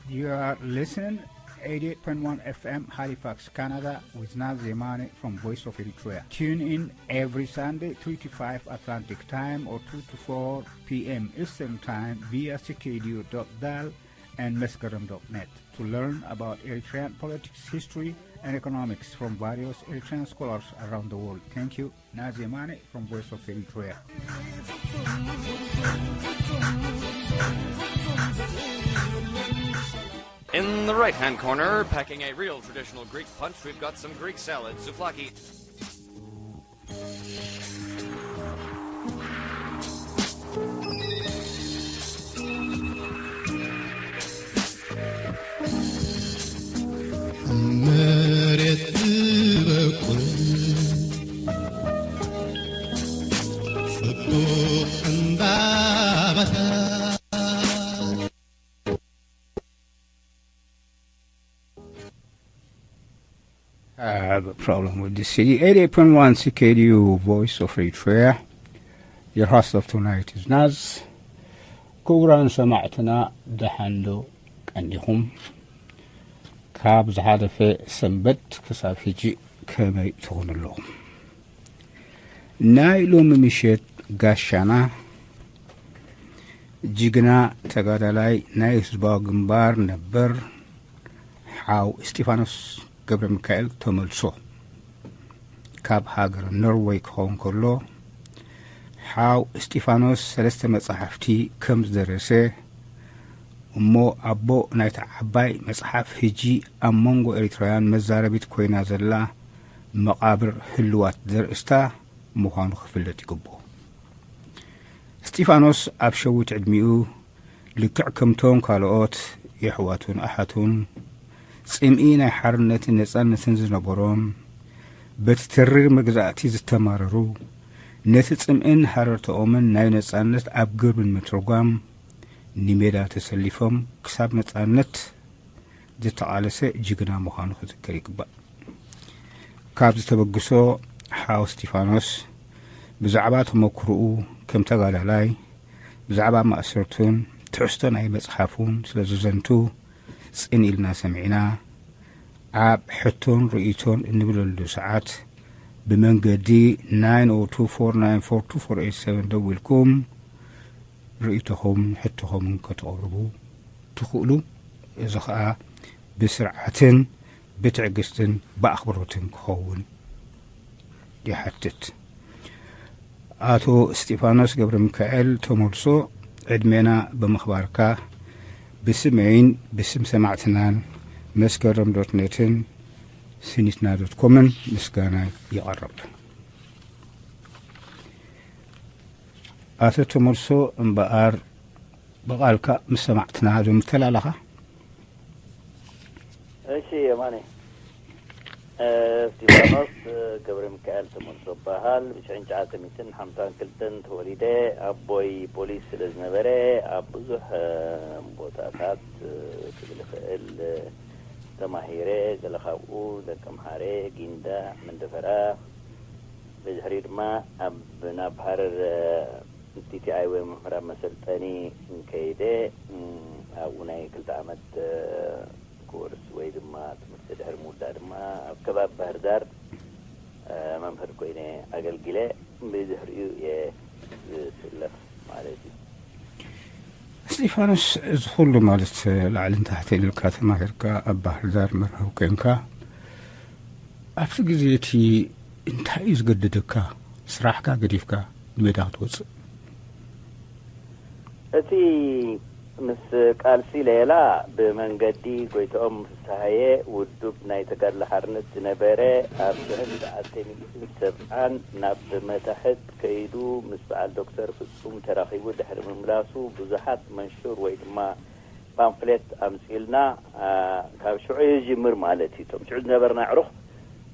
You are listening eighty-eight point one F M Halifax, Canada, with Naz Zemane from Voice of Eritrea. Tune in every Sunday, three to five Atlantic Time or two to four P M Eastern Time via C K D U dot dal and Meskerem dot net to learn about Eritrean politics, history, and economics from various Eritrean scholars around the world. Thank you. Naz Zemane from Voice of Eritrea. In the right hand corner, packing a real traditional Greek punch, we've got some Greek salad, souvlaki. መሬት ትበቁል ጽቡቕ ዕምባባታት። I have a problem with this C D. eighty-eight point one C K D U, Voice of Eritrea, your host of tonight is Naz. ክቡራን ሰማዕትና፣ ደሓን ዶ ቀኒኹም? ካብ ዝሓለፈ ሰንበት ክሳብ ሕጂ ከመይ ትኾኑ ኣለኹም? ናይ ሎሚ ምሸት ጋሻና፣ ጅግና ተጋዳላይ ናይ ህዝባዊ ግንባር ነበር፣ ሓው እስጢፋኖስ ገብረ ሚካኤል ተመልሶ፣ ካብ ሃገር ኖርወይ ክኸውን ከሎ፣ ሓው እስጢፋኖስ ሰለስተ መጻሕፍቲ ከም ዝደረሰ፣ እሞ ኣቦ ናይታ ዓባይ መጽሓፍ፣ ሕጂ ኣብ መንጎ ኤሪትራውያን መዛረቢት ኮይና ዘላ መቓብር ህልዋት ዘርእስታ ምዃኑ ክፍለጥ ይግብኦ። እስጢፋኖስ ኣብ ሸዊት ዕድሚኡ፣ ልክዕ ከምቶም ካልኦት የሕዋቱን ኣሓቱን፣ ጽምኢ ናይ ሓርነትን ነጻነትን ዝነበሮም፣ በቲ ተሪር መግዛእቲ ዝተማረሩ፣ ነቲ ጽምእን ሃረርተኦምን ናይ ነጻነት ኣብ ግብሪ ንምትርጓም፣ ንሜዳ ተሰሊፎም ክሳብ ነጻነት ዝተቓለሰ ጅግና ምዃኑ ክዝከር ይግባእ። ካብ ዝተበግሶ ሓው እስጢፋኖስ ብዛዕባ ተመክሮኡ ከም ተጋዳላይ፣ ብዛዕባ ማእሰርቱን ትሕዝቶ ናይ መጽሓፉን ስለ ዝዘንቱ፣ ጽን ኢልና ሰሚዕና፣ ኣብ ሕቶን ርእይቶን እንብለሉ ሰዓት፣ ብመንገዲ nine oh two four nine four two four eight seven ደዊልኩም ርእይቶኹምን ሕቶኹምን ከተቕርቡ ትኽእሉ። እዚ ኸኣ ብስርዓትን ብትዕግስትን ብኣኽብሮትን ክኸውን ይሓትት። ኣቶ እስጢፋኖስ ገብረ ሚካኤል ተመልሶ፣ ዕድሜና ብምኽባርካ ብስመይን ብስም ሰማዕትናን መስከረም ዶት ኔትን ስኒትና ዶት ኮምን ምስጋናይ የቐርብ። ኣቶ ተመልሶ እምበኣር ብቓልካ ምስ ሰማዕትና ዶ ምተላለኻ? እሺ የማነ፣ እስጢፋኖስ ገብረ ሚካኤል ተመልሶ እበሃል። ብሽሕን ትሽዓተ ሚእትን ሓምሳን ክልተን ተወሊደ። ኣቦይ ፖሊስ ስለ ዝነበረ ኣብ ብዙሕ ቦታታት ክብል ይኽእል ተማሂረ። ገለ ካብኡ ደቀምሓረ፣ ጊንዳዕ፣ መንደፈራ፣ ብድሕሪኡ ድማ ኣብ ናብ ሃረር ቲ ቲ ኣይ ወይ ምምሕራብ መሰልጠኒ ከይደ። ኣብኡ ናይ ክልተ ዓመት ኮርስ ወይ ድማ ትምህርቲ ድሕሪ ምውዳእ ድማ ኣብ ከባቢ ባህርዳር መምህር ኮይነ ኣገልጊለ። ብድሕሪኡ እየ ዝስለፍ ማለት እዩ። እስጢፋኖስ፣ እዚ ኩሉ ማለት ላዕልን ታሕትን ኢልካ ተማሂርካ ኣብ ባህርዳር መርሃዊ ኮይንካ ኣብቲ ግዜ እቲ እንታይ እዩ ዝገደደካ ስራሕካ ገዲፍካ ንሜዳ ክትወፅእ? እቲ ምስ ቃልሲ ሌላ ብመንገዲ ጎይትኦም ፍስሃየ ውዱብ ናይ ተጋድሎ ሓርነት ዝነበረ ኣብ ሽሕን ትሽዓተ ሚእትን ሰብዓን ናብ መታሕት ከይዱ ምስ በዓል ዶክተር ፍጹም ተራኺቡ ድሕሪ ምምላሱ ብዙሓት መንሹር ወይ ድማ ፓምፍሌት ኣምጺልና። ካብ ሽዑ ይጅምር ማለት እዩ። እቶም ሽዑ ዝነበርና ኣዕሩኽ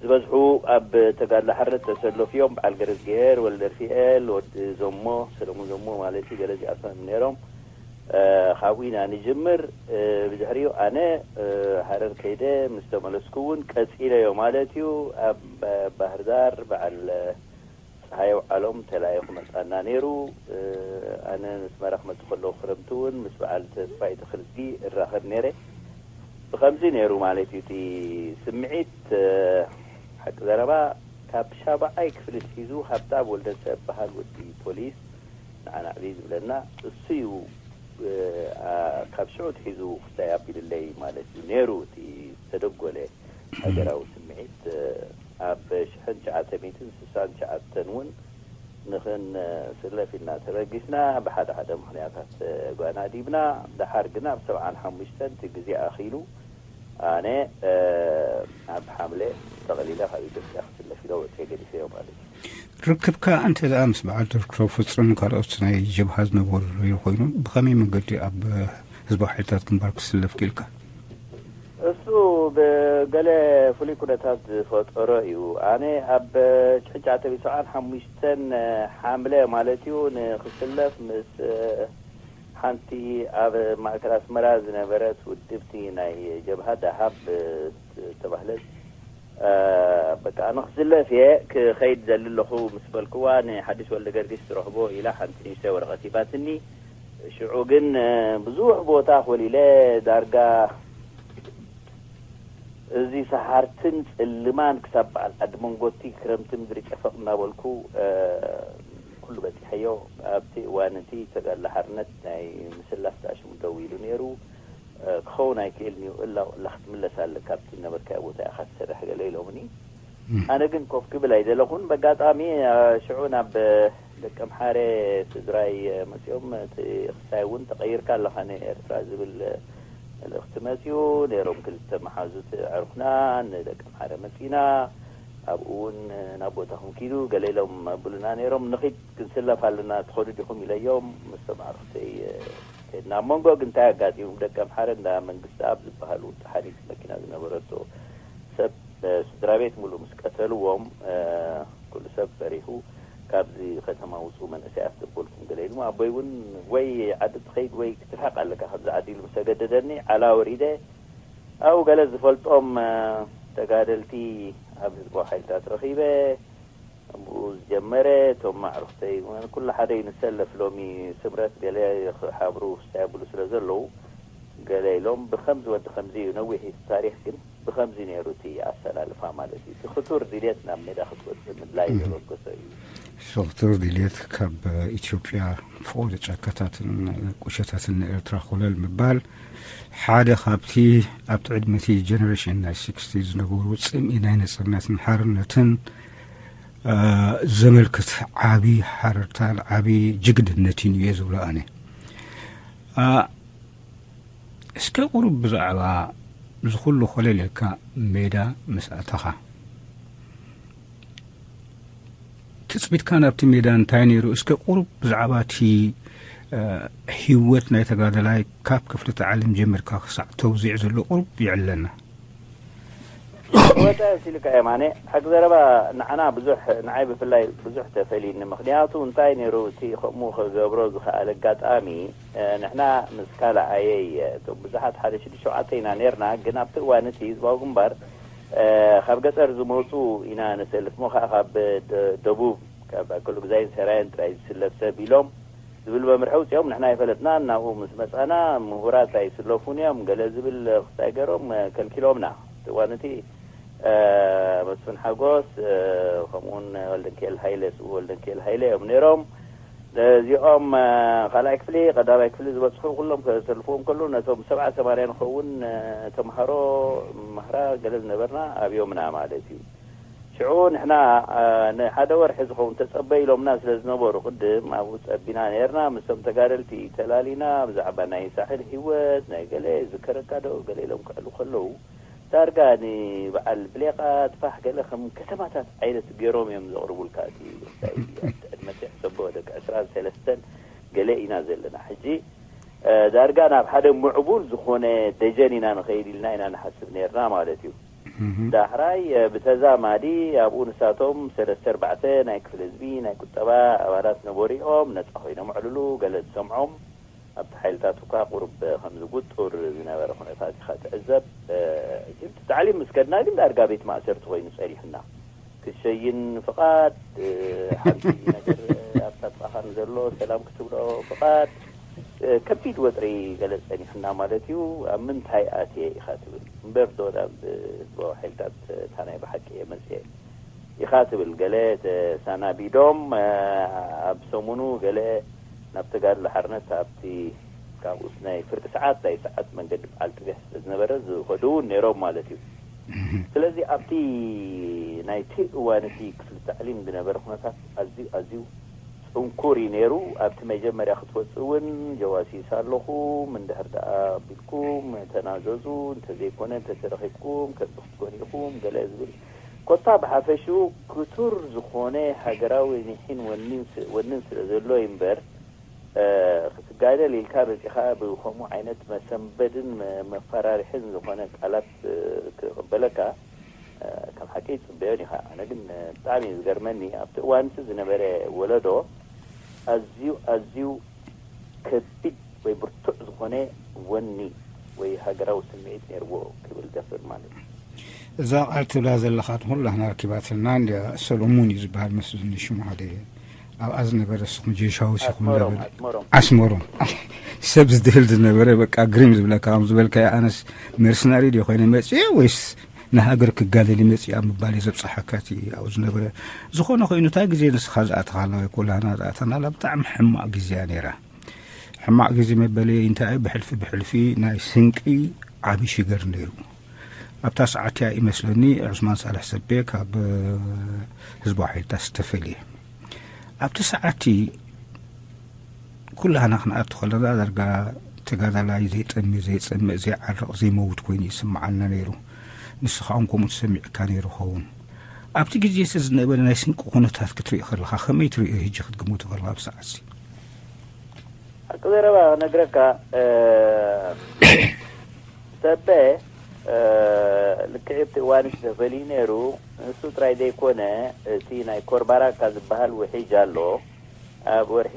ዝበዝሑ ኣብ ተጋድሎ ሓርነት ተሰለፉ እዮም። በዓል ገረዝግሄር ወልደርፍኤል፣ ወዲ ዘሞ፣ ሰለሙን ዘሞ ማለት እዩ። ገለ እዚኣቶም ነይሮም። ካብኡ ኢና ንጅምር። ብድሕሪኡ ኣነ ሃረር ከይደ ምስ ተመለስኩ እውን ቀጺለዮ ማለት እዩ። ኣብ ባህርዳር በዓል ፀሃየ ውዓሎም ተላኢኹ መፃና ነይሩ። ኣነ ንስመራ ክመፅእ ከለኹ ክረምቲ እውን ምስ በዓል ተስፋይ ተኽልዝጊ እራኸብ ነይረ። ብኸምዚ ነይሩ ማለት እዩ። እቲ ስምዒት ሓቂ ዘረባ ካብ ሻባዓይ ክፍሊ ትሒዙ ሃብታብ ወልደሰብ በሃል ወዲ ፖሊስ ንዓና ዕብይ ዝብለና እሱ እዩ። ካብ ሽዑ ትሒዙ ክስታይ ኣቢሉለይ ማለት እዩ። ነይሩ እቲ ዝተደጎለ ሃገራዊ ስምዒት። ኣብ ሽሕን ትሽዓተ ሚእትን ስሳን ትሽዓተን እውን ንኽንስለፍ ኢልና ተበጊስና። ብሓደ ሓደ ምኽንያታት ጓና ዲብና። ደሓር ግና ኣብ ሰብዓን ሓሙሽተን እቲ ግዜ ኣኺሉ ኣነ ኣብ ሓምለ ጠቕሊለ ካብ ኢትዮጵያ ክስለፍ ኢለ ወፅየ ገዲፈዮ ማለት እዩ። ርክብካ እንተ ደኣ ምስ በዓል ዶክተር ፍጹም ካልኦት ናይ ጀብሃ ዝነበሩ ኮይኑ ብኸመይ መንገዲ ኣብ ህዝባዊ ሓይልታት ግንባር ክስለፍ ክኢልካ? እሱ ብገለ ፍሉይ ኩነታት ዝፈጠሮ እዩ። ኣነ ኣብ ሽሕን ትሽዓተ ሚእትን ሰብዓን ሓሙሽተን ሓምለ ማለት እዩ ንክስለፍ ምስ ሓንቲ ኣብ ማእከል ኣስመራ ዝነበረት ውድብቲ ናይ ጀብሃ ዳሃብ ተባህለት በቃ ኣነ ክስለፍ እየ ክኸይድ ዘሊ ኣለኹ ምስ በልክዋ ንሓድሽ ወልደ ገርጊስ ትረኽቦ ኢላ ሓንቲ ንእሽተይ ወረቐት ሂባትኒ። ሽዑ ግን ብዙሕ ቦታ ኮሊለ ዳርጋ እዚ ሰሓርትን ጽልማን ክሳብ በዓል ዓዲ መንጎቲ ክረምቲ ምድሪ ጨፈቕ እናበልኩ ኩሉ በጺሐዮ። ኣብቲ እዋን እቲ ተጋድሎ ሓርነት ናይ ምስላፍ ዳሽሙ ደው ኢሉ ነይሩ። ክኸውን ኣይክእልን እዩ እላ እላ ክትምለስ ኣለካ ኣብቲ ነበርካዮ ቦታ ኢኻ ትሰርሕ ገለ ኢሎምኒ። ኣነ ግን ኮፍ ክብል ኣይደለኹን። በጋጣሚ ሽዑ ናብ ደቂ ኣምሓረ ስድራይ መፅኦም እቲ ክስታይ እውን ተቐይርካ ኣለኻ ንኤርትራ ዝብል መልእኽቲ መፅኡ ነይሮም። ክልተ መሓዙት ኣዕሩኽና ንደቂ ኣምሓረ መፂና ኣብኡ እውን ናብ ቦታኹም ኪዱ ገለ ኢሎም ኣብሉና ነይሮም። ንኺድ ክንስለፍ ኣለና ትኸዱ ዲኹም ኢለዮም ምስቶም ኣዕሩኽተይ ከድና። ኣብ መንጎ ግን እንታይ ኣጋጢሙ ደቂ ኣምሓረ እንዳ መንግስቲ ኣብ ዝበሃሉ ተሓሪት መኪና ዝነበረቶ ሰብ ስድራ ቤት ሙሉእ ምስ ቀተልዎም ኩሉ ሰብ ፈሪሑ ካብዚ ከተማ ውፁ መንእሰያት ዘበልኩም ገለ ኢሉ ኣቦይ እውን ወይ ዓዲ ትኸይድ ወይ ክትርሕቕ ኣለካ ካብዚ ዓዲ ኢሉ ምስ ተገደደኒ ዓላ ወሪደ ኣብኡ ገለ ዝፈልጦም ተጋደልቲ ኣብ ህዝባዊ ሓይልታት ረኺበ እምብኡ ዝጀመረ እቶም ኣዕሩኽተይ ኩሉ ሓደ እዩ ንሰለፍ ሎሚ ስምረት ገለ ክሓብሩ ክስተያብሉ ስለ ዘለዉ ገለ ኢሎም ብኸምዚ ወዲ ከምዚ እዩ ነዊሕ እዩ ታሪክ ግን ብኸምዚ ነይሩ እቲ ኣሰላልፋ ማለት እዩ እቲ ክቱር ድልየት ናብ ሜዳ ክትወፅእ ምድላይ ዘበገሶ እዩ። ሶክተር ድልየት ካብ ኢትዮጵያ ፍቆዶ ጫካታትን ቁሸታትን ንኤርትራ ኮለል ምባል ሓደ ካብቲ ኣብቲ ዕድመቲ ጀነሬሽን ናይ ስክስቲ ዝነበሩ ጽምኢ ናይ ነጽርነትን ሓርነትን ዘመልክት ዓቢ ሓረርታን ዓቢ ጅግንነትን እየ ዝብሎ ኣነ። እስከ ቁሩብ ብዛዕባ ዝኹሉ ኮለል ኢልካ ሜዳ ምስ ኣተኻ ትጽቢትካ ናብቲ ሜዳ እንታይ ነይሩ? እስከ ቁሩብ ብዛዕባ እቲ ህይወት ናይ ተጋደላይ ካብ ክፍሊ ተዓሊም ጀሚርካ ክሳዕ ተውዚዕ ዘሎ ቁሩብ ይዕለና። ወጣ ሲልካ የማነ ሓቂ ዘረባ ንዓና ብዙሕ ንዓይ ብፍላይ ብዙሕ ተፈልዩኒ። ምኽንያቱ እንታይ ነይሩ እቲ ከምኡ ክገብሮ ዝኸኣለ ኣጋጣሚ ንሕና ምስ ካልኣየይ እቶም ብዙሓት ሓደ ሽዱሽተ ሸውዓተ ኢና ነርና፣ ግን ኣብቲ እዋን እቲ ህዝባዊ ግንባር ካብ ገጠር ዝመፁ ኢና ንሰልፍ ሞ ከዓ ካብ ደቡብ ካብ ኣከሉ ግዛይን ሰራየን ጥራይ ዝስለፍ ሰብ ኢሎም ዝብል መምርሒ ውፅኦም ንሕና ይፈለጥና። እናብኡ ምስ መፃና ምሁራት ኣይስለፉን እዮም ገለ ዝብል ክስታይ ገይሮም ከልኪሎምና። እቲ እዋን እቲ መስፍን ሓጎስ ከምኡውን ወልደንክኤል ሃይለ ስኡ ወልደንክኤል ሃይለ እዮም ነይሮም። እዚኦም ካልኣይ ክፍሊ ቀዳማይ ክፍሊ ዝበፅሑ ኩሎም ከሰልፍዎም ከሉ ነቶም ሰብዓ ሰማንያ ንኸውን ተምሃሮ መምህራ ገለ ዝነበርና ኣብዮምና ማለት እዩ። ሽዑ ንሕና ንሓደ ወርሒ ዝኸውን ተፀበ ኢሎምና ስለ ዝነበሩ ቅድም ኣብኡ ፀቢና ነርና ምስቶም ተጋደልቲ ተላሊና ብዛዕባ ናይ ሳሕል ህይወት ናይ ገለ ዝከረካ ዶ ገለ ኢሎም ክዕሉ ከለዉ ዳርጋ ንበዓል ብሌቓ ጥፋሕ ገለ ከም ከተማታት ዓይነት ገይሮም እዮም ዘቕርቡልካ። እቲ ዕድመ ሕሰቦ ደቂ ዕስራን ሰለስተን ገለ ኢና ዘለና ሕጂ ዳርጋ ናብ ሓደ ምዕቡል ዝኾነ ደጀን ኢና ንኸይድ ኢልና ኢና ንሓስብ ነርና ማለት እዩ። ዳሕራይ ብተዛማዲ ኣብኡ ንሳቶም ሰለስተ ኣርባዕተ ናይ ክፍለ ህዝቢ ናይ ቁጠባ ኣባላት ነበሩ እዮም ነፃ ኮይኖም ዕልሉ ገለ ዝሰምዖም ኣብቲ ሓይልታት እኳ ቁሩብ ከም ዝጉጡር ዝነበረ ኩነታት ኢኻ ትዕዘብ። ግን እቲ ታዕሊም ምስ ከድና ግን ዳርጋ ቤት ማእሰርቲ ኮይኑ ጸኒሑና። ክሸይን ፍቓድ ሓንቲ ነገር ኣብታ ጥቓኻ ንዘሎ ሰላም ክትብሎ ፍቓድ ከቢድ ወጥሪ ገለ ጸኒሑና ማለት እዩ። ኣብ ምንታይ ኣትየ ኢኻ ትብል እምበር ዶ ናብ ህዝባዊ ሓይልታት እታ ናይ ብሓቂ እየ መጽየ ኢኻ ትብል። ገለ ተሰናቢዶም ኣብ ሰሙኑ ገለ ናብ ተጋድሎ ሓርነት ኣብቲ ካብኡስ ናይ ፍርቂ ሰዓት ናይ ሰዓት መንገዲ በዓል ጥቢሕ ስለ ዝነበረ ዝኸዱ እውን ነይሮም ማለት እዩ። ስለዚ ኣብቲ ናይቲ እዋን እቲ ክፍሊ ታዕሊም ዝነበረ ኩነታት ኣዝዩ ኣዝዩ ጽንኩር እዩ ነይሩ። ኣብቲ መጀመርያ ክትወጽእ እውን ጀዋሲስ ኣለኹም፣ እንድሕር ደኣ ኣቢልኩም ተናዘዙ፣ እንተዘይኮነ እንተተረኺብኩም ከቢ ክትኮኑ ኢኹም ገለ ዝብል ኮታ ብሓፈሽኡ ክቱር ዝኾነ ሃገራዊ ኒሒን ወኒን ስ- ወንን ስለ ዘሎ እዩ እምበር ክትጋደል ኢልካ መጺኻ ብኸምኡ ዓይነት መሰንበድን መ- መፈራርሕን ዝኾነ ቃላት ክቕበለካ ከም ሓቂ ይጽበዮን ኢኻ። ኣነ ግን ብጣዕሚ እዩ ዝገርመኒ ኣብቲ እዋን እቲ ዝነበረ ወለዶ ኣዝዩ ኣዝዩ ከቢድ ወይ ብርቱዕ ዝኾነ ወኒ ወይ ሃገራዊ ስምዒት ነይርዎ ክብል ደፍር ማለት እዩ። እዛ ቃል ትብላ ዘለኻ ኩላህና ኣርኪባትልና እንድያ። ሰሎሙን እዩ ዝበሃል መስሉኒ ሽሙ ሓደ ኣብኣ ዝነበረ ስኹም ጀሻዊ ሲኹም ኣስመሮም ደብል ኣስመሮም ኣስመሮም ሰብ ዝድህል ዝነበረ በቃ ግሪም ዝብለካ ከም ዝበልካ ኣነስ መርስናሪ ድዮ ኮይነ መፅየ ወይስ ንሃገር ክጋደል መፅያ ምባል ዘብፅሓካ እቲ ኣብኡ ዝነበረ ዝኾነ ኮይኑ እንታይ ግዜ ንስኻ ዝኣተኻላ ወይ ኮላና ዝኣተናላ ብጣዕሚ ሕማቕ ግዜያ ነይራ። ሕማቕ ግዜ መበለይ እንታይ ብሕልፊ ብሕልፊ ናይ ስንቂ ዓቢ ሽገር ነይሩ። ኣብታ ሰዓት እያ ይመስለኒ ዑስማን ሳልሕ ሰቤ ካብ ህዝባዊ ሓይልታት ዝተፈልየ ኣብቲ ሰዓት ኩላህና ክንኣቱ ከለና ዳርጋ ተጋዳላይ ዘይጠሚ ዘይፀምእ ዘይዓርቕ ዘይመውት ኮይኑ ይስምዓና ነይሩ። ንስኻ እውን ከምኡ ተሰሚዕካ ነይሩ ኸውን። ኣብቲ ግዜ እቲ ዝነበረ ናይ ስንቂ ኩነታት ክትርኢ ከለኻ ከመይ ትርእዮ ሕጂ ክትግምቱ ከለኻ ኣብ ሰዓት ሓቂ ዘረባ ክነግረካ ሰበ ልክዕ ኣብቲ እዋንሽ ተፈልዩ ነይሩ። ንሱ ጥራይ ዘይኮነ እቲ ናይ ኮርባራካ ዝበሃል ውሒጅ ኣሎ። ኣብ ወርሒ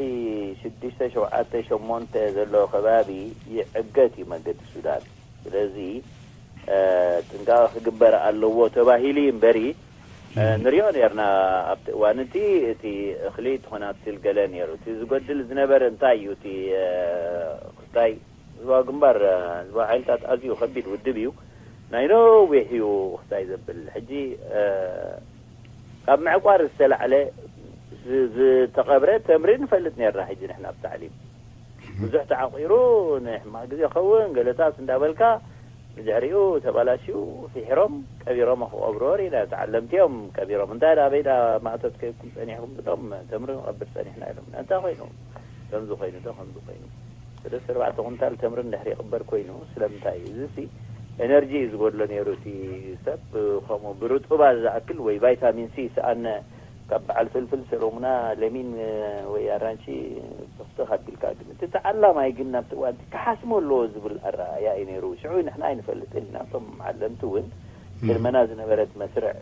ሽዱሽተ ሸውዓተ ሸሞንተ ዘሎ ከባቢ ይዕገት እዩ መገዲ ሱዳን። ስለዚ ጥንቃቐ ክግበር ኣለዎ ተባሂሉ እዩ እምበሪ ንሪኦ ነርና ኣብቲ እዋን እቲ እቲ እኽሊ ትኾናትል ገለ ነይሩ። እቲ ዝጎድል ዝነበረ እንታይ እዩ? እቲ ክስታይ ህዝባዊ ግንባር ህዝባዊ ሓይልታት ኣዝዩ ከቢድ ውድብ እዩ። ናይ ነዊሕ እዩ ክስታይ ዘብል። ሕጂ ካብ ምዕቋር ዝተላዕለ ዝተቐብረ ተምሪ ንፈልጥ ነርና። ሕጂ ንሕና ኣብ ታዕሊም ብዙሕ ተዓቂሩ ንሕማቅ ግዜ ኸውን ገለታት እንዳበልካ ብድሕሪኡ ተባላሽዩ ፍሒሮም ቀቢሮም ክቐብርዎ ርኢና። ተዓለምቲ እዮም ቀቢሮም። እንታይ ደኣ ኣበይ ደኣ ማእቶት ከይድኩም ጸኒሕኩም ብሎም ተምሪ ንቐብር ጸኒሕና ኢሎም። እንታይ ኮይኑ ከምዚ ኮይኑ ዶ ከምዚ ኮይኑ ሰለስተ ኣርባዕተ ኩንታል ተምሪ እንድሕር ይቕበር ኮይኑ ስለምንታይ እዩ? እዚ ሲ ኤነርጂ እዩ ዝጎድሎ ነይሩ። እቲ ሰብ ከምኡ ብርጡባ ዝኣክል ወይ ቫይታሚን ሲ ይስኣነ ካብ በዓል ፍልፍል ሰሎሙና ለሚን ወይ ኣራንሺ ተኽተኽ ኣቢልካ ግን እቲ ተዓላማይ ግን ናብቲ እዋን እቲ ክሓስሞ ኣለዎ ዝብል ኣረኣያ እዩ ነይሩ። ሽዑ ንሕና ኣይንፈልጥን ኢና። እቶም ዓለምቲ እውን ቅድመና ዝነበረት መስርዕ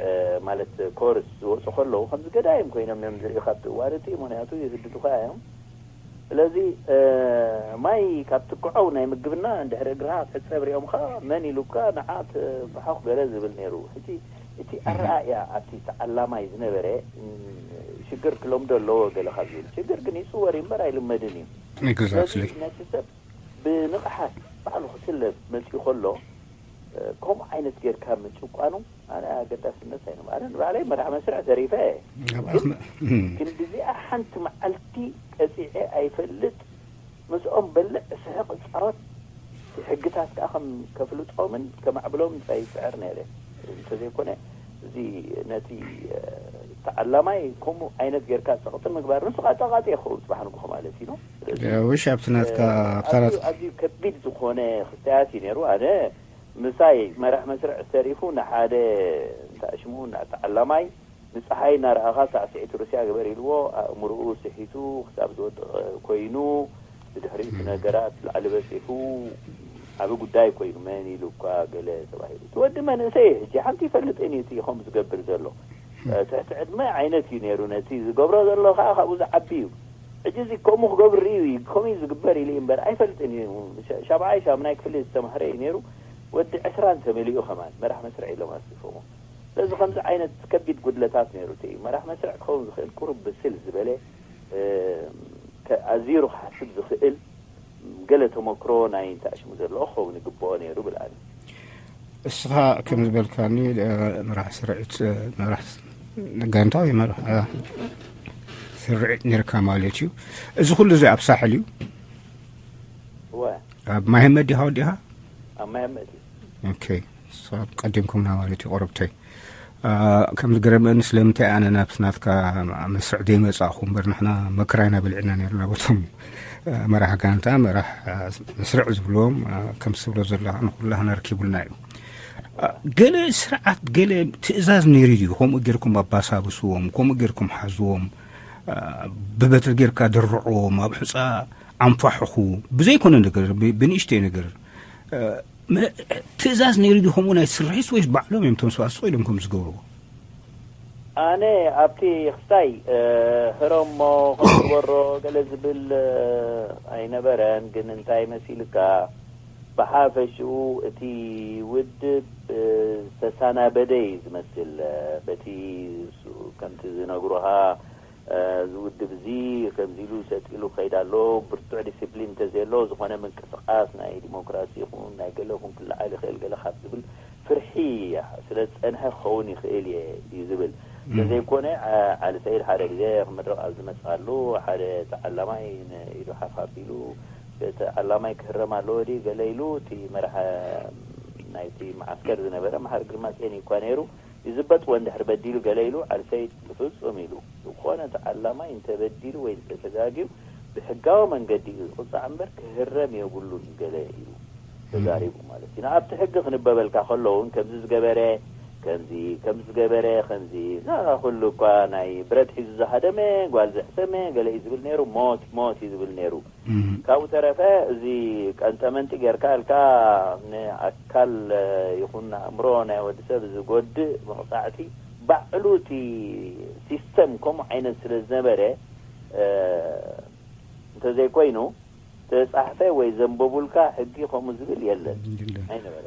ማለት ኮርስ ዝወፁ ከለዉ ከምዚ ገዳይም ኮይኖም እዮም ዝርእዩ ካብቲ እዋን እቲ ምክንያቱ ይህድዱኻ እዮም። ስለዚ ማይ ካብ ትክዖው ናይ ምግብና እንድሕሪ እግርኻ ክትሕፀብ ሪኦምኻ መን ኢሉካ ንዓ ትፋሓኽ ገለ ዝብል ነይሩ። ሕጂ እቲ ኣረኣእያ ኣብቲ ተዓላማይ ዝነበረ ሽግር ክለምዶ ኣለዎ ገለ ካብ ዝብል ሽግር ግን ይፅወር እዩ እምበር ኣይልመድን እዩ። ስለዚ Exactly። ነቲ ሰብ ብንቕሓት ባዕሉ ክስለፍ መፅኡ ከሎ ከምኡ ዓይነት ጌርካ ምጭቋኑ ኣነ ኣገዳስነት ኣይነበረን። ባዕለይ መራሕ መስርዕ ተሪፈ እየ። ኣብ ኣኽመ- እም። ክንዲዚኣ ሓንቲ መዓልቲ ቀፂዐ ኣይፈልጥ። ምስኦም በልዕ ስሕቕ ፃወት ሕግታት ከዓ ከም ከፍልጦምን ከማዕብሎም እንታይ ይፅዕር ነይረ። እንተዘይኮነ እዚ ነቲ ተዓላማይ ከምኡ ዓይነት ጌርካ ፀቕጢ ምግባር ንሱ ከዓ ጠቓጢ ይኸውን ፅባሕ ንግሆ ማለት እዩ። ስለዚ ውሽ ኣብቲ ናትካ ኣብታ ናት- ኣዝዩ ከቢድ ዝኾነ ክስተያት እዩ ነይሩ። ኣነ ምሳይ መራሕ መስርዕ ተሪፉ ንሓደ እንታይ ሽሙ ተዓላማይ ንፀሓይ እናረኣኻ ሳዕስዒት ሩስያ ግበር ኢልዎ ኣእምርኡ ስሒቱ ክሳብ ዝወድቕ ኮይኑ ብድሕሪኡ እቲ ነገራት ላዕሊ በፂሑ ዓብ ጉዳይ ኮይኑ መን ኢሉ እኳ ገለ ተባሂሉ እቲ ወዲ መንእሰይ ሕጂ ሓንቲ ይፈልጥን እዩ እቲ ከምኡ ዝገብር ዘሎ ትሕቲ ዕድመ ዓይነት እዩ ነይሩ ነቲ ዝገብሮ ዘሎ ከዓ ካብኡ ዝዓቢ እዩ ሕጂ እዚ ከምኡ ክገብር ርእዩ እዩ ከምኡ እዩ ዝግበር ኢሉ እዩ እምበር ኣይፈልጥን እዩ ሻብዓይ ሻምናይ ክፍሊ ዝተማህረ እዩ ነይሩ ወዲ ዕስራን ተመሊኡ ከማን መራሕ መስርዕ ኢሎም ኣስሊፎሞ ስለዚ ከምዚ ዓይነት ከቢድ ጉድለታት ነይሩ እቲ እዩ መራሕ መስርዕ ክኸውን ዝኽእል ቁሩብ ብስል ዝበለ ኣዚሩ ክሓስብ ዝኽእል ገለ ተመክሮ ናይ ተኣሽሙ ዘለዎ ክኸውን ይግብኦ ነይሩ ብልኣኒ። እስኻ ከም ዝበልካኒ መራሕ ስርዒት መራሕ ጋንታ ወይ መራሕ ስርዒት ነርካ ማለት እዩ። እዚ ኩሉ እዚ ኣብ ሳሕል እዩ። እወ። ኣብ ማይ ኣሕመድ ዲኻ ወዲኻ? ኣብ ማይ ኣሕመድ እዩ። ኦኬ። ንስኻ ቀዲምኩምና ማለት እዩ ቆረብተይ። ከም ዝገረመኒ ስለምንታይ ኣነ ናብ ናትካ መስርዕ ዘይመጻእኹ እምበር ንሕና መከራይና በሊዕና ነርና በቶም መራሕ ጋንታ መራሕ መስርዕ ዝብልዎም ከምቲ ትብሎ ዘለኻ ንኩላህና ረኪቡልና እዩ። ገለ ስርዓት ገለ ትእዛዝ ነይሩ ድዩ? ከምኡ ጌርኩም ኣባሳብስዎም፣ ከምኡ ጌርኩም ሓዝዎም፣ ብበትሪ ጌርካ ድርዕዎም፣ ኣብ ሑጻ ኣንፋሕኹ፣ ብዘይኮነ ነገር ብንእሽተይ ነገር ትእዛዝ ነይሩ ድዩ? ከምኡ ናይ ስርሒስ ወይስ ባዕሎም እዮም ተምሰባስቆ ኢሎም ከም ዝገብርዎ? ኣነ ኣብቲ ክስታይ ህረሞ ከምዝበሮ ገለ ዝብል ኣይነበረን። ግን እንታይ መሲልካ፣ ብሓፈሽኡ እቲ ውድብ ዝተሳናበደ እዩ ዝመስል። በቲ ከምቲ ዝነግሩኻ እዚ ውድብ እዚ ከምዚ ኢሉ ሰጥ ኢሉ ክኸይድ ኣሎ፣ ብርቱዕ ዲሲፕሊን እንተዘየሎ ዝኾነ ምንቅስቃስ ናይ ዲሞክራሲ ይኹን ናይ ገለ ይኹን ክለዓል ይኽእል ገለ ካብ ዝብል ፍርሒ ስለ ዝጸንሐ ክኸውን ይኽእል እየ እዩ ዝብል። እንተዘይኮነ ዓሊ ሰይድ ሓደ ግዜ ክምረቕ ኣብ ዝመጽኣሉ ሓደ ተዓላማይ ንኢዱ ሓፍ ኣቢሉ እቲ ዓላማይ ክህረም ኣለዎ ድዩ ገለ ኢሉ እቲ መራሕ ናይቲ መዓስከር ዝነበረ መሓሪ ግርማጽዮን እዩ እኳ ነይሩ። ይዝበጥዎ እንድሕር በዲሉ ገለ ኢሉ ዓልሰይድ ብፍጹም ኢሉ ዝኾነ ተዓላማይ እንተበዲሉ ወይ እንተተጋግዩ ብሕጋዊ መንገዲ እዩ ዝቕጻዕ እምበር ክህረም የብሉን ገለ ኢሉ ተዛሪቡ ማለት እዩ። ንኣብቲ ሕጊ ክንበበልካ ከሎ እውን ከምዚ ዝገበረ ከምዚ ከምዚ ዝገበረ ከምዚ እዛ ኩሉ እኳ ናይ ብረት ሒዙ ዝሃደመ ጓል ዘሕሰመ ገለ እዩ ዝብል ነይሩ። ሞት ሞት እዩ ዝብል ነይሩ። ካብኡ ተረፈ እዚ ቀንጠመንጢ ጌርካ ኢልካ ንኣካል ይኹን ንኣእምሮ ናይ ወዲ ሰብ ዝጎድእ መቕፃዕቲ ባዕሉ እቲ ሲስተም ከምኡ ዓይነት ስለ ዝነበረ እንተዘይኮይኑ ተፃሕፈ ወይ ዘንበቡልካ ሕጊ ከምኡ ዝብል የለን ኣይነበረ።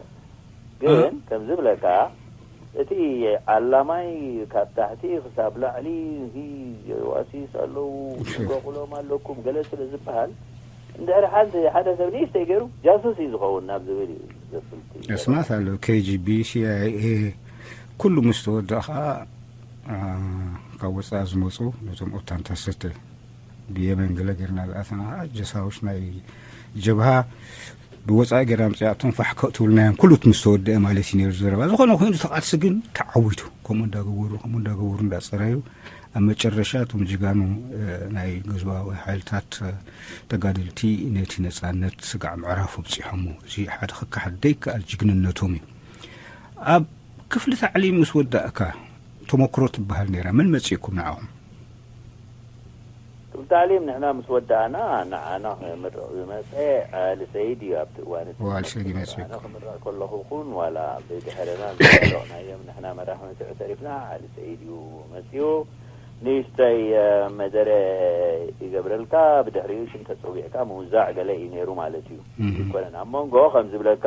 ግን ከም ዝብለካ እቲ ዓላማይ ካብ ታሕቲ ክሳብ ላዕሊ ጀዋሲስ ኣለዉ ትገቑሎም ኣለኩም ገለ ስለ ዝበሃል እንድሕር ሓንቲ ሓደ ሰብ ንእሽተይ ገይሩ ጃሱስ እዩ ዝኸውን ናብ ዝብል እዩ ዘፍልጥ። ኣስማት ኣሎ KGB CIA ኩሉ ምስ ተወደእ ከዓ ካብ ወፃኢ ዝመፁ ነቶም ኦታንታሰተ ብየመን ገለ ጌርና ዝኣተና ጀሳውስ ናይ ጀብሃ ብወፃኢ ጌርና ምፅኣቶም ፋሕ ከእትውልና እዮም ኩሉት ምስ ተወደአ ማለት እዩ ነይሩ ዘረባ። ዝኾነ ኮይኑ እቲ ቃልሲ ግን ተዓዊቱ ከምኡ እንዳገበሩ ከምኡ እንዳገበሩ እንዳፀረዩ ኣብ መጨረሻ እቶም ጅጋኑ ናይ ገዝባዊ ሓይልታት ተጋደልቲ ነቲ ነፃነት ስጋዕ ምዕራፉ ኣብፂሖሞ። እዚ ሓደ ክከሓድ ደይከኣል ጅግንነቶም እዩ። ኣብ ክፍሊ ታዕሊም ምስ ወዳእካ ተመክሮ ትበሃል ነይራ። መን መፂእኩም ንዓኹም? ክፍሊ ታዕሊም ንሕና ምስ ወዳእና ንዓና ክምርቕ ዝመፀ ዓሊ ሰይድ እዩ። ኣብቲ እዋን እቲ ዓሊ ሰይድ ይመፅእ። ኣነ ክምረቕ ከለኹ ኹን ዋላ ብድሕርና ዝመረቕናዮም ንሕና መራሕ መስርዕ ተሪፍና ዓሊ ሰይድ እዩ መፂኡ። ንእሽተይ መደረ ይገብረልካ። ብድሕሪኡ ሽም ተፀዊዕካ ምውዛዕ ገለ እዩ ነይሩ ማለት እዩ። ይኮነን ኣብ መንጎ ከም ዝብለካ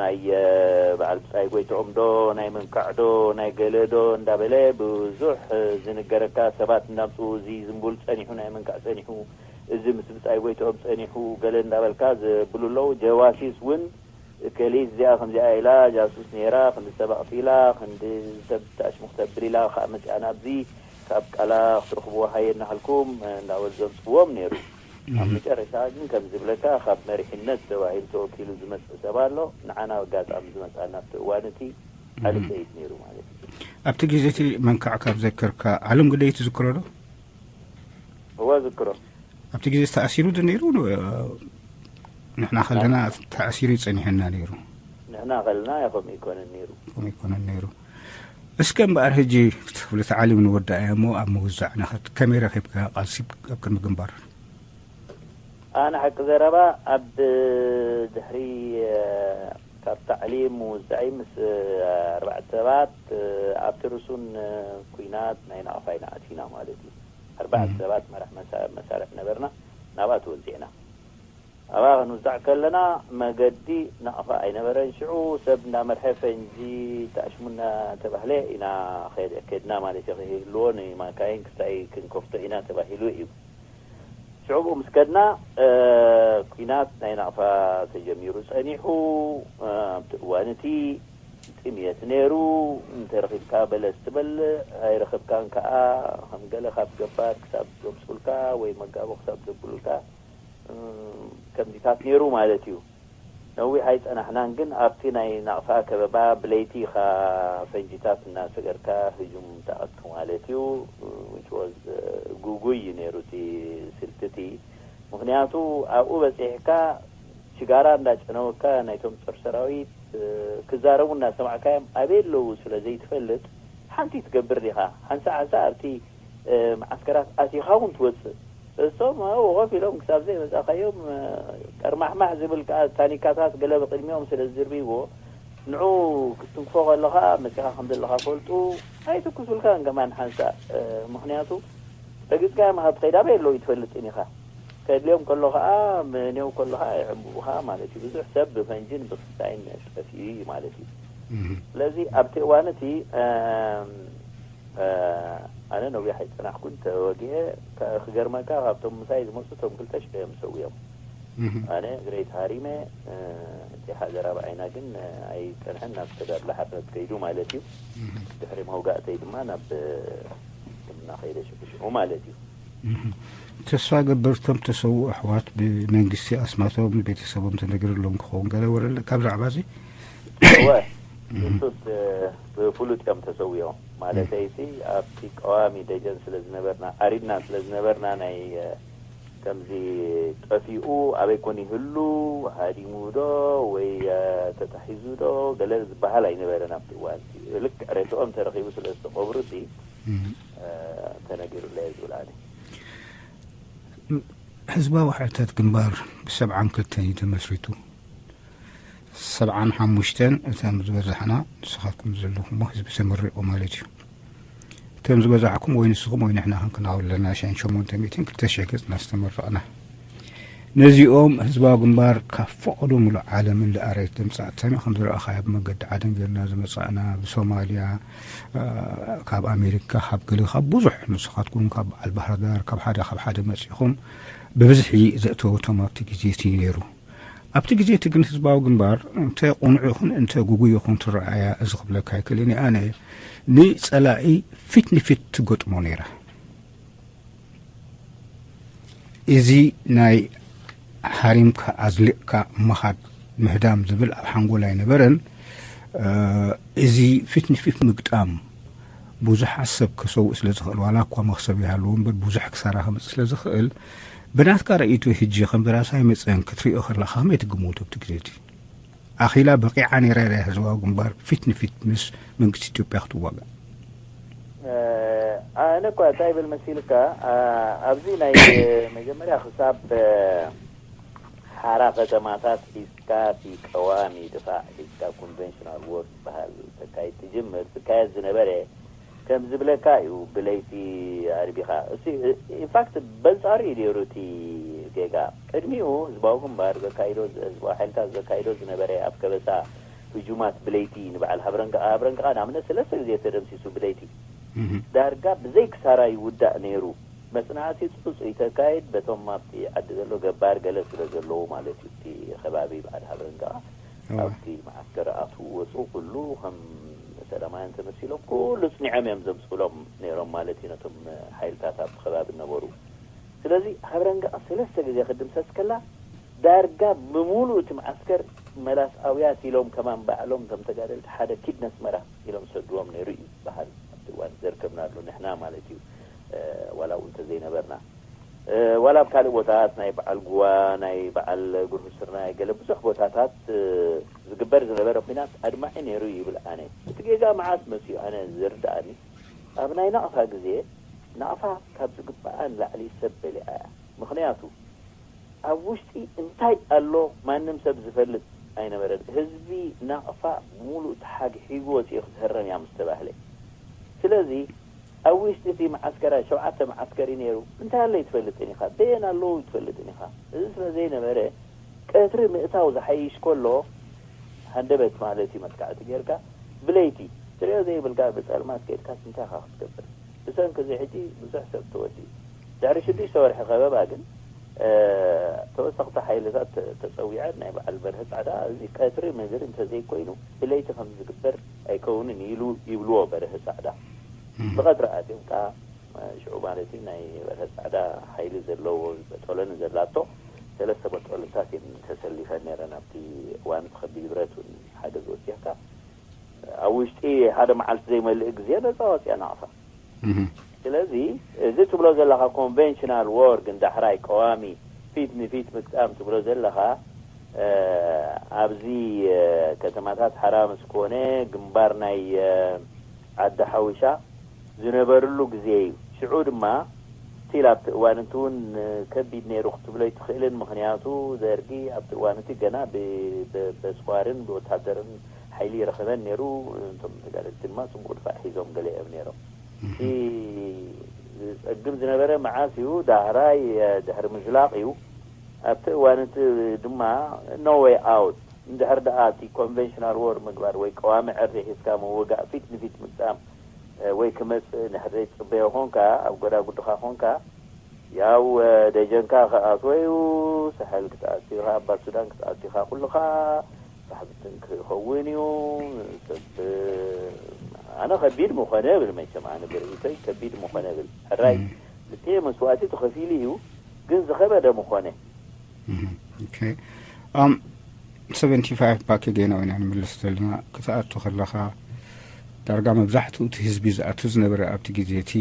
ናይ በዓል ብፃይ ጎይትኦም ዶ ናይ መንካዕ ዶ ናይ ገለ ዶ እንዳበለ ብዙሕ ዝንገረካ ሰባት እንዳምፅኡ እዚ ዝንቡል ፀኒሑ ናይ መንካዕ ፀኒሑ እዚ ምስ ብፃይ ጎይትኦም ፀኒሑ ገለ እንዳበልካ ዝብሉ ኣለዉ። ጀዋሲስ እውን እከሊት እዚኣ ከምዚኣ ኢላ ጃሱስ ነይራ ክንዲ ሰብ ኣቕቲላ ክንዲ ሰብ ተኣሽሙ ክተብል ኢላ ከዓ መፅኣ ናብዚ ካብ ቃላ ክትረኽብዎ ሃየ እናሃልኩም እንዳበሉ ዘምፅዎም ነይሩ። ኣብ መጨረሻ ግን ከም ዝብለካ ካብ መሪሕነት ተባሂሉ ተወኪሉ ዝመፅእ ሰብ ኣሎ። ንዓና ኣጋጣሚ ዝመፅኣና ኣብቲ እዋን እቲ ዓሊ ሰይድ ነይሩ ማለት እዩ። ኣብቲ ግዜ እቲ መንካዕ ካብ ዘከርካ ዓለም ግደይ ትዝክሮ ዶ? እወ ዝክሮ። ኣብቲ ግዜ ተኣሲሩ ዶ ነይሩ? ንሕና ከለና ተኣሲሩ ይጸኒሐና ነይሩ። ንሕና ከለና ከምኡ ይኮነን ነይሩ። ከምኡ ይኮነን ነይሩ። እስከ እምበኣር ሕጂ ክፍሊ ተዓሊም ንወዳእ እሞ ኣብ ምውዛዕ ንኸድ ከመይ ረኺብካ ቃልሲ ኣብ ቅድሚ ግንባር? ኣነ ሓቂ ዘረባ ኣብ ድሕሪ ካብ ታዕሊም ምውዛዕይ ምስ ኣርባዕተ ሰባት ኣብቲ ርሱን ኩናት ናይ ናቕፋ ኢና ኣቲና ማለት እዩ። ኣርባዕተ ሰባት መራሕ መሳርዕ ነበርና። ናብኣ ተወዚዕና። ኣብኣ ክንውዛዕ ከለና መገዲ ናቕፋ ኣይነበረን። ሽዑ ሰብ እንዳመርሐ ፈንጂ ተኣሽሙና ተባህለ ኢና ከድና ማለት እዩ። ክህልዎ ንማካይን ክስታይ ክንከፍቶ ኢና ተባሂሉ እዩ። ሽዑ ምስ ከድና ኲናት ናይ ናቕፋ ተጀሚሩ ጸኒሑ። ኣብቲ እዋን እቲ ጥምየት ነይሩ። እንተረኺብካ በለስ ትበልዕ፣ ኣይረኸብካን ከኣ ከም ገለ ካብ ገባር ክሳብ ዘምጽኡልካ ወይ መጋቦ ክሳብ ዘብሉልካ ከምዚታት ነይሩ ማለት እዩ። ነዊሕ ኣይጸናሕናን፣ ግን ኣብቲ ናይ ናቕፋ ከበባ ብለይቲ ኢኻ ፈንጂታት እናሰገርካ ህጁም ትኣቱ ማለት እዩ። Which was ግጉይ እዩ ነይሩ እቲ ስልቲ እቲ። ምኽንያቱ ኣብኡ በጺሕካ ሽጋራ እንዳጨነወካ ናይቶም ጦር ሰራዊት ክዛረቡ እናሰማዕካዮም ኣበይ ኣለዉ ስለ ዘይትፈልጥ፣ ሓንቲ ትገብር ዲኻ? ሓንሳእ ሓንሳእ ኣብቲ መዓስከራት ኣቲኻ እውን ትወጽእ። እሶም ኣብኡ ኮፍ ኢሎም ክሳብ ዘይመጻእካዮም ቀርማሕማሕ ዝብል ከኣ ታኒካታት ገለ ብቕድሚኦም ስለ ዝድርብይዎ፣ ንዑ ክትትንክፎ ከለኻ መጺኻ ከም ዘለኻ ፈልጡ ኣይትኩሱልካን ከማን ሓንሳእ። ምኽንያቱ ረጊጽካዮም ኣብ ከይዳ ኣበይ ኣለዉ ኣይትፈልጥን ኢኻ። ከድልዮም ከሎ ከኣ ምኔው ከሎ ከኣ ይዕምብቡኻ ማለት እዩ። ብዙሕ ሰብ ብፈንጅን ብክስታይን ጠፊኡ እዩ ማለት እዩ። ስለዚ ኣብቲ እዋን እቲ ኣነ ነዊሕ ኣይጸናሕኩን ተወጊአ። ክገርመካ ካብቶም ምሳይ ዝመጹ እቶም ክልተ ሽሕ እዮም ሰውዮም። ኣነ እግረይ ተሃሪመ። እቲ ሓደራ ብዓይና ግን ኣይጸንሐን፣ ናብ ተጋድሎ ሓርነት ከይዱ ማለት እዩ። ድሕሪ መውጋእተይ ድማ ናብ ሕክምና ከይደ ሽዑ ሽዑ ማለት እዩ። ተስፋ ገብር እቶም ተሰውኡ ኣሕዋት ብመንግስቲ ኣስማቶም ንቤተሰቦም ተነግርሎም ክኸውን ገለ ወረ ኣሎ ካብ ዛዕባ እዚ? እወ፣ ንሱስ ብፍሉጥ እዮም ተሰዊኦም። ማለተይሲ ኣብቲ ቀዋሚ ደጀን ስለ ዝነበርና፣ ዓሪድና ስለ ዝነበርና፣ ናይ ከምዚ ጠፊኡ ኣበይ ኮን ይህሉ፣ ሃዲሙ ዶ ወይ ተታሒዙ ዶ ገለ ዝበሃል ኣይነበረን ኣብቲ እዋን። ልክዕ ሬስኦም ተረኺቡ ስለ ዝተቐብሩ ሲ ተነጊሩለይ ዝብል ኣነ። ህዝባዊ ሓይልታት ግንባር ብሰብዓን ክልተን እዩ ተመስሪቱ። ሰብዓን ሓሙሽተን እቶም ዝበዛሕና ንስኻትኩም ዘለኹሞ ህዝቢ ተመሪቑ ማለት እዩ። እቶም ዝበዛሕኩም ወይ ንስኹም ወይ ንሕና ክንከውን ኣለና። ሸን ሸሞንተ ሚእትን ክልተ ሽሕ ገጽና ዝተመረቕና። ነዚኦም ህዝባዊ ግንባር ካብ ፈቐዶ ሙሉእ ዓለምን ዝኣረየት ዘምጻእተን ከም ዝረኣኻዮ ብመገዲ ዓደን ጌርና ዝመጻእና ብሶማልያ ካብ ኣሜሪካ ካብ ገለ ካብ ብዙሕ ንስኻትኩም ካብ በዓል ባህርዳር ካብ ሓደ ካብ ሓደ መጺኹም ብብዝሒ ዘእተወቶም ኣብቲ ግዜ እቲ ነይሩ። ኣብቲ ግዜ እቲ ግን ህዝባዊ ግንባር እንተ ቁኑዕ ይኹን እንተ ጉጉይ ይኹን ትረኣያ እዚ ክብለካ ኣይክእልን እየ ኣነ ንጸላኢ ፊት ንፊት ትገጥሞ ነይራ። እዚ ናይ ሃሪምካ ኣዝሊቕካ ምኻድ ምህዳም ዝብል ኣብ ሓንጎል ኣይነበረን። እዚ ፊት ንፊት ምግጣም ብዙሓት ሰብ ክሰውእ ስለ ዝኽእል ዋላ እኳ መኽሰብ ይሃልዎ እምበር ብዙሕ ክሳራ ከምፅእ ስለ ዝኽእል ብናትካ ርእይቶ ህጂ ከም ብራሳይ መፀን ክትሪኦ ከለካ ከመይ ትግምቶ ኣብቲ ግዜ እቲ ኣኺላ በቂዓ ነይራ ያ ህዝባዊ ግንባር ፊት ንፊት ምስ መንግስቲ ኢትዮጵያ ክትዋጋእ? ኣነ እኳ እንታይ ይብል መሲልካ ኣብዚ ናይ መጀመርያ ክሳብ ሓራ ከተማታት ሒዝካ እቲ ቀዋሚ ድፋዕ ሒዝካ ኮንቨንሽናል ዎር ዝበሃል ተካይድ ትጅምር ትካየድ ዝነበረ ከም ዝብለካ እዩ ብለይቲ ኣርቢኻ። እሱ ኢንፋክት በንጻሩ እዩ ነይሩ እቲ ጌጋ። ቅድሚኡ ህዝባዊ ግንባር ዘካይዶ ህዝባዊ ሓይልታት ዘካይዶ ዝነበረ ኣብ ከበሳ ህጁማት ብለይቲ ንበዓል ሃብረንጋ ሃብረንጋ ንኣብነት ሰለስተ ግዜ ተደምሲሱ ብለይቲ ዳርጋ ብዘይ ክሳራ ይውዳእ ነይሩ። መጽናዕቲ ጽጹይ ተካይድ በቶም ኣብቲ ዓዲ ዘሎ ገባር ገለ ስለ ዘለዉ ማለት እዩ። እቲ ከባቢ በዓል ሃብረንጋ ኣብቲ መዓስከር ኣትዉ ወፁ ኩሉ ከም ሰላማውያን ተመሲሎም ኩሉ ፅኒዖም እዮም ዘምፅሎም ነይሮም ማለት እዩ ነቶም ሓይልታት ኣብቲ ከባቢ ነበሩ። ስለዚ ሃብረንጋ ሰለስተ ግዜ ክድምሰስ ከላ ዳርጋ ብምሉእ እቲ መዓስከር መላስ ኣውያት ኢሎም ከማን ባዕሎም ከም ተጋደልቲ ሓደ ኪድ ነስመራ ኢሎም ሰድዎም ነይሩ እዩ በሃል ኣብቲ እዋን ዘርከብናሉ ንሕና ማለት እዩ። ዋላ እውን እንተዘይነበርና ዋላ ኣብ ካልእ ቦታት ናይ በዓል ጉዋ ናይ በዓል ግርሁስርናይ ገለ ብዙሕ ቦታታት ዝግበር ዝነበረ ኩናት ኣድማዒ ነይሩ ይብል ኣነ። እቲ ጌጋ መዓስ መፅኡ ኣነ ዝርድኣኒ ኣብ ናይ ናቕፋ ግዜ ናቕፋ ካብ ዝግብኣ ንላዕሊ ሰብ በሊዓ እያ። ምኽንያቱ ኣብ ውሽጢ እንታይ ኣሎ ማንም ሰብ ዝፈልጥ ኣይነበረን። ህዝቢ ናቕፋ ብሙሉእ ተሓግሒጉ ወፂኡ ክትህረም እያ ምስ ተባህለ። ስለዚ ኣብ ውሽጢ እቲ መዓስከራ ሸውዓተ መዓስከር እዩ ነይሩ። እንታይ ኣሎ ኣይትፈልጥን ኢኻ፣ በየን ኣለዉ ኣይትፈልጥን ኢኻ። እዚ ስለ ዘይነበረ ቀትሪ ምእታው ዝሓይሽ ከሎ ሃንደበት ማለት እዩ መጥቃዕቲ ጌርካ ብለይቲ ትሪኦ ዘይብልካ ብፀልማት ከይድካስ እንታይ ኢኻ ክትገብር? ብሰንኪ እዚ ሕጂ ብዙሕ ሰብ ተወዲኡ። ድሕሪ ሽዱሽተ ወርሒ ከበባ ግን ተወሰኽቲ ሓይልታት ተፀዊዐን ናይ በዓል በርሀ ፃዕዳ እዚ ቀትሪ ምድሪ እንተዘይኮይኑ ብለይቲ ከም ዝግበር ኣይከውንን ኢሉ ይብልዎ በርሀ ፃዕዳ። ብቐትሪ ኣትዮም ከዓ ሽዑ ማለት እዩ ናይ በርሀ ፃዕዳ ሓይሊ ዘለዎ በጦለኒ ዘላቶ ሰለስተ በጦልታት እየን ተሰሊፈን ነረን ኣብቲ እዋን ከቢድ ብረት እውን ሓገዝ ወሲኽካ ኣብ ውሽጢ ሓደ መዓልቲ ዘይመልእ ግዜ ነፃ ወፅያ ናቕፋ። ስለዚ እዚ ትብሎ ዘለካ ኮንቨንሽናል ዎር ግን ዳሕራይ ቀዋሚ ፊት ንፊት ምግጣም ትብሎ ዘለካ ኣብዚ ከተማታት ሓራ ምስ ኮነ ግንባር ናይ ዓዲ ሓዊሻ ዝነበርሉ ግዜ እዩ። ሽዑ ድማ ስቲል ኣብቲ እዋን እቲ እውን ከቢድ ነይሩ ክትብሎ ኣይትኽእልን። ምክንያቱ ደርጊ ኣብቲ እዋን እቲ ገና በስኳርን ብወታደርን ሓይሊ ይረኸበን ነይሩ። እቶም ተጋደልቲ ድማ ፅቡቅ ድፋዕ ሒዞም ገለ እዮም ነይሮም። እቲ ዝፀግም ዝነበረ መዓስ እዩ ዳህራይ ድሕሪ ምዝላቅ እዩ። ኣብቲ እዋን እቲ ድማ no way out እንድሕር ደኣ እቲ ኮንቨንሽናል ዎር ምግባር ወይ ቀዋሚ ዕርዲ ሒዝካ ምውጋእ ፊት ንፊት ምግጣም ወይ ክመፅእ እንድሕር ዘይትፅበዮ ኮንካ ኣብ ጎዳጉድኻ ኮንካ ያው ደጀንካ ክኣትወዩ ሳሕል ክትኣትኻ ኣባ ሱዳን ክትኣትኻ ኩልኻ ሳሕብትን ክኸውን እዩ። ሰብ ኣነ ከቢድ ምኾነ ብል መቸም ኣነ ብርእይቶይ ከቢድ ምኾነ ብል ሕራይ ልክዕ መስዋእቲ ተኸፊሉ እዩ። ግን ዝኸበደ ምኾነ ሰቨንቲ ፋይቭ ባክ ገና ኢና ንምልስ ዘለና ክትኣቱ ከለኻ ዳርጋ መብዛሕትኡ እቲ ህዝቢ ዝኣቱ ዝነበረ ኣብቲ ግዜ እቲ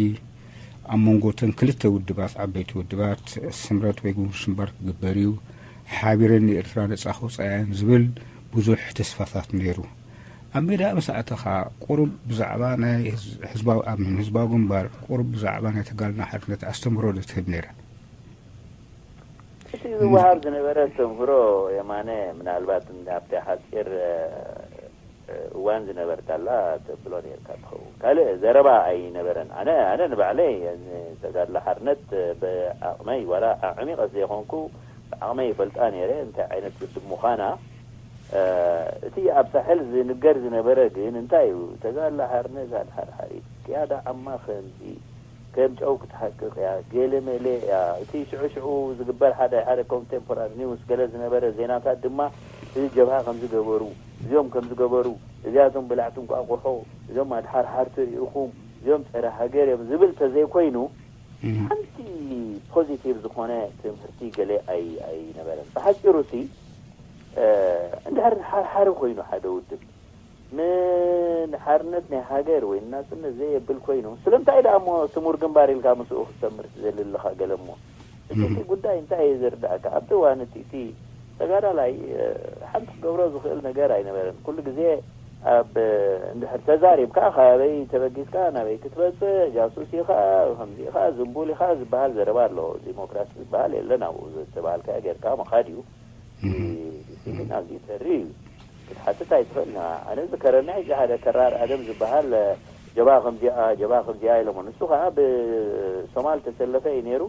ኣብ መንጎ እተን ክልተ ውድባት ዓበይቲ ውድባት ስምረት ወይ ግንቦት ግንባር ክግበር እዩ፣ ሓቢረን ንኤርትራ ነጻ ከውጻእያን ዝብል ብዙሕ ተስፋታት ነይሩ። ኣብ ሜዳ ምስ ኣተኻ ቁሩብ ብዛዕባ ናይ ህዝባዊ ኣምን ህዝባዊ ግንባር ቁሩብ ብዛዕባ ናይ ተጋድሎ ሓርነት ኣስተምህሮ ዶ ትህብ ነይራ? እቲ ዝወሃብ ዝነበረ ኣስተምህሮ የማነ ምናልባት ኣብቲ ሓፂር እዋን ዝነበርካላ ተብሎ ነርካ ትኸውን ካልእ ዘረባ ኣይነበረን ኣነ ኣነ ንባዕለይ ተጋድሎ ሓርነት ብዓቕመይ ዋላ ኣዕሚቐ ዘይኮንኩ ብዓቕመይ ይፈልጣ ነይረ እንታይ ዓይነት ውድብ ምዃና እቲ ኣብ ሳሕል ዝንገር ዝነበረ ግን እንታይ እዩ ተጋድሎ ሓርነት ኣድሓርሓሪት ቅያዳ ዓማ ከምዚ ከም ጨው ክትሓቅቕ እያ ገለ መለ እያ እቲ ሽዑ ሽዑ ዝግበር ሓደ ሓደ ኮንቴምፖራሪ ኒውስ ገለ ዝነበረ ዜናታት ድማ እዚ ጀብሃ ከምዚ ገበሩ እዚኦም ከምዚ ገበሩ እዚኣቶም በላዕቲ እንቋቑሖ እዞም ኣድሓርሓርቲ ሪኢኹም እዚኦም ፀረ ሃገር እዮም ዝብል ተዘይኮይኑ ሓንቲ ፖዚቲቭ ዝኾነ ትምህርቲ ገለ ኣይነበረን ብሓፂሩ ሲ እንድሕር ሓርሓሪ ኮይኑ ሓደ ውድብ ንሓርነት ናይ ሃገር ወይ ናጽነት ዘየብል ኮይኑ ስለምንታይ ደኣ እሞ ስሙር ግንባር ኢልካ ምስኡ ክትሰምር ትደሊ ኣለኻ ገለ እሞ እቲ ጉዳይ እንታይ እዩ ዝርዳእካ ኣብቲ እዋን እቲ እቲ ተጋዳላይ ሓንቲ ክገብሮ ዝኽእል ነገር ኣይነበረን ኩሉ ግዜ ኣብ እንድሕር ተዛሪብካ ካበይ ተበጊስካ ናበይ ክትበፅእ ጃሱስ ኢኻ ከምዚ ኢኻ ዝንቡል ኢኻ ዝበሃል ዘረባ ኣሎ ዲሞክራሲ ዝበሃል የለን ኣብኡ ዝተባሃልካ ጌርካ ምኻድ እዩ ዲሲፕሊን ኣዝዩ ተሪ እዩ ክትሓትት ኣይትኽእል ኢና ኣነ ዝከረኒ ሕጂ ሓደ ከራር ኣደም ዝበሃል ጀብሃ ከምዚኣ ጀብሃ ከምዚኣ ኢሎሞ ንሱ ከዓ ብሶማል ተሰለፈ እዩ ነይሩ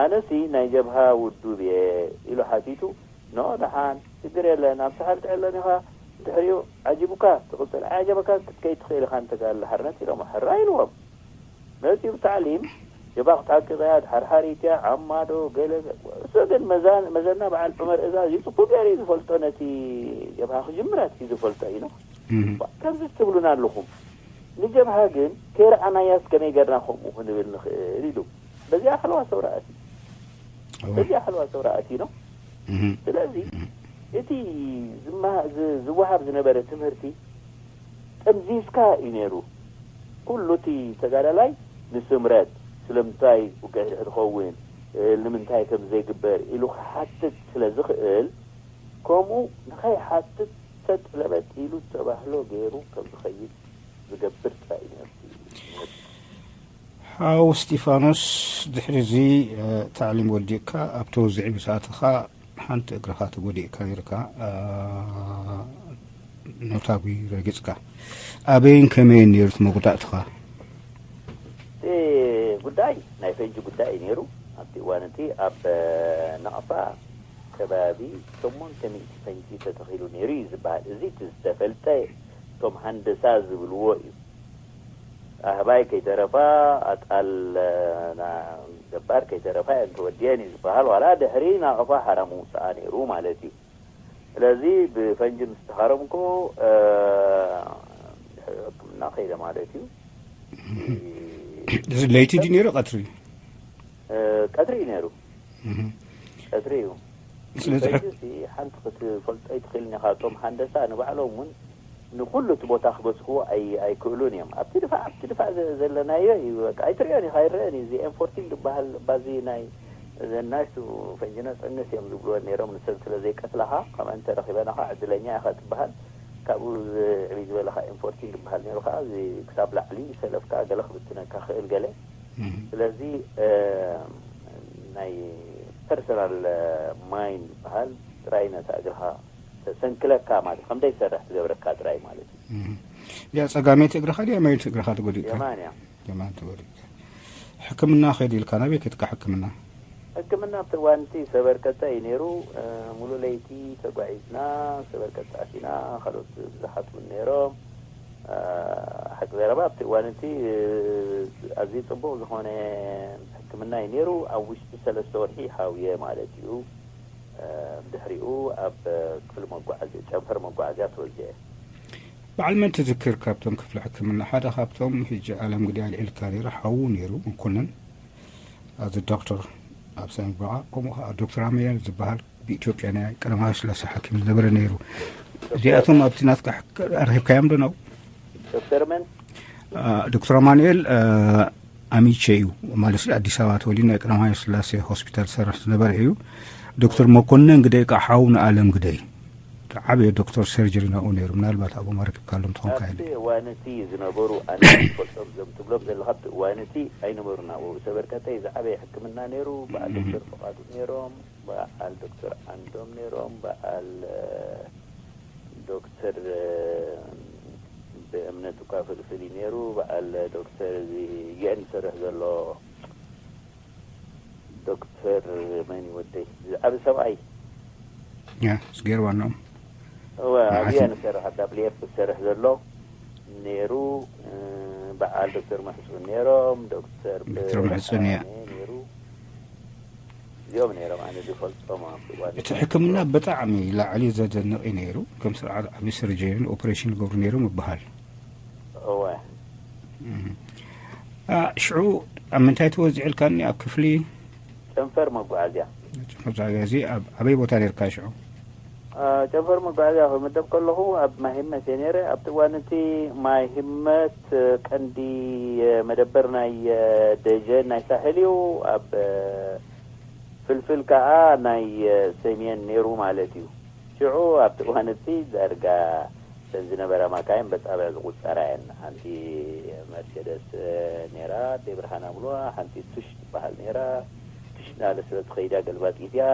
ኣነሲ ናይ ጀብሃ ውዱብ እየ ኢሉ ሓቲቱ ኖ ደሓን ሽግር የለን ኣብ ሳሕል ትዕለም ኢኻ ድሕሪኡ ዓጂቡካ ትቕፅል ዓጀበካ ክትከይድ ትኽእል ኢኻ ንተጋድሎ ሓርነት ኢሎሞ ሕራይ ኢልዎም መፂኡ ብታዕሊም ጀብሃ ክትሓቅቕ እያ ድሓርሓሪት እያ ዓማ ዶ ገለ እሱ ግን መዘና በዓል ዑመር እዛዝ እዩ ፅቡቅ ገይሩ እዩ ዝፈልጦ ነቲ ጀብሃ ክጅምር ኣትዩ ዝፈልጦ እዩ ከምዚ ትብሉና ኣለኹም ንጀብሃ ግን ከይረኣናያስ ከመይ ገርና ከምኡ ክንብል ንኽእል ኢሉ በዚኣ ሓለዋ ሰውራ ኣትዩ በዚኣ ሓለዋ ሰውራ ኣትዩ ነው ስለዚ እቲ ዝወሃብ ዝነበረ ትምህርቲ ጠምዚዝካ እዩ ነይሩ ኩሉ እቲ ተጋዳላይ ንስምረት ስለምንታይ ውግእ ዝኸውን ንምንታይ ከም ዘይግበር ኢሉ ክሓትት ስለ ዝኽእል ከምኡ ንኸይሓትት ሰጥ ለበጥ ኢሉ ዝተባህሎ ገይሩ ከም ዝኸይድ ዝገብር ጥራይ እዩ ነይሩ ሓው እስጢፋኖስ ድሕሪ እዚ ታዕሊም ወዲእካ ኣብ ተወዝዒ ምስ ኣተኻ ሓንቲ እግርኻ ተጎዲእካ ነይርካ ኖታጉ ረጊፅካ ኣበይን ከመይን ነይሩ እቲ መጉዳእትኻ እቲ ጉዳይ ናይ ፈንጂ ጉዳይ እዩ ነይሩ ኣብቲ እዋን እቲ ኣብ ናቕፋ ከባቢ ሸሞንተ ሚእቲ ፈንጂ ተተኺሉ ነይሩ እዩ ዝበሃል እዚ እቲ ዝተፈልጠ እቶም ሃንደሳ ዝብልዎ እዩ ኣህባይ ከይተረፋ ኣጣል ገባር ከይተረፋ እየን ተወዲአን እዩ ዝበሃል። ዋላ ድሕሪ ናቕፋ ሓራ ምውፅኣ ነይሩ ማለት እዩ። ስለዚ ብፈንጂ ምስ ተሃረምኩ፣ እ፣ ሕክምና ከይደ ማለት እዩ። እዚ ለይቲ ድዩ ነይሩ ቀትሪ? እ፣ ቀትሪ እዩ ነይሩ። እህ። ቀትሪ እዩ። ስለዚ ሕክ- ፈንጂ ሓንቲ ክትፈልጦ ኣይትኽእልን ኢኻ። እቶም ሃንደሳ ንባዕሎም እውን ንኩሉ እቲ ቦታ ክበፅሕዎ ኣይ-፣ ኣይክእሉን እዮም። ኣብቲ ድፋዕ፣ ኣብቲ ድፋዕ ዘ-፣ ዘለናዮ እዩ። በቃ ኣይትሪኦን ኢኻ፣ ኣይረአን እዩ። እዚ ኤም ፎርቲን ዝበሃል ባዚ ናይ ዘናሽቱ ፈንጂ ነፃነት እዮም ዝብልወን ነይሮም። ንሰብ ስለ ዘይቀትላኻ፣ ከምኣ እንተረኺበናኻ ዕድለኛ ኢኻ ትበሃል። ካብኡ ዝዕብይ ዝበለኻ ኤም ፎርቲን ዝበሃል ነይሩ። ከዓ እዚ ክሳብ ላዕሊ ሰለፍካ ገለ ክብትነካ ክእል ገለ። እህ። ስለዚ፣ እ፣ ናይ ፐርሰናል ማይን ዝበሃል ጥራይ ነታ እግርኻ ተሰንክለካ ማለት፣ ከም ዘይሰርሕ ትገብረካ ጥራይ ማለት እዩ። እህ። ያ ጸጋመይቲ እግርኻ ድያ የማነይቲ እግርኻ ተጎዲእካ? የማንያ። የማን ተጎዲእካ። ሕክምና ከይድ ኢልካ ናበይ ከድካ ሕክምና? ሕክምና ኣብቲ እዋንቲ ሰበርከታ እዩ ነይሩ። እ፣ ሙሉእ ለይቲ ተጓዒዝና፣ ሰበርከታ ኣቲና፣ ካልኦት ብዙሓት እውን ነይሮም። እ፣ ሓቂ ዘረባ ኣብቲ እዋን እቲ፣ እ፣ ኣዝዩ ጽቡቕ ዝኾነ ሕክምና እዩ ነይሩ። ኣብ ውሽጢ ሰለስተ ወርሒ ሓውየ ማለት እዩ። እ፣ ድሕሪኡ ኣብ ክፍሊ መጓዓዝያ፣ ጨንፈር መጓዓዝያ ተወዚዐ። በዓል መን ትዝክር ካብቶም ክፍሊ ሕክምና? ሓደ ካብቶም ሕጂ ኣለም ግዲ ኣልዒልካ ነይሩ፣ ሓዉ ነይሩ፣ መኮንን። ኣብዚ ዶክተር ኣብ ሰንበዓ፣ ከምኡ ከዓ ዶክተር ኣመያል ዝበሃል ብኢትዮጵያ ናይ ቀዳማዊ ስላሴ ሓኪም ዝነበረ ነይሩ። እዚኣቶም ኣብቲ ናትካ ሕክ-፣ ኣርኺብካዮም ዶ ነው? ዶክተር መን? አ፣ ዶክተር ኣማኑኤል፣ አ፣ ኣሚቼ እዩ። ማለት ኣዲስ ኣበባ ተወሊዱ ናይ ቀዳማዊ ስላሴ ሆስፒታል ዝሰርሕ ዝነበረ እዩ። ዶክተር መኮንን ግደይ ከዓ ሓው ንኣለም ግደይ። ዝዓበየ ዶክተር ሰርጀሪ ናብኡ ነይሩ። ምናልባት ኣብኦም ኣረኪብካሎም ትኾንካ ኢለ። ኣብቲ እዋን እቲ ዝነበሩ ኣነ ዝፈልጦም እዞም ትብሎም ዘለኻ ኣብቲ እዋን እቲ ኣይነበሩን ኣብኡ። ሰበርከተይ ዝዓበየ ሕክምና ነይሩ። በዓል ዶክተር ፍቓዱ ነይሮም፣ በዓል ዶክተር ዓንዶም ነይሮም፣ በዓል፣ እ፣ ዶክተር፣ እ፣ ብእምነት እኳ ፍልፍል እዩ ነይሩ፣ በዓል ዶክተር እዚ ዩ ኤን ዝሰርሕ ዘሎ ዶክተር መን እዩ ወደይ? ዝዓቢ ሰብኣይ። ያ፣ ስጌር ዋናኦም። እወ፣ ኣብ መዓት ዩ ኤን ዝሰርሕ፣ ኣብ ዳብሊው ኤፍ ዝሰርሕ ዘሎ ነይሩ። እ፣ በዓል ዶክተር መሕጹን ነይሮም፣ ዶክተር ዶክተር መሕጹን፣ ያ። ብርሃነ ነይሩ። እዚኦም ነይሮም ኣነ ዝፈልጦም ኣብ እዋን እቲ ሕክምና ብጣዕሚ ላዕሊ ዘደንቕ እዩ ነይሩ። ከም ስርዓት ዓቢ ሰርጀሪን ኦፕሬሽን ይገብሩ ነይሮም ይበሃል። እወ። እህ። አ፣ ሽዑ ኣብ ምንታይ ተወዚዕልካኒ? ኣብ ክፍሊ ጨንፈር መጓዓዝያ። ጨንፈር መጓዓዝያ። እዚ ኣብ ኣበይ ቦታ ነርካ ሽዑ? አ፣ ጨንፈር መጓዓዝያ ክምደብ ከለኹ ኣብ ማይ ህመት እየ ነይረ። ኣብቲ እዋን እቲ ማይ ህመት፣ እ፣ ቀንዲ፣ እ፣ መደበር ናይ፣ እ፣ ደጀን ናይ ሳሕል እዩ። ኣብ፣ እ፣ ፍልፍል ከኣ ናይ፣ እ፣ ሰሜን ነይሩ ማለት እዩ። ሽዑ ኣብቲ እዋን እቲ ዳርጋ እተን ዝነበራ ማካይን በጻብዕ ዝቑጸራ እየን። ሓንቲ መርሴደስ፣ እ፣ ነይራ፣ ኣደይ ብርሃን ኣብልዋ፣ ሓንቲ ቱሽ ትበሃል ነይራ። ቱሽ እናበለ ስለ ትኸይዳ ገልባጢት እያ።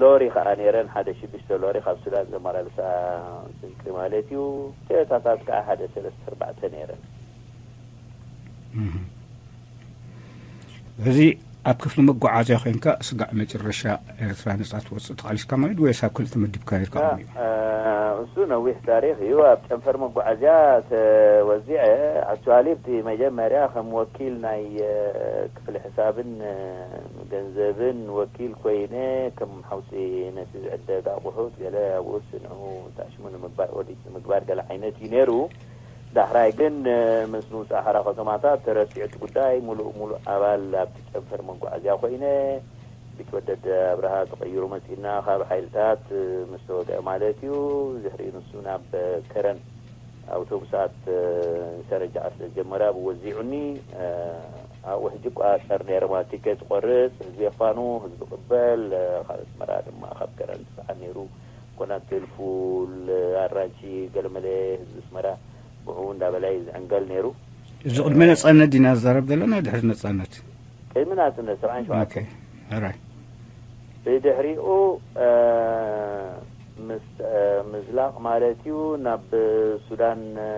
ሎሪ ከኣ ነይረን፣ ሓደ ሽዱሽተ ሎሪ ካብ ሱዳን ዘመላልሳ ስንቂ ማለት እዩ። ቶዮታታት ከኣ ሓደ ሰለስተ ኣርባዕተ ነይረን። እህ። እዚ ኣብ ክፍሊ መጓዓዝያ ኮይንካ ስጋዕ መጨረሻ ኤርትራ ነጻ ትወጽእ ተቓሊስካ ማለት ወይስ ኣብ ክልተ መዲብካ ነርካ ያ፣ ከምኡ እዩ? እ፣ እሱ ነዊሕ ታሪኽ እዩ። ኣብ ጨንፈር መጓዓዝያ ተወዚዐ። ኣክቹዋሊ፣ እቲ መጀመርያ ከም ወኪል ናይ፣ እ፣ ክፍሊ ሕሳብን፣ እ፣ ገንዘብን ወኪል ኮይነ፣ ከም ሓውሲ ነቲ ዝዕደግ ኣቑሑት ገለ ኣብኡ ስንዑ ታሽሙ ንምግባር፣ ኦዲት ንምግባር ገለ ዓይነት እዩ ነይሩ። ዳሕራይ ግን፣ እ፣ ምስ ምውጻእ ሓራ ከተማታት ተረሲዑ እቲ ጉዳይ። ሙሉእ ሙሉእ ኣባል ኣብቲ ጨንፈር መጓዓዝያ ኮይነ፣ ቢትወደድ ኣብርሃ ተቐይሩ መጺእና፣ ካብ ሓይልታት፣ እ፣ ምስ ተወግአ ማለት እዩ። ድሕሪኡ ንሱ ናብ፣ እ፣ ከረን ኣውቶቡሳት፣ እ፣ ሰረጃዓ ስለ ዝጀመረ ኣብኡ ወዚዑኒ። እ፣ ኣብኡ ሕጂ እቋጸር ነይረ ማለት ቲኬት ዝቆርጽ፣ ህዝቢ የፋኑ፣ ህዝቢ ቅበል፣ እ፣ ካብ ኣስመራ ድማ ካብ ከረን ዝጸዓን ነይሩ። ኮናትል፣ ፉል፣ ኣራንሺ፣ ገለመለ፣ ህዝቢ ኣስመራ ብኡ እንዳበላ እዩ ዝዕንገል ነይሩ። እዚ ቅድሚ ነጻነት ዲና ዝዛረብ ዘለና ድሕሪ ነጻነት? ቅድሚ ናጽነት ሰብዓን ሸውዓተን። ኦኬ፣ ኦራይት። ብድሕሪኡ፣ እ፣ ምስ፣ እ፣ ምዝላቕ ማለት እዩ፣ ናብ ሱዳን፣ እ፣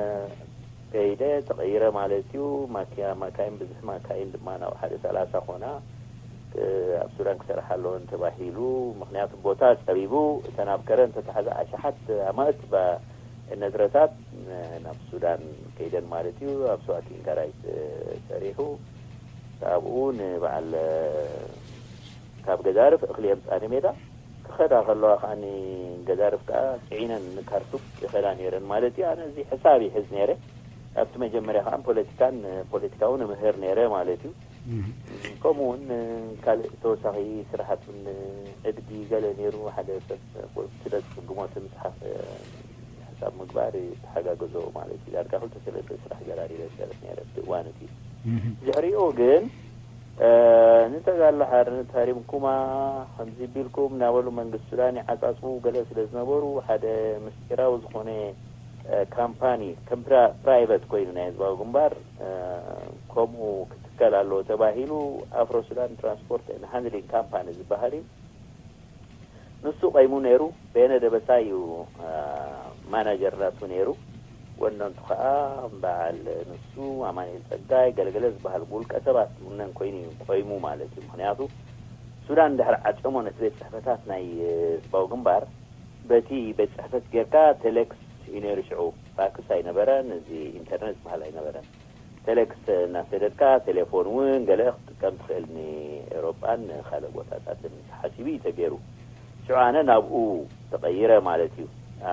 ከይደ ተቐይረ ማለት እዩ። ማኪያ-፣ ማካይን፣ ብዙሕ ማካይን ድማ ናብ ሓደ ሰላሳ ኮና፣ እ፣ ኣብ ሱዳን ክሰርሓ ኣለወን ተባሂሉ። ምኽንያቱ ቦታ ጸቢቡ፣ እተን ኣብ ከረን ተታሕዛ ኣሽሓት ኣማእት ባ-፣ ነድረታት፣ እ፣ ናብ ሱዳን ከይደን ማለት እዩ። ኣብ ስዋኪን ጋራጅ፣ እ፣ ሰሪሑ። ኣብኡ ንበዓል ካብ ገዛርፍ እኽሊ የምፃ ንሜዳ ክኸዳ ከለዋ ከዓኒ ገዛርፍ ከዓ ፅዒነን ንካርቱም ይኸዳ ነይረን ማለት እዩ። ኣነ እዚ ሕሳብ ይሕዝ ነይረ። ኣብቲ መጀመርያ ከዓ ፖለቲካን ፖለቲካውን እምህር ነይረ ማለት እዩ። ከምኡ እውን ካልእ ተወሳኺ ስራሓት እውን ዕድጊ ገለ ነይሩ። ሓደ ሰብ ስለ ዝፅግሞ እቲ ምፅሓፍ ሕሳብ ምግባር ተሓጋገዞ ማለት እዩ። ዳርጋ ክልተ ሰለስተ ስራሕ ዘራሪበ ይሰርሕ ነይረ ኣብቲ እዋን እቲ። ድሕሪኡ ግን ንተጋድሎ ሓርነት ሃሪምኩማ ከምዚ ቢልኩም እናበሉ መንግስቲ ሱዳን ይዓፃፅዉ ገለ ስለ ዝነበሩ ሓደ ምስጢራዊ ዝኾነ ካምፓኒ ከም ፕራይቨት ኮይኑ ናይ ህዝባዊ ግንባር ከምኡ ክትከል ኣለዎ ተባሂሉ ኣፍሮ ሱዳን ትራንስፖርት ሃንድሊንግ ካምፓኒ ዝበሃል እዩ። ንሱ ቀይሙ ነይሩ። በየነ ደበሳ እዩ ማናጀር ናቱ ነይሩ። ወነንቱ ከዓ በዓል ንሱ ኣማኑኤል ፀጋይ ገለገለ ዝበሃል ብውልቀ ሰባት ይውነን ኮይኑ እዩ ቆይሙ ማለት እዩ። ምክንያቱ ሱዳን ድሕሪ ዓፅዮሞ ነቲ ቤት ፅሕፈታት ናይ ህዝባዊ ግንባር በቲ ቤት ፅሕፈት ጌርካ ቴሌክስ እዩ ነይሩ። ሽዑ ፋክስ ኣይነበረን፣ እዚ ኢንተርኔት ዝበሃል ኣይነበረን። ቴሌክስ እናሰደድካ ቴሌፎን እውን ገለ ክትጥቀም ትኽእል ንኤውሮጳን ካልእ ቦታታትን ተሓሲቡ እዩ ተገይሩ። ሽዑ ኣነ ናብኡ ተቐይረ ማለት እዩ።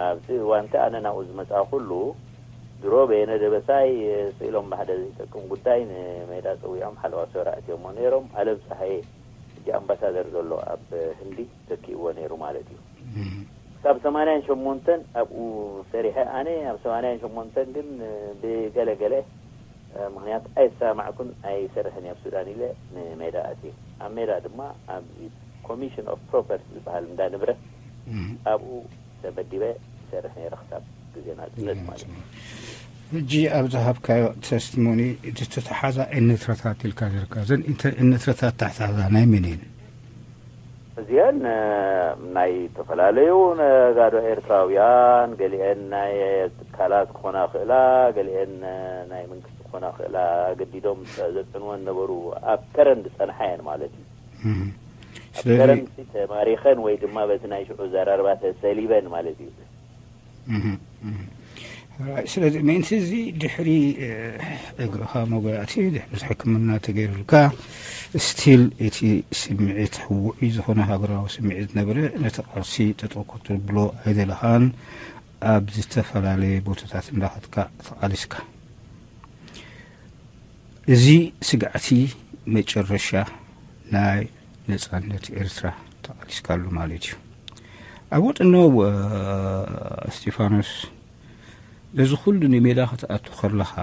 ኣብዚ እዋንቲ ኣነ ናብኡ ዝመፃ ኩሉ ድሮ በየነ ደበሳይ ስኢሎም ብሓደ ዘይጠቅም ጉዳይ ንሜዳ ፀዊዖም ሓለዋ ሰውራ ኣትዮሞ ነይሮም። ኣለም ፀሃየ ሕጂ ኣምባሳደር ዘሎ ኣብ ህንዲ ተኪእዎ ነይሩ ማለት እዩ። ክሳብ ሰማንያን ሸሞንተን ኣብኡ ሰሪሐ ኣነ ኣብ ሰማንያን ሸሞንተን ግን ብገለገለ ምክንያት ኣይሰማዕኩን ኣይሰርሕን ኣብ ሱዳን ኢለ ንሜዳ ኣትየ። ኣብ ሜዳ ድማ ኣብ ኮሚሽን ኦፍ ፕሮፐርቲ ዝበሃል እንዳ ንብረት ኣብኡ ተመዲበ ይሰርሕ ነይረ ክሳብ ግዜ ናፅነት ማለት እዩ። ሕጂ ኣብ ዝሃብካዮ ተስቲሞኒ እቲ ተተሓዛኢነትረታት ኢልካ ዘርካ ዘን እነትረታት ታሕታዛ ናይ መን እየን? እዚአን ናይ ዝተፈላለዩ ነጋዶ ኤርትራውያን ገሊአን ናይ ትካላት ክኾና ክእላ፣ ገሊአን ናይ መንግስቲ ክኾና ክእላ፣ ገዲዶም ዘፅዕንወን ነበሩ። ኣብ ከረን ዝፀንሓ እየን ማለት እዩ። ኣብ ስለዚ ከረን ተማሪኸን ወይ ድማ በቲ ናይ ሽዑ ዘራርባ ተሰሊበን ማለት እዩ። ስለዚ ምእንቲ እዚ ድሕሪ እግርኻ መጉዳእቲ ድሕሪ ሕክምና ተገይሩልካ ስቲል እቲ ስምዒት ውዑይ ዝኾነ ሃገራዊ ስምዒት ዝነበረ ነቲ ቃልሲ ጠጠው ከተብሎ ኣይደለኻን ኣብ ዝተፈላለየ ቦታታት እንዳኸድካ ተቓሊስካ። እዚ ስግዕቲ መጨረሻ ናይ ነጻነት ኤርትራ ተቓሊስካሉ ማለት እዩ። ኣብ ወጥኖ እስጢፋኖስ ነዚ ኩሉ ንሜዳ ክትኣቱ ከለኻ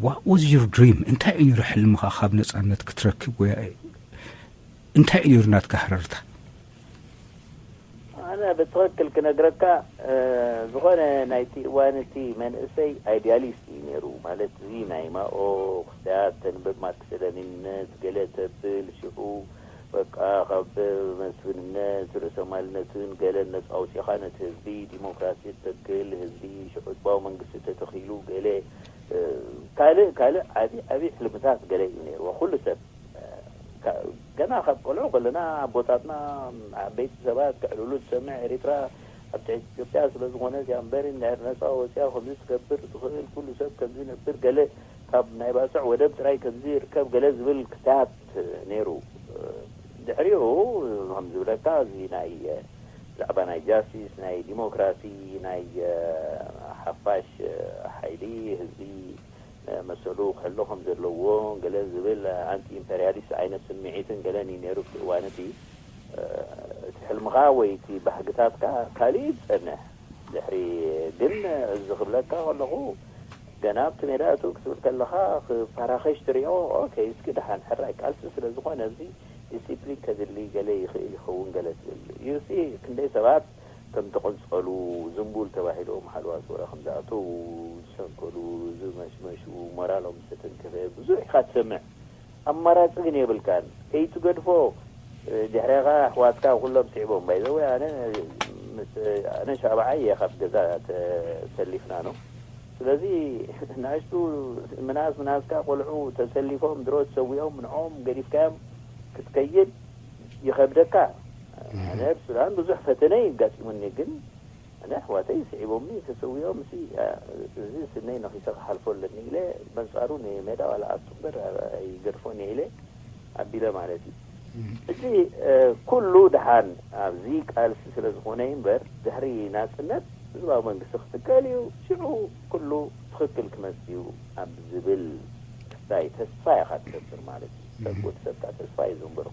what was your dream? እንታይ እዩ ነይሩ ሕልምኻ ካብ ነጻነት ክትረክብ ወይ እንታይ እዩ ነይሩ ናትካ ሃረርታ? ኣነ ብትኽክል ክነግረካ ዝኾነ ናይቲ እዋን እቲ መንእሰይ ኣይዲያሊስት እዩ ነይሩ። ማለት እዚ ናይ ማኦ ክስታያት ተንብብ ማርክስ ለኒንነት ገለ ተብል ሽዑ በቃ ካብ መስፍንነት ርእሰማልነትን ገለን ነፃ ኣውፂኻ ነቲ ህዝቢ ዲሞክራሲ ተክል ህዝቢ ሽዑ ህዝባዊ መንግስቲ ተተኺሉ ገለ ካልእ ካልእ ዓብዪ ዓብዪ ሕልምታት ገለ እዩ ነይርዎ ኩሉ ሰብ። ገና ካብ ቆልዑ ከለና ኣቦታትና ዓበይቲ ሰባት ክዕልሉ ዝሰምዕ ኤሪትራ ኣብ ትሕቲ ኢትዮጵያ ስለ ዝኾነት እያ እምበር እንድሕር ነፃ ወፅያ ከምዚ ትገብር ትኽእል ኩሉ ሰብ ከምዚ ነብር ገለ ካብ ናይ ባፅዕ ወደብ ጥራይ ከምዚ ይርከብ ገለ ዝብል ክስታያት ነይሩ። ድሕሪኡ ከም ዝብለካ እዚ ናይ ብዛዕባ ናይ ጃስቲስ ናይ ዲሞክራሲ ናይ ሓፋሽ ሓይሊ ህዝቢ መሰሉ ክሕሎ ከም ዘለዎ ገለ ዝብል ኣንቲ ኢምፐርያሊስት ዓይነት ስምዒትን ገለን እዩ ነይሩ ኣብቲ እዋን እቲ። እቲ ሕልምኻ ወይ እቲ ባህግታትካ ካሊእ እዩ ዝጸንሕ። ድሕሪ ግን እዚ ክብለካ ከለኹ ገና ኣብቲ ሜዳ እትው ክትብል ከለኻ ክፈራኸሽ ትሪኦ። ኦኬ እስኪ ደሓን ሕራይ ቃልሲ ስለ ዝኾነ እዚ ዲሲፕሊን ከድሊ ገለ ይኽእል ይኸውን ገለ ትብል። ዩሲ ክንደይ ሰባት ከም ተቐንጸሉ ዝንቡል ተባሂሎም ሓለዋ ሰውራ ከም ዝኣተዉ ዝሰንከሉ ዝመሽመሹ ሞራሎም ዝተተንከፈ ብዙሕ ኢኻ ትሰምዕ። ኣማራጺ ግን የብልካን። ከይትገድፎ ድሕሬኻ ኣሕዋትካ ኩሎም ስዒቦም ባይዘወ ኣነ ምስ ኣነ ሻብዓይ እየ ካብ ገዛ ተሰሊፍና ነው። ስለዚ ንኣሽቱ ምናስ ምናስካ ቆልዑ ተሰሊፎም ድሮ ተሰዊኦም ንዕኦም ገዲፍካዮም ክትከይድ ይኸብደካ። ኣነ ኣብ ሱዳን ብዙሕ ፈተነ ይጋጢሙኒ ግን ኣነ ኣሕዋተይ ስዒቦምኒ ተሰዊኦም ሲ እዚ ስነይ ነኺሰ ክሓልፎ ኣለኒ ኢለ በንጻሩ ንሜዳ ዋላ ኣቱ እምበር ኣይገድፎን እየ ኢለ ኣቢለ ማለት እዩ። ሕጂ ኩሉ ደሓን ኣብዚ ቃልሲ ስለ ዝኾነ እዩ እምበር ድሕሪ ናጽነት ህዝባዊ መንግስቲ ክትከል እዩ፣ ሽዑ ኩሉ ትኽክል ክመጽእ እዩ ኣብ ዝብል ናይ ተስፋ ኢኻ ትገብር ማለት እዩ። ሰብ ወዲ ሰብ ከዓ ተስፋ እዩ ዘንብሮ።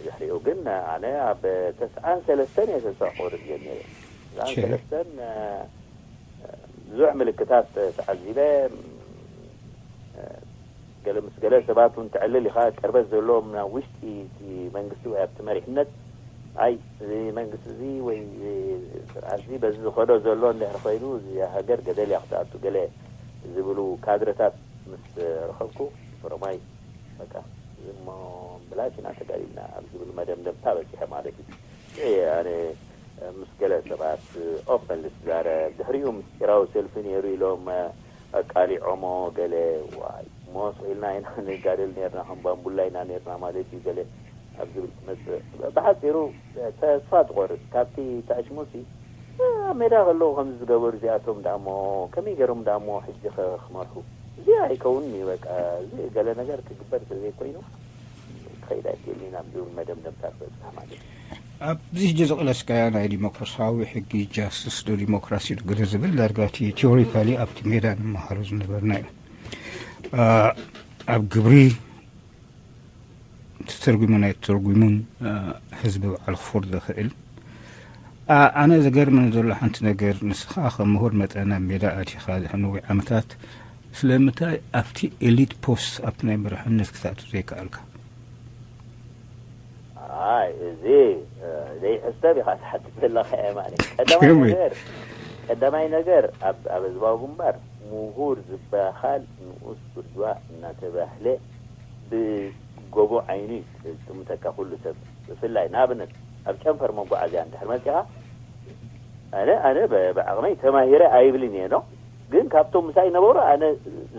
ድሕሪኡ ግን ኣነ ኣብ ተስዓን ሰለስተን እየ ተስፋ ክቆርጽ ጀሚረ። ተስዓን ሰለስተን ብዙሕ ምልክታት ተዓዚበ። ገለ ምስ ገለ ሰባት እውን ትዕልል ኢኻ። ቅርበት ዘለዎም ናብ ውሽጢ እቲ መንግስቲ ወይ ኣብቲ መሪሕነት ኣይ እዚ መንግስቲ እዚ ወይ ስርዓት እዚ በዚ ዝኸዶ ዘሎ እንድሕር ኮይኑ እዚ ሃገር ገደል እያ ክትኣቱ ገለ ዝብሉ ካድረታት ምስ ረኸብኩ ኦሮማይ በቃ እዚ እሞ ብላሽ ኢና ተጋዲልና ኣብ ዝብል መደምደምታ በፂሐ ማለት እዩ። ኣነ ምስ ገለ ሰባት ኦፕንሊ ዝዛረብ ድሕሪኡ ምስጢራዊ ሰልፊ ነይሩ ኢሎም ኣቃሊዖሞ ገለ ዋይ ሞስ ኢልና ኢና ንጋደል ነርና ከም ባምቡላ ኢና ነርና ማለት እዩ ገለ ኣብ ዝብል ትመፅእ። ብሓፂሩ ተስፋ ትቆርፅ ካብቲ ታሽሙሲ ኣብ ሜዳ ከለዉ ከምዚ ዝገበሩ እዚኣቶም ዳሞ ከመይ ገይሮም ዳሞ ሕጂ ክመርሑ እዚ ኣይከውንን እዩ በቃ እዚ ገለ ነገር ክግበር ስለዘይኮይኑ ክኸይድ ኣይክእልን ኢና ዝብል መደምደምታ ክበፅሕ ማለት እዩ። ኣብዚ ሕጂ ዝቕለስካዮ ናይ ዲሞክራሲያዊ ሕጊ ጃስቲስ ዶ ዲሞክራሲ ዶ ገለ ዝብል ዳርጋ እቲ ቲዮሪካሊ ኣብቲ ሜዳ ንመሃሮ ዝነበርና እዩ። ኣብ ግብሪ ተተርጉሙን ኣይተተርጉሙን ህዝቢ ባዕሉ ክፈርዶ ይኽእል። ኣነ ዝገርመኒ ዘሎ ሓንቲ ነገር ንስኻ ከም ምሁር መጠን ኣብ ሜዳ ኣቲኻ ድሕሪ ነዊሕ ዓመታት ስለምንታይ ኣብቲ ኤሊት ፖስት ኣብቲ ናይ መራሕነት ክትኣቱ ዘይከኣልካ? ኣይ እዚ ዘይሕሰብ ኢኻ ትሓትት ዘለኻ የማነ። ቀዳማይ ነገር ቀዳማይ ነገር ኣብ ኣብ ህዝባዊ ግንባር ምሁር ዝበሃል ንኡስ ብርጅዋ እናተባህለ ብጎቦ ዓይኑ እዩ ዝጥምተካ ኩሉ ሰብ። ብፍላይ ንኣብነት ኣብ ጨንፈር መጓዓዝያ እንድሕር መፂኻ ኣነ ኣነ ብዓቕመይ ተማሂረ ኣይብልን እየ ኖ ግን ካብቶም ምሳይ ነበሩ ኣነ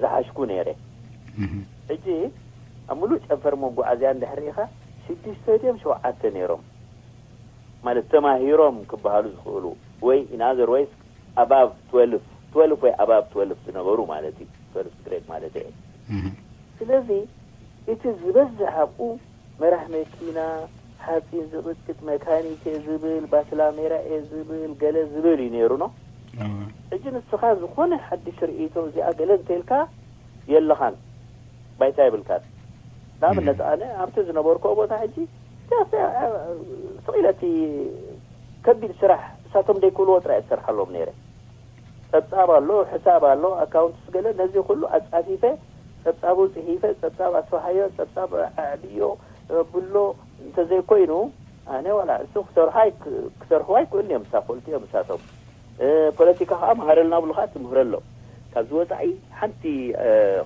ዝሓሽኩ ነይረ። ሕጂ ኣብ ሙሉእ ጨንፈር መጓዓዝያ እንድሕር ርኢኻ ሽዱሽተ ድዮም ሸውዓተ ነይሮም ማለት ተማሂሮም ክበሃሉ ዝኽእሉ ወይ in other ways above twelve twelve ወይ above twelve ዝነበሩ ማለት እዩ። Twelve grade ማለት እየ። ስለዚ እቲ ዝበዝሕ ኣብኡ መራሕ መኪና፣ ሓፂን ዝቕጥቅጥ መካኒክ እየ ዝብል፣ ባትላሜራ እየ ዝብል፣ ገለ ዝብል እዩ ነይሩ ኖ። ሕጂ ንስኻ ዝኾነ ሓድሽ ርእይቶ እዚኣ ገለ እንተልካ የለኻን፣ ባይታ የብልካን። ንኣብነት ኣነ ኣብቲ ዝነበርኩ ቦታ ሕጂ ስቕ ኢለ እቲ ከቢድ ስራሕ እሳቶም ደይክእልዎ ጥራይ ዝሰርሓሎም ነይረ። ጸብጻብ ኣሎ፣ ሕሳብ ኣሎ፣ ኣካውንትስ ገለ ነዚ ኩሉ ኣጻፊፈ ጸብጻቡ ጽሒፈ ጸብጻብ ኣስፍሓዮ ጸብጻብ ኣዕብዮ ብሎ እንተዘይኮይኑ ኣነ ዋላ እሱ ክሰርሖ ክሰርሕዎ ኣይክእልን እዮም። ምሳ ፈልጡ እዮም እሳቶም። ፖለቲካ ከዓ መሃረልና ብሉካ ትምህረሎም። ካብዚ ወፃኢ ሓንቲ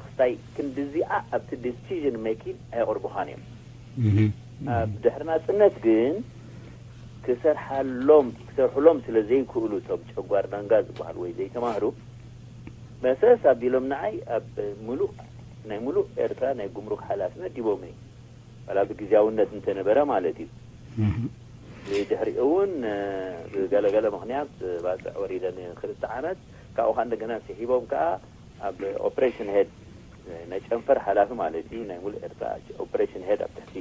ክስታይ ክንድዚኣ ኣብቲ decision making ኣየቕርቡኻን እዮም። ኣብ ድሕሪ ናፅነት ግን ክሰርሓሎም ክሰርሕሎም ስለ ዘይክእሉ እቶም ጨጓር ዳንጋ ዝበሃሉ ወይ ዘይተማህሩ መሰስ ኣቢሎም ንዓይ ኣብ ሙሉእ ናይ ሙሉእ ኤርትራ ናይ ጉምሩክ ሓላፊ መዲቦምኒ። ዋላ ብግዝያውነት እንተነበረ ማለት እዩ። ድሕሪኡ እውን ብገለገለ ምክንያት ባፅዕ ወሪደ ንክልተ ዓመት ካብኡ ከዓ እንደገና ስሒቦም ከዓ ኣብ ኦፕሬሽን ሄድ ናይ ጨንፈር ሓላፊ ማለት እዩ ናይ ሙሉእ ኤርትራ ኦፕሬሽን ሄድ ኣብ ትሕቲ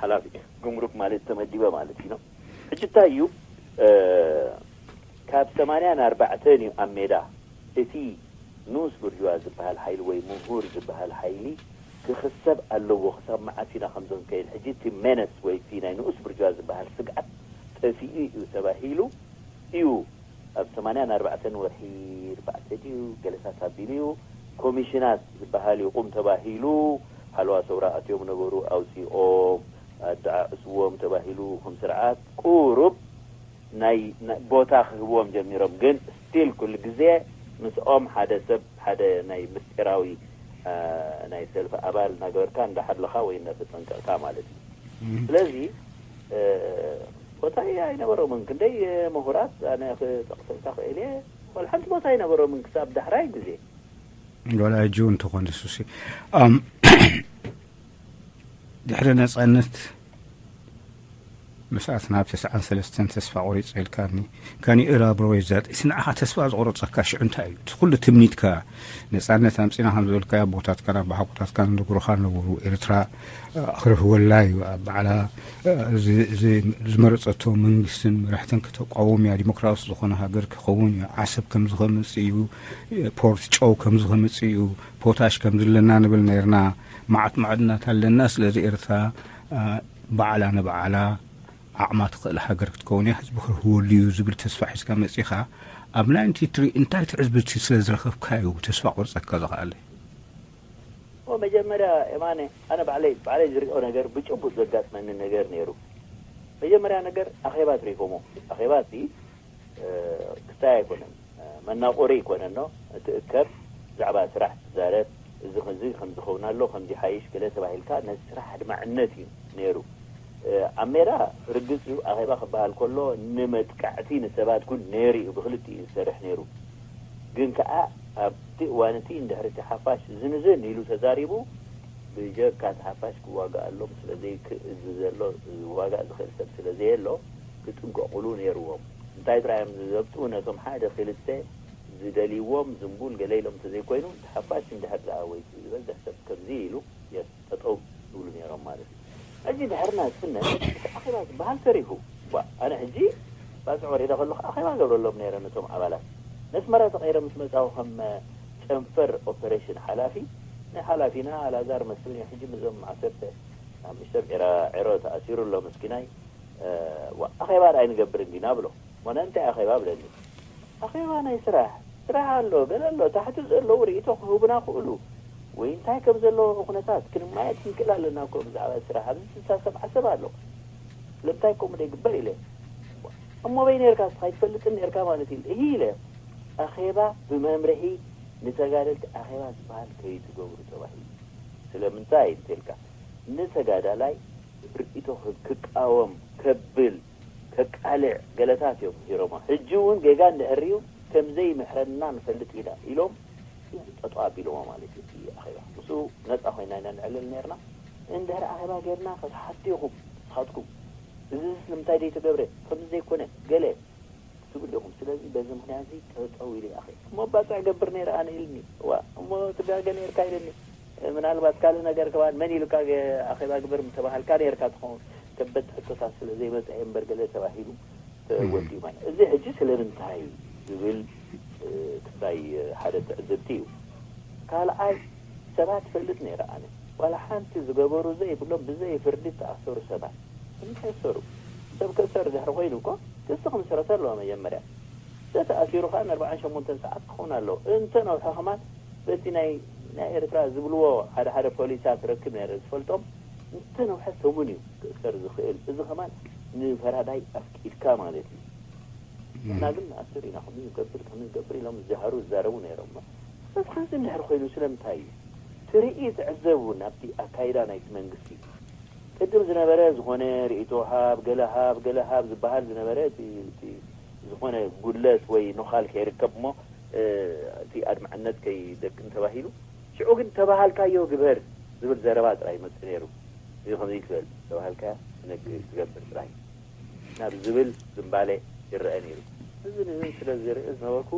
ሓላፊ ጉምሩክ ማለት ተመዲበ ማለት እዩ። ሕጂ እንታይ እዩ ካብ ሰማንያን ኣርባዕተን እዩ ኣብ ሜዳ እቲ ንኡስ ብርጅዋ ዝበሃል ሓይሊ ወይ ምሁር ዝበሃል ሓይሊ ክኽሰብ ኣለዎ። ክሳብ መዓስ ኢና ከምዚ ክንከይድ? ሕጂ እቲ ሜነስ ወይ እቲ ናይ ንኡስ ብርጅዋ ዝበሃል ስግኣት ጠፊኡ እዩ ተባሂሉ እዩ ኣብ ሰማንያን ኣርባዕተን ወርሒ ኣርባዕተ ድዩ ገለታት ኣቢሉ እዩ ኮሚሽናት ዝበሃል ይቑም ተባሂሉ ሓለዋ ሰውራ ኣትዮም ነበሩ ኣውፂኦም ኣደዓዕስዎም ተባሂሉ ከም ስርዓት ቁሩብ ናይ ቦታ ክህብዎም ጀሚሮም ግን still ኩሉ ግዜ ምስኦም ሓደ ሰብ ሓደ ናይ ምስጢራዊ ናይ ሰልፊ ኣባል እናገበርካ እንዳሓለኻ ወይ እናተጠንቀቕካ ማለት እዩ። ስለዚ ቦታ ኣይነበሮምን። ክንደይ ምሁራት ኣነ ክጠቕሰልካ ክእል እየ። ዋላ ሓንቲ ቦታ ኣይነበሮምን ክሳብ ዳሕራይ ግዜ። ዋላ ሕጂ እውን እንተኾነ ሱሲ ድሕሪ ነፃነት ምስኣት ናብ ተስዓን ሰለስተን ተስፋ ቆሪጸ ኢልካኒ። ካኒ እላ ብሮይ ዛት፣ እቲ ንዓኻ ተስፋ ዝቆረጸካ ሽዑ እንታይ እዩ? እቲ ኩሉ ትምኒትካ፣ ነጻነት ኣምጺና ከም ዝበልካዮ፣ ኣቦታትካን ኣቦሓጎታትካን ዝነግሩኻ ነበሩ። ኤርትራ፣ እ፣ ክርህወላ እዩ። ኣብ ባዕላ፣ እ፣ ዝ-፣ ዝ-፣ ዝመረጸቶ መንግስትን መራሕትን ከተቋውም እያ። ዲሞክራሲ ዝኾነ ሃገር ክኸውን እዩ። ዓሰብ ከምዚ ከምጽእ እዩ። ፖርት ጨው ከምዚ ከምጽእ እዩ። ፖታሽ ከምዚ ኣለና ንብል ነርና። መዓት ማዕድናት ኣለና። ስለዚ ኤርትራ፣ እ፣ ባዕላ ንባዕላ ዓቕማ ትኽእል ሃገር ክትከውን እያ፣ ህዝቢ ክርህወሉ እዩ ዝብል ተስፋ ሒዝካ መጺኻ፣ ኣብ ናይንቲ ትሪ እንታይ ትዕዝብቲ ስለ ዝረኸብካ እዩ ተስፋ ቆርጸካ ዝኸኣለ? እሞ መጀመርያ የማነ፣ ኣነ ባዕለይ፣ ባዕለይ ዝሪኦ ነገር ብጭቡጥ ዘጋጥመኒ ነገር ነይሩ። መጀመርያ ነገር ኣኼባ ትሪፎሞ። ኣኼባ እቲ፣ እ፣ ክስታይ ኣይኮነን። እ፣ መናቆሪ ኣይኮነን። ኖ፣ እቲ እከብ ብዛዕባ ስራሕ ትዛረብ፣ እዚ ከምዚ ከም ዝኸውን ኣሎ፣ ከምዚ ሓይሽ ገለ ተባሂልካ፣ ነቲ ስራሕ ኣድማዕነት እዩ ነይሩ። እ፣ ኣብ ሜዳ ርግጽ እዩ፣ ኣኼባ ክበሃል ከሎ ንመጥቃዕቲ ንሰባት እውን ነይሩ እዩ፣ ብክልቲኡ እዩ ዝሰርሕ ነይሩ። ግን ከኣ ኣብቲ እዋን እቲ እንድሕር እቲ ሓፋሽ ዝንዝን ኢሉ ተዛሪቡ፣ ብጀካ እቲ ሓፋሽ ክዋጋኣሎም ስለ ዘይክእል፣ እዚ ዘሎ ዝዋጋእ ዝኽእል ሰብ ስለ ዘየሎ፣ ክጥንቀቑሉ ነይርዎም። እንታይ ጥራይ እዮም ዝዘብጡ? ነቶም ሓደ ክልተ ዝደልይዎም ዝንቡል ገለ ኢሎም እንተዘይኮይኑ፣ እቲ ሓፋሽ እንድሕር ደኣ ወይ ዝበዝሕ ሰብ ከምዚ ኢሉ፣ የስ፣ ጠጠው ይብሉ ነይሮም ማለት እዩ። ሕጂ ድሕርና ዝፍነ ኣኼባ ዝበሃል ተሪፉ። ዋ፣ ኣነ ሕጂ ባጽዕ ወሪደ ከለኹ ኣኼባ ገብረሎም ነይረ ነቶም ኣባላት። ነስመራ ተቐይረ ምስ መጻኹ ከም ጨንፈር ኦፐሬሽን ሓላፊ፣ ንሓላፊና ኣላዛር መስፍን እዩ ሕጂ ምስዞም ዓሰርተ ሓሙሽተ ዒራ-፣ ዒሮ ተኣሲሩ ኣሎ መስኪናይ። እ፣ ዋ፣ ኣኼባ ደኣ ኣይንገብርን ዲና ብሎ። ዋላ እንታይ ኣኼባ ብለኒ። ኣኼባ ናይ ስራሕ፣ ስራሕ ኣሎ፣ ገለ ኣሎ፣ ታሕቲ ዘለዉ ርእይቶ ክህቡና ክእሉ፣ ወይ እንታይ ከም ዘለዎ ኩነታት ክንማየጥ ክንክእል ኣለና እኮ ብዛዕባ ስራሕ። ኣብዚ ስልሳ ሰብዓ ሰብ ኣሎ። ስለምንታይ ከምኡ ደይግበር ኢለ። እሞ በይ ነርካ እስኻ ኣይትፈልጥን ነርካ ማለት እዩ። እሂ ኢለ። ኣኼባ ብመምርሒ ንተጋደልቲ ኣኼባ ዝበሃል ከይትገብሩ ተባሂሉ። ስለምንታይ እንተልካ፣ ንተጋዳላይ ርእይቶ ክቃወም፣ ከብል፣ ከቃልዕ ገለታት እዮም ሂሮሞ። ሕጂ እውን ጌጋ እንድሕር ሪኡ ከም ዘይምሕረና ንፈልጥ ኢና ኢሎም ጠጠው ኣቢሎሞ ማለት እዩ። እቲ ኣኼባ ምስኡ ነፃ ኮይና ኢና ንዕልል ነርና። እንድሕር ኣኼባ ጌርና ክትሓቱ ኢኹም ንስኻትኩም፣ እዚ ስለምንታይ ዘይተገብረ፣ ከምዚ ዘይኮነ ገለ ትብሉ ኢኹም። ስለዚ በዚ ምኽንያት እዚ ጠጠው ኢለ ኣኸ እሞ ባፅዕ ገብር ነይረ ኣነ ኢልኒ። ዋ እሞ ትጋገ ነርካ ኢልኒ። ምናልባት ካልእ ነገር ከማን መን ኢሉካ ገ-፣ ኣኼባ ግበር ምተባሃልካ ነርካ ትኸውን። ከበድቲ ሕቶታት ስለ ዘይመፀ እየ እምበር ገለ ተባሂሉ ተወዲኡ ማለት። እዚ ሕጂ ስለምንታይ ዝብል፣ እ፣ ክስታይ ሓደ ትዕዝብቲ እዩ። ካልኣይ ሰባት ፈልጥ ነይረ ኣነ። ዋላ ሓንቲ ዝገበሩ ዘይብሎም ብዘይ ፍርዲ ተኣሰሩ ሰባት። እንታይ ይሰሩ? ሰብ ክእሰር ድሕሪ ኮይኑ እኮ ክሲ ክምስረት ኣለዎ መጀመርያ። ተተኣሲሩ ከኣ ንኣርባዓን ሸሞንተን ሰዓት ክኸውን ኣለዎ። እንተ ነውሐ ከማን በቲ ናይ፣ ናይ ኤርትራ ዝብልዎ ሓደ ሓደ ፖሊሳት ረክብ ነይረ ዝፈልጦም፣ እንተ ነውሐ ሰሙን እዩ ክእሰር ዝኽእል። እዚ ከማን ንፈራዳይ ኣፍቂድካ ማለት እዩ። ንሕና ግን ንኣስር ኢና፣ ከምዚ ንገብር፣ ከምዚ ንገብር ኢሎም ዝጀሃሩ ዝዛረቡ ነይሮም። በዚ ከምዚ እንድሕር ኮይኑ ስለምንታይ እዩ? ትርኢ፣ ትዕዘቡ ናብቲ ኣካይዳ ናይቲ መንግስቲ። ቅድም ዝነበረ ዝኾነ ርእይቶ ሃብ፣ ገለ ሃብ፣ ገለ ሃብ ዝበሃል ዝነበረ እቲ፣ እቲ ዝኾነ ጉድለት ወይ ኖኻል ከይርከብ እሞ፣ እ፣ እቲ ኣድማዕነት ከይደቅን ተባሂሉ፣ ሽዑ ግን ተባሃልካዮ ግበር ዝብል ዘረባ ጥራይ ይመጽእ ነይሩ። እዚ ከምዚ ትበል፣ ተባሃልካያ ትነግ-፣ ትገብር ጥራይ ናብ ዝብል ዝንባሌ ይረአ ነይሩ። እዚ ንዝን ስለ ዝርኢ ዝነበርኩ፣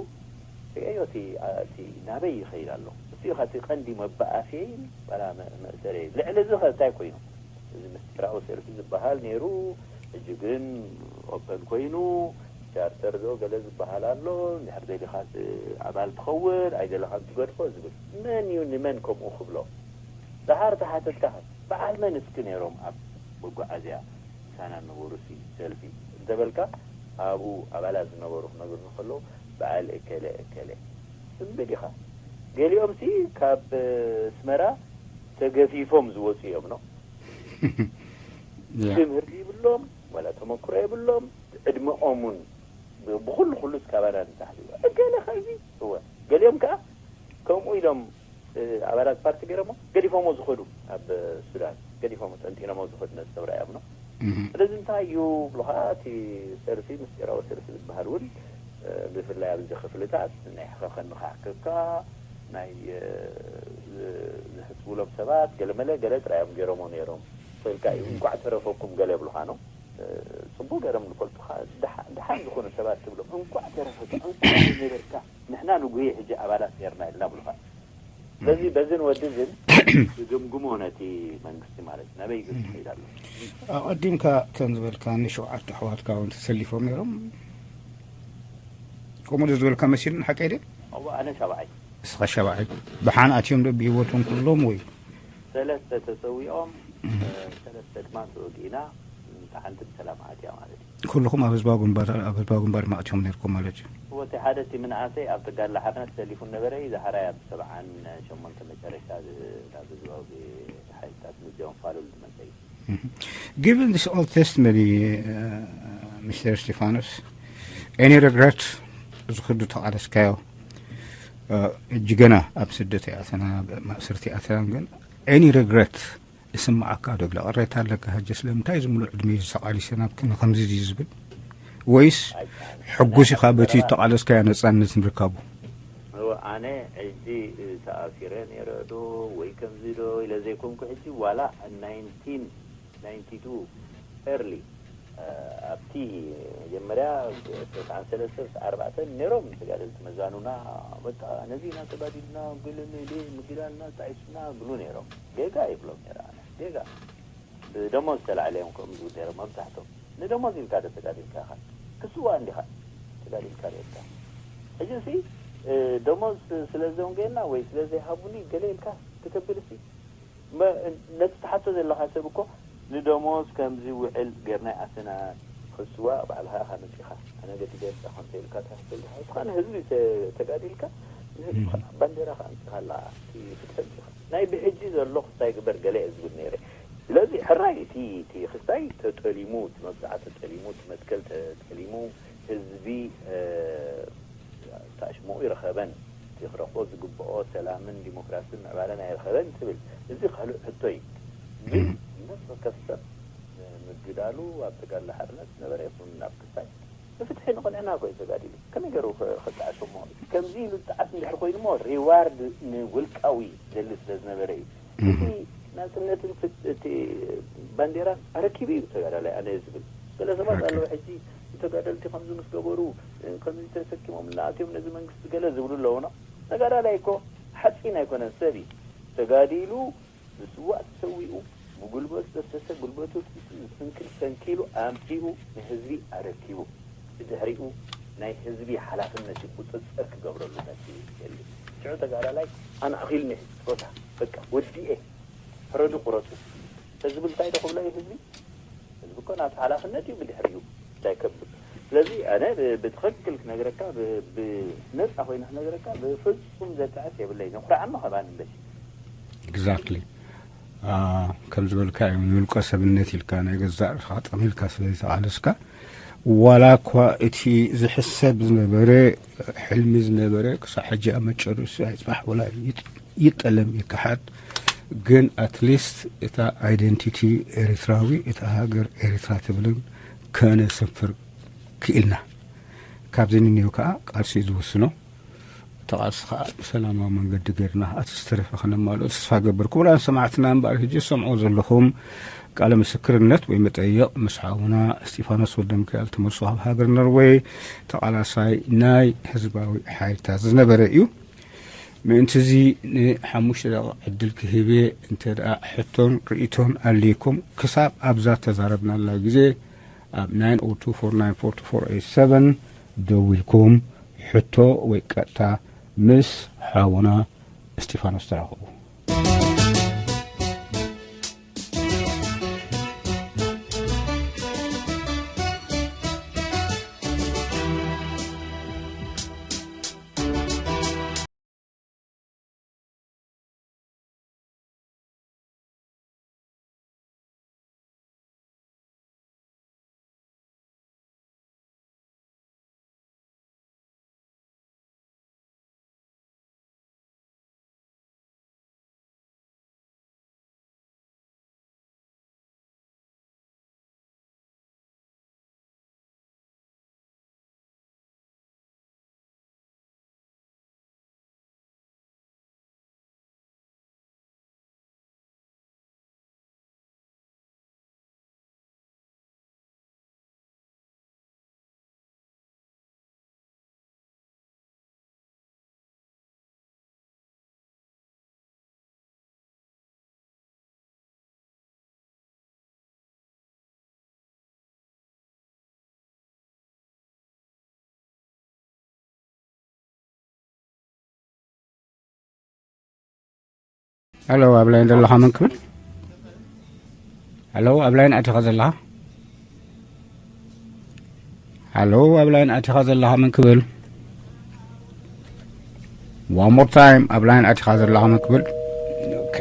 ርእዮ እቲ፣ እቲ ናበይ ይኸይድ ኣሎ? እሱ እዩ እቲ ቀንዲ መበኣስየይን ዋላ መ-፣ መእሰረይ። ልዕሊ እዚ ኸ እንታይ ኮይኑ? እዚ ምስጢራዊ ሰልፊ ዝበሃል ነይሩ፣ ሕጂ ግን ኦፐን ኮይኑ፣ ቻርተር ዶ ገለ ዝበሃል ኣሎ፣ እንድሕር ደሊኻስ ኣባል ትኸውን፣ ኣይደለኻን ትገድፎ ዝብል። መን እዩ ንመን ከምኡ ክብሎ? ደሓር ተሓተትካ፣ በዓል መን እስኪ ነይሮም ኣብ መጓዓዝያ ምሳና ዝነበሩ ሲ-፣ ሰልፊ እንተበልካ፣ ኣብኡ ኣባላት ዝነበሩ ክነግሩኒ ከለዉ፣ በዓል እከለ እከለ። ጽምብል ኢኻ። ገሊኦምሲ ካብ ኣስመራ ተገፊፎም ዝወጹ እዮም፣ ኖ? ያ። ትምህርቲ ይብሎም፣ ዋላ ተመክሮ የብሎም፣ ዕድመኦም እውን ብ-፣ ብኹሉ ኩሉ እስካባና ንታሕቲ እዩ። ገለ ኸዚ፣ እወ፣ ገሊኦም ከኣ ከምኡ ኢሎም፣ እ፣ ኣባላት ፓርቲ ገይሮሞ ገዲፎሞ ዝኸዱ፣ ኣብ ሱዳን ገዲፎሞ ጠንጢኖሞ ዝኸዱ ነዚ ሰብ ረኣዮም ነው። እህ። ስለዚ እንታይ እዩ ብሎ ኸዓ እቲ ሰልፊ፣ ምስጢራዊ ሰልፊ ዝበሃል እውን፣ እ፣ ብፍላይ ኣብዚ ክፍልታት ናይ ሕኸኸኒ ክሓከካ፣ ናይ፣ እ፣ ዝ-፣ ዝሕስቡሎም ሰባት ገለመለ ገለ ጥራይ እዮም ገይሮሞ ነይሮም። ክኢልካ እዩ፣ እንኳዕ ተረፈኩም ገለ ይብሉኻ ነው። ጽቡቕ ገይሮም ዝፈልጡኻ፣ ደሓ-፣ ደሓን ዝኾኑ ሰባት ትብሎም። "እንኳዕ ተረፈካ፣ እንኳዕ ዘይነበርካ፣ ንሕና ንጉሂ ሕጂ ኣባላት ነርና" ኢልና ብሉኻ። ስለዚ በዝን ወድዝን ዝግምግሞ ነቲ መንግስቲ ማለት እዩ። ናበይ ግን ትኸይድ ኣሎ? ኣቐዲምካ ከም ዝበልካ፣ ንሸውዓተ ኣሕዋትካ እውን ተሰሊፎም ነይሮም። ከምኡ ዶ ዝበልካ መሲሉኒ፣ ሓቀይ ድየ? እወ፣ ኣነ ሻብዓይ። ንስኻ ሻብዓይ። ብሓን ኣትዮም ዶ ብህይወቶም ኩሎም ወይ? ሰለስተ ተሰዊኦም፣ እ፣ ሰለስተ ድማ ተወጊእና፣ እታ ሓንቲ ብሰላም ኣትያ ማለት እዩ። ኩልኹም ኣብ ህዝባዊ ግንባር፣ ኣብ ህዝባዊ ግንባር ማእትዮም ነይርኩም ማለት እዩ? እወ፣ እቲ ሓደ እቲ ምንኣሰይ ኣብ ተጋድሎ ሓርነት ሰሊፉ ነበረ እዩ። ዝሓራይ ኣብ ሰብዓን ሸሞንተ መጨረሻ ዝ-፣ ናብ ህዝባዊ ሓይልታት ምዝዮም ፋሉል ዝመጸ እዩ። Mhm. Given this old testimony, uh, ሚስተር እስጢፋኖስ, any regret? እዚ ክዱ ተቓለስካዮ፣ እ፣ እጅ ገና ኣብ ስደት ኣተና፣ ማእሰርቲ ኣተና፣ ግን any regret ይስምዓካ ዶ? ብለ ቅሬታ ኣለካ? ሕጂ ስለምንታይ እዚ ሙሉእ ዕድመ ተቓሊሰ ናብ ከ-፣ ንከምዚ ድዩ ዝብል? ወይስ ሕጉስ ኢኻ በቲ ተቓለስካዮ ነጻነት ምርካቡ? እወ፣ ኣነ ሕጂ ተኣሲረ ነይረ ዶ ወይ ከምዚ ዶ ኢለ ዘይኮንኩ፣ ሕጂ ዋላ ናይንቲን ናይንቲ ቱ ኤርሊ፣ እ፣ ኣብቲ መጀመርያ ተስዓን ሰለስተ፣ ተስዓን ኣርባዕተን ነይሮም ተጋደልቲ መዛኑና፣ በቃ ነዚ ኢና ተጋዲልና፣ ግልል ኢሉ ምግዳልና ጣዒሱና ብሉ ነይሮም። ጌጋ ይብሎም ነይረ ኣነ። ጌጋ። ብደሞዝ ተላዕለ እዮም ከምኡ ዝብሉ ነይሮም መብዛሕቶም። ንደሞዝ ኢልካ ዶ ተጋዲልካ ኢኻ? ክስዋ እንዲኻ ተጋዲልካ ኔርካ። ሕጂ ሲ፣ እ፣ ደሞዝ ስለ ዘውንገልና ወይ ስለ ዘይሃቡኒ ገለ ኢልካ ክትብል ሲ፣ መ-፣ ነቲ ትሓቶ ዘለኻ ሰብ እኮ ንደሞዝ ከምዚ ውዕል ጌርና ኣተና። ክስዋ ባዕልኻ ኢኻ መጺኻ። ኣነ ገዲደ ምጻኹ እንተ ኢልካ ትሕቶ ኣለኻ። እስኻ ንህዝቢ ተ-፣ ተጋዲልካ፣ ንህዝብኻ እህ። ባንዴራኻ ኣምጺኻ ኣላ። እቲ ፍትሒ ኣምጺኻ። ናይ ብሕጂ ዘሎ ክስታይ ግበር ገለ እየ ዝብል ነይረ። ስለዚ ሕራይ እቲ፣ እቲ ክስታይ ተጠሊሙ፣ እቲ መብጽዓ ተጠሊሙ፣ እቲ መትከል ተጠሊሙ፣ ህዝቢ፣ እ፣ ታሽሞኡ ይረኸበን፣ እቲ ክረኽቦ ዝግብኦ ሰላምን ዲሞክራስን ምዕባለን ኣይረኸበን ትብል። እዚ ካልእ ሕቶ እዩ። ግን እም። ነፍሲ ወከፍ ሰብ ምግዳሉ ኣብ ተጋድሎ ሓርነት ዝነበረ ይኹን ኣብ ክስታይ ንፍትሒ ንቕንዕና እኮ እዩ ተጋዲሉ። ከመይ ገይሩ ከ-፣ ክጣዕሶ እሞ? ከምዚ ኢሉ ዝጣዓስ እንድሕር ኮይኑ እሞ ሪዋርድ ንውልቃዊ ደሊ ስለ ዝነበረ እዩ። እም። እቲ ናጽነትን ፍት-፣ እቲ ባንዴራን ኣረኪቡ እዩ ተጋዳላይ ኣነ ዝብል። ገለ ሰባት ኦኬ። ኣለዉ ሕጂ ተጋደልቲ ከምዚ ምስ ገበሩ፣ ከምዚ ተሰኪሞም እናኣትዮም ነዚ መንግስቲ ገለ ዝብሉ ኣለዉና። ተጋዳላይ እኮ ሓፂን ኣይኮነን፣ ሰብ እዩ። ተጋዲሉ፣ ዝስዋእ ተሰዊኡ፣ ብጉልበቱ ዘፍሰሰ ጉልበቱ ኣፍሲሱ፣ ዝስንክል ሰንኪሉ ኣምፂኡ ንህዝቢ ኣረኪቡ። ብድሕሪኡ ናይ ህዝቢ ሓላፍነት እዩ ቁፅፅር ክገብረሉ መፅኡ ይደሊ። ሽዑ ተጋዳላይ ኣነ ኣኺሉኒ ሕጂ ጡረታ፣ በቃ ወዲኤ፣ ፍረዱ ቁረጡ ተዝብል እንታይ ዶ ክብሎ እዩ ህዝቢ? ህዝቢ እኮ ናቱ ሓላፍነት እዩ ብድሕሪኡ እንታይ ከብል። ስለዚ ኣነ ብ-፣ ብትኽክል ክነግረካ፣ ብ-፣ ብነፃ ኮይነ ክነግረካ ብፍፁም ዘጥዕስ የብለይ። ነኹርዓማ ከባን እምበሲ። Exactly. አ፣ ከም ዝበልካ እዩ፣ ንውልቀ ሰብነት ኢልካ ናይ ገዛእ ርእስኻ ጠሚልካ ስለ ዝተቓለስካ፣ ዋላ እኳ እቲ ዝሕሰብ ዝነበረ፣ ሕልሚ ዝነበረ ክሳዕ ሕጂ ኣብ መጨረሱ ኣይጽባሕ ወላ ይጥ-፣ ይጠለም ይከሓድ፣ ግን ኣትሊስት እታ ኣይደንቲቲ ኤርትራዊ፣ እታ ሃገር ኤርትራ ትብልን ከነስፍር ክኢልና። ካብዚ ንንዮ ከኣ ቃልሲ እዩ ዝውስኖ። እቲ ቃልሲ ከኣ ብሰላማዊ መንገዲ ገይርና እቲ ዝተረፈ ከነማልኦ ተስፋ እገብር። ክቡራን ሰማዕትና እምበኣር፣ ሕጂ ዝሰምዕዎ ዘለኹም ቃለ ምስክርነት ወይ መጠይቕ ምስ ሓውና እስጢፋኖስ ወልደሚካኤል ተመልሶ ካብ ሃገር ኖርወይ፣ ተቓላሳይ ናይ ህዝባዊ ሓይልታት ዝነበረ እዩ። ምእንቲ እዚ ንሓሙሽተ ደቂቕ ዕድል ክህብ እየ። እንተ ደኣ ሕቶን ርእይቶን ኣልይኩም፣ ክሳብ ኣብዛ ተዛረብናላ ግዜ፣ ኣብ ናይን ኦ ቱ ፎር ናይን ፎር ቱ ፎር ኤይት ሰቨን ደዊልኩም ሕቶ ወይ ቀጥታ ምስ ሓውና እስጢፋኖስ ተራኸቡ። ሄሎ፣ ኣብ ላይን ዘለኻ መን ክብል? ሄሎ፣ ኣብ ላይን ኣቲኻ ዘለኻ? ሄሎ፣ ኣብ ላይን ኣቲኻ ዘለኻ መን ክብል? One more time, ኣብ ላይን ኣቲኻ ዘለኻ መን ክብል? ኦኬ።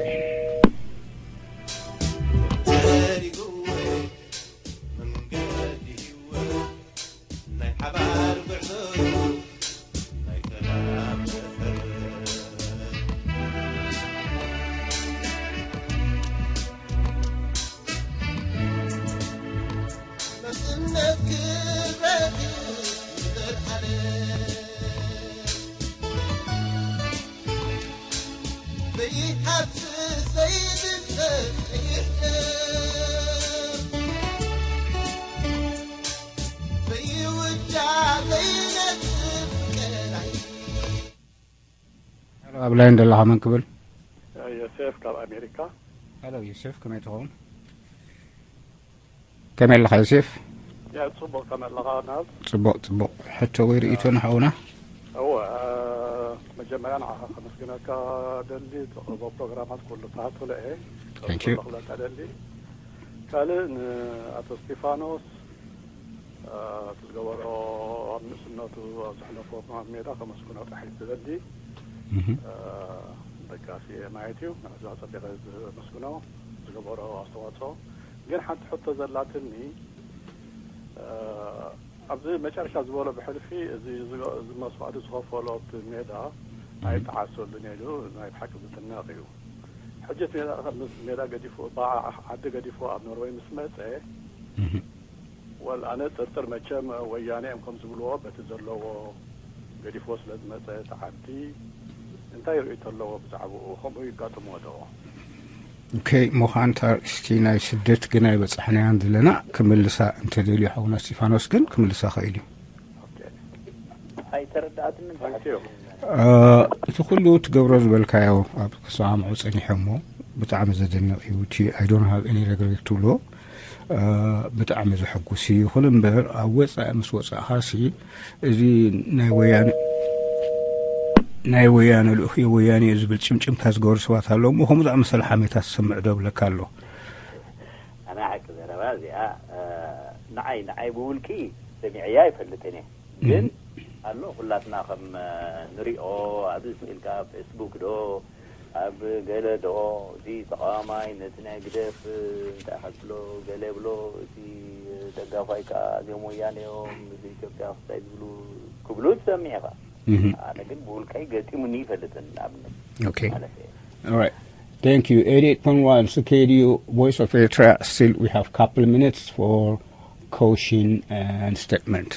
ኣብ ላይን ዘለኻ መን ክብል? ዮሴፍ ካብ ኣሜሪካ። ሄሎ ዮሴፍ፣ ከመይ ትኸውን? ከመይ ኣለኻ ዮሴፍ? ያ ጽቡቕ፣ ከመይ ኣለኻ ናብ? ጽቡቕ ጽቡቕ። ሕቶ ወይ ርእይቶ ንሓውና? እወ፣ መጀመርያ ንዓኻ ከመስግነካ ደሊ፣ ተቕርቦ ፕሮግራማት ኩሉ ከሃትሎ እየ። Thank you። ክብለካ ደሊ። ካልእ ንኣቶ እስጢፋኖስ እቲ ዝገበሮ ኣብ ንእስነቱ ኣብ ዘሕለፎ ኣብ ሜዳ ከመስግኖ ጥራሕ ዝደሊ ደጋፊ እየ ማለት እዩ። ንዕዚ ኣጸቢቐ ዘመስግኖ ዝገበሮ ኣስተዋጽኦ። ግን ሓንቲ ሕቶ ዘላትኒ ኣብዚ መጨረሻ ዝበሎ ብሕልፊ እዚ መስዋእቲ ዝኸፈሎ ኣብቲ ሜዳ ኣይጠዓሰሉን ኢሉ ናይ ብሓቂ ዝድነቕ እዩ። ሕጂ እቲ ሜዳ ምስ ሜዳ ገዲፉ ዓዲ ገዲፉ ኣብ ኖርወይ ምስ መጸ ወል ኣነ ጥርጥር መቸም ወያነ እዮም ከም ዝብልዎ በቲ ዘለዎ ገዲፍዎ ስለ ዝመጸ እቲ ዓዲ እንታይ ርእይቶ ኣለዎ ብዛዕባኡ? ከምኡ ይጋጥምዎ ዶ? ኦኬ፣ ምዃንታ እስቲ ናይ ስደት ግና ይበጻሕናያን ዘለና ክምልሳ እንተደልዩ ሓውና እስጢፋኖስ ግን ክምልሳ ኽእል እዩ። ኣይተረዳእትንን Thank you። እቲ ኩሉ ትገብሮ ዝበልካዮ ኣብ ክሰማምዑ ጸኒሖ እሞ ብጣዕሚ ዘደንቕ እዩ። እቲ I don't have any regret ትብሎ ብጣዕሚ ዘሐጉስ እዩ። ይኹን እምበር ኣብ ወጻኢ ምስ ወጻእኻሲ እዚ ናይ ወያነ ናይ ወያነ ልኡኽ እዩ ወያነ እዩ ዝብል ጭምጭምታ ዝገበሩ ሰባት ኣለዉ እሞ ከምኡ ዝኣመሰለ ሓሜታ ትሰምዕ ዶ ብለካ ኣሎ። ኣና ሓቂ ዘረባ እዚኣ ንዓይ ንዓይ ብውልቂ ሰሚዐያ ኣይፈልጥን እየ። ግን ኣሎ ኩላትና ከም ንሪኦ ኣብዚ ስኢልካ ፌስቡክ ዶ ኣብ ገለ ዶ እቲ ተቃዋማይ ነቲ ናይ ግደፍ እንታይ ከትብሎ ገለ ብሎ እቲ ደጋፋይ ከዓ እዚኦም ወያነ እዮም እዚ ኢትዮጵያ ክስታይ ዝብሉ ክብሉ ትሰምዕ ኢኻ። ኣነ ግን ብውልቀይ ገጢሙኒ ይፈልጥን ንኣብነት Okay. ማለት እየ። All right. Thank you. eighty-eight point one C K D U Voice of Eritrea. Still, we have couple minutes for question and statement.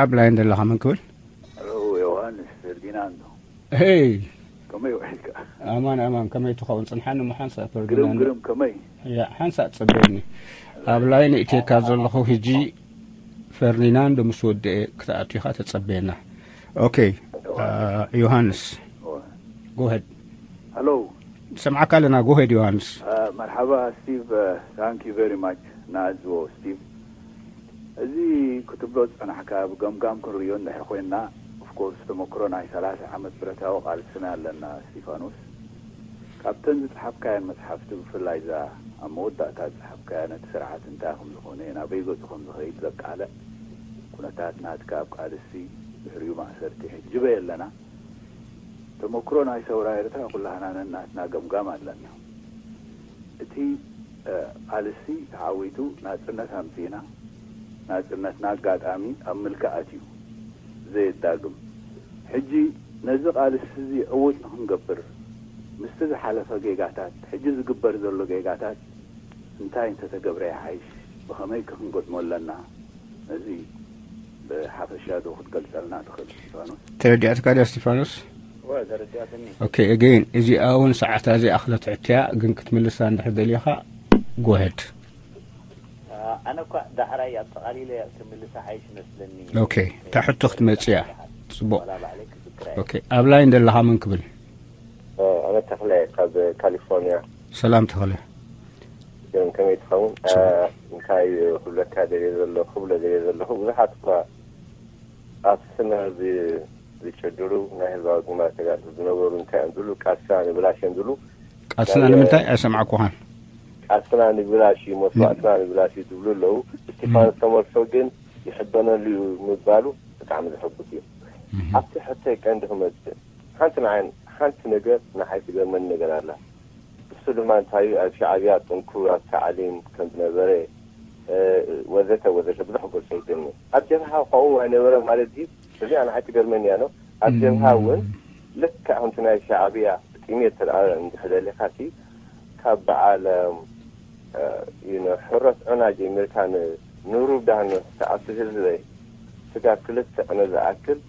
ኣብ ላይን ዘለኻ መን ክብል? ሄሎ ዮሃንስ ፈርዲናንዶ። ሄይ ከመይ ውዒልካ? ኣማን ኣማን፣ ከመይ ትኸውን? ጽንሓኒ እሞ ሓንሳእ ግርም ፈርዲናንዶ። ግርም ከመይ? ያ ሓንሳእ ጸበየኒ። ኣብ ላይን እቴካ ዘለኹ ሕጂ ፈርዲናንዶ ምስ ወደኤ ክትኣቱ ኢኻ ተጸበየና። ኦኬ ዮሃንስ go ahead። ሄሎ ሰምዓካ ኣለና go ahead ዮሃንስ። መርሓባ ስቲቭ thank you very much ናዝዎ ስቲቭ። እዚ ክትብሎ ዝጸናሕካ ብገምጋም ክንርእዮ እንድሕር ኮይንና of course ተመክሮ ናይ ሰላሳ ዓመት ብረታዊ ቃልስና ኣለና እስቲፋኖስ። ካብተን ዝጸሓፍካየን መጽሓፍቲ ብፍላይ እዛ ኣብ መወዳእታ ዝጸሓፍካያ ነቲ ስርዓት እንታይ ከም ዝኾነ ናበይ ገጹ ከም ዝኸይድ ዘቃልዕ ኩነታት ናትካ ኣብ ቃልሲ ድሕሪኡ ማእሰርቲ ሕጂ በይ ኣለና። ተመክሮ ናይ ሰውራ ኤርትራ ኩላህና ነናትና ገምጋም ኣለና። እቲ ቃልሲ ተዓዊቱ ናጽነት ኣምጺእና፣ ናጽነትና ኣጋጣሚ ኣብ ምልኪ ኣትዩ ዘየዳግም። ሕጂ ነዚ ቃልሲ እዚ ዕዉት ንኽንገብር ምስቲ ዝሓለፈ ጌጋታት፣ ሕጂ ዝግበር ዘሎ ጌጋታት እንታይ እንተተገብረ ይሓይሽ፣ ብኸመይ ከ ክንገጥሞ ኣለና? ነዚ ብሓፈሻ ዶ ክትገልጸልና ትኽእል እስቲፋኖስ? ተረዲኣትካ ድያ እስቲፋኖስ? እወ ተረዲኣትኒ። Okay, again እዚኣ እውን ሰዓታ እዚኣ ክለትሕትያ ግን ክትምልሳ እንድሕር ደሊኻ go ahead። ኣነ እኳ ዳሕራይ ኣጠቓሊለ ክምልሳ ሓይሽ ይመስለኒ። Okay፣ እታ ሕቶ ክትመጽእ እያ። ጽቡቕ። ዋላ ባዕለይ ክፍክር እየ። ኦኬ፣ ኣብ ላይን ዘለኻ መን ክብል? ኣነ ተኽለ ካብ ካሊፎርኒያ። ሰላም ተኽለ። ግን ከመይ ትኸውን? ጽቡቕ። እንታይ ክብለካ ደልየ ዘለኹ፣ ክብሎ ደልየ ዘለኹ፣ ብዙሓት እኳ ኣብ ስነ ዚ-፣ ዝጭድሩ ናይ ህዝባዊ ግንባር ተጋድሎ ዝነበሩ እንታይ እዮም ዝብሉ፣ ቃልስና ንብላሽ እዮም ዝብሉ። ቃልስና ናይ ንምንታይ ኣይሰማዕኩኻን? ቃልስና ንብላሽ እዩ፣ መስዋእትና ንብላሽ እዩ ዝብሉ ኣለዉ። እስቲፋኖስ ተመልሶ ግን ይሕበነሉ እዩ ምባሉ ብጣዕሚ ዘሐጉስ እዩ። ኣብቲ ሕቶይ ቀንዲ ክመጽእ፣ ሓንቲ ንዓይ፣ ሓንቲ ነገር ንዓይ ትገርመኒ ነገር ኣላ። እሱ ድማ እንታይ እዩ፣ ኣብ ሻዕብያ ጥንኩር ኣብ ታዕሊም ከም ዝነበረ፣ እ፣ ወዘተ ወዘተ ብዙሕ ገልጾ ይገርመኒ። ኣብ ጀብሃ ከምኡ ኣይነበረ ማለት ድዩ? እዚኣ ንዓይ ትገርመኒ እያ ነው። ኣብ ጀብሃ እውን ልክዕ ከምቲ ናይ ሻዕብያ ጥሜት ተደኣ እንድሕር ደሊኻሲ፣ ካብ በዓል፣ እ፣ ዩ ኖ፣ ሕሮስ ዑና ጀሚርካ ን-፣ ንሩብ ዳህን ክሳብ ህዝበይ ስጋብ ክልተ ዕነ ዝኣክል፣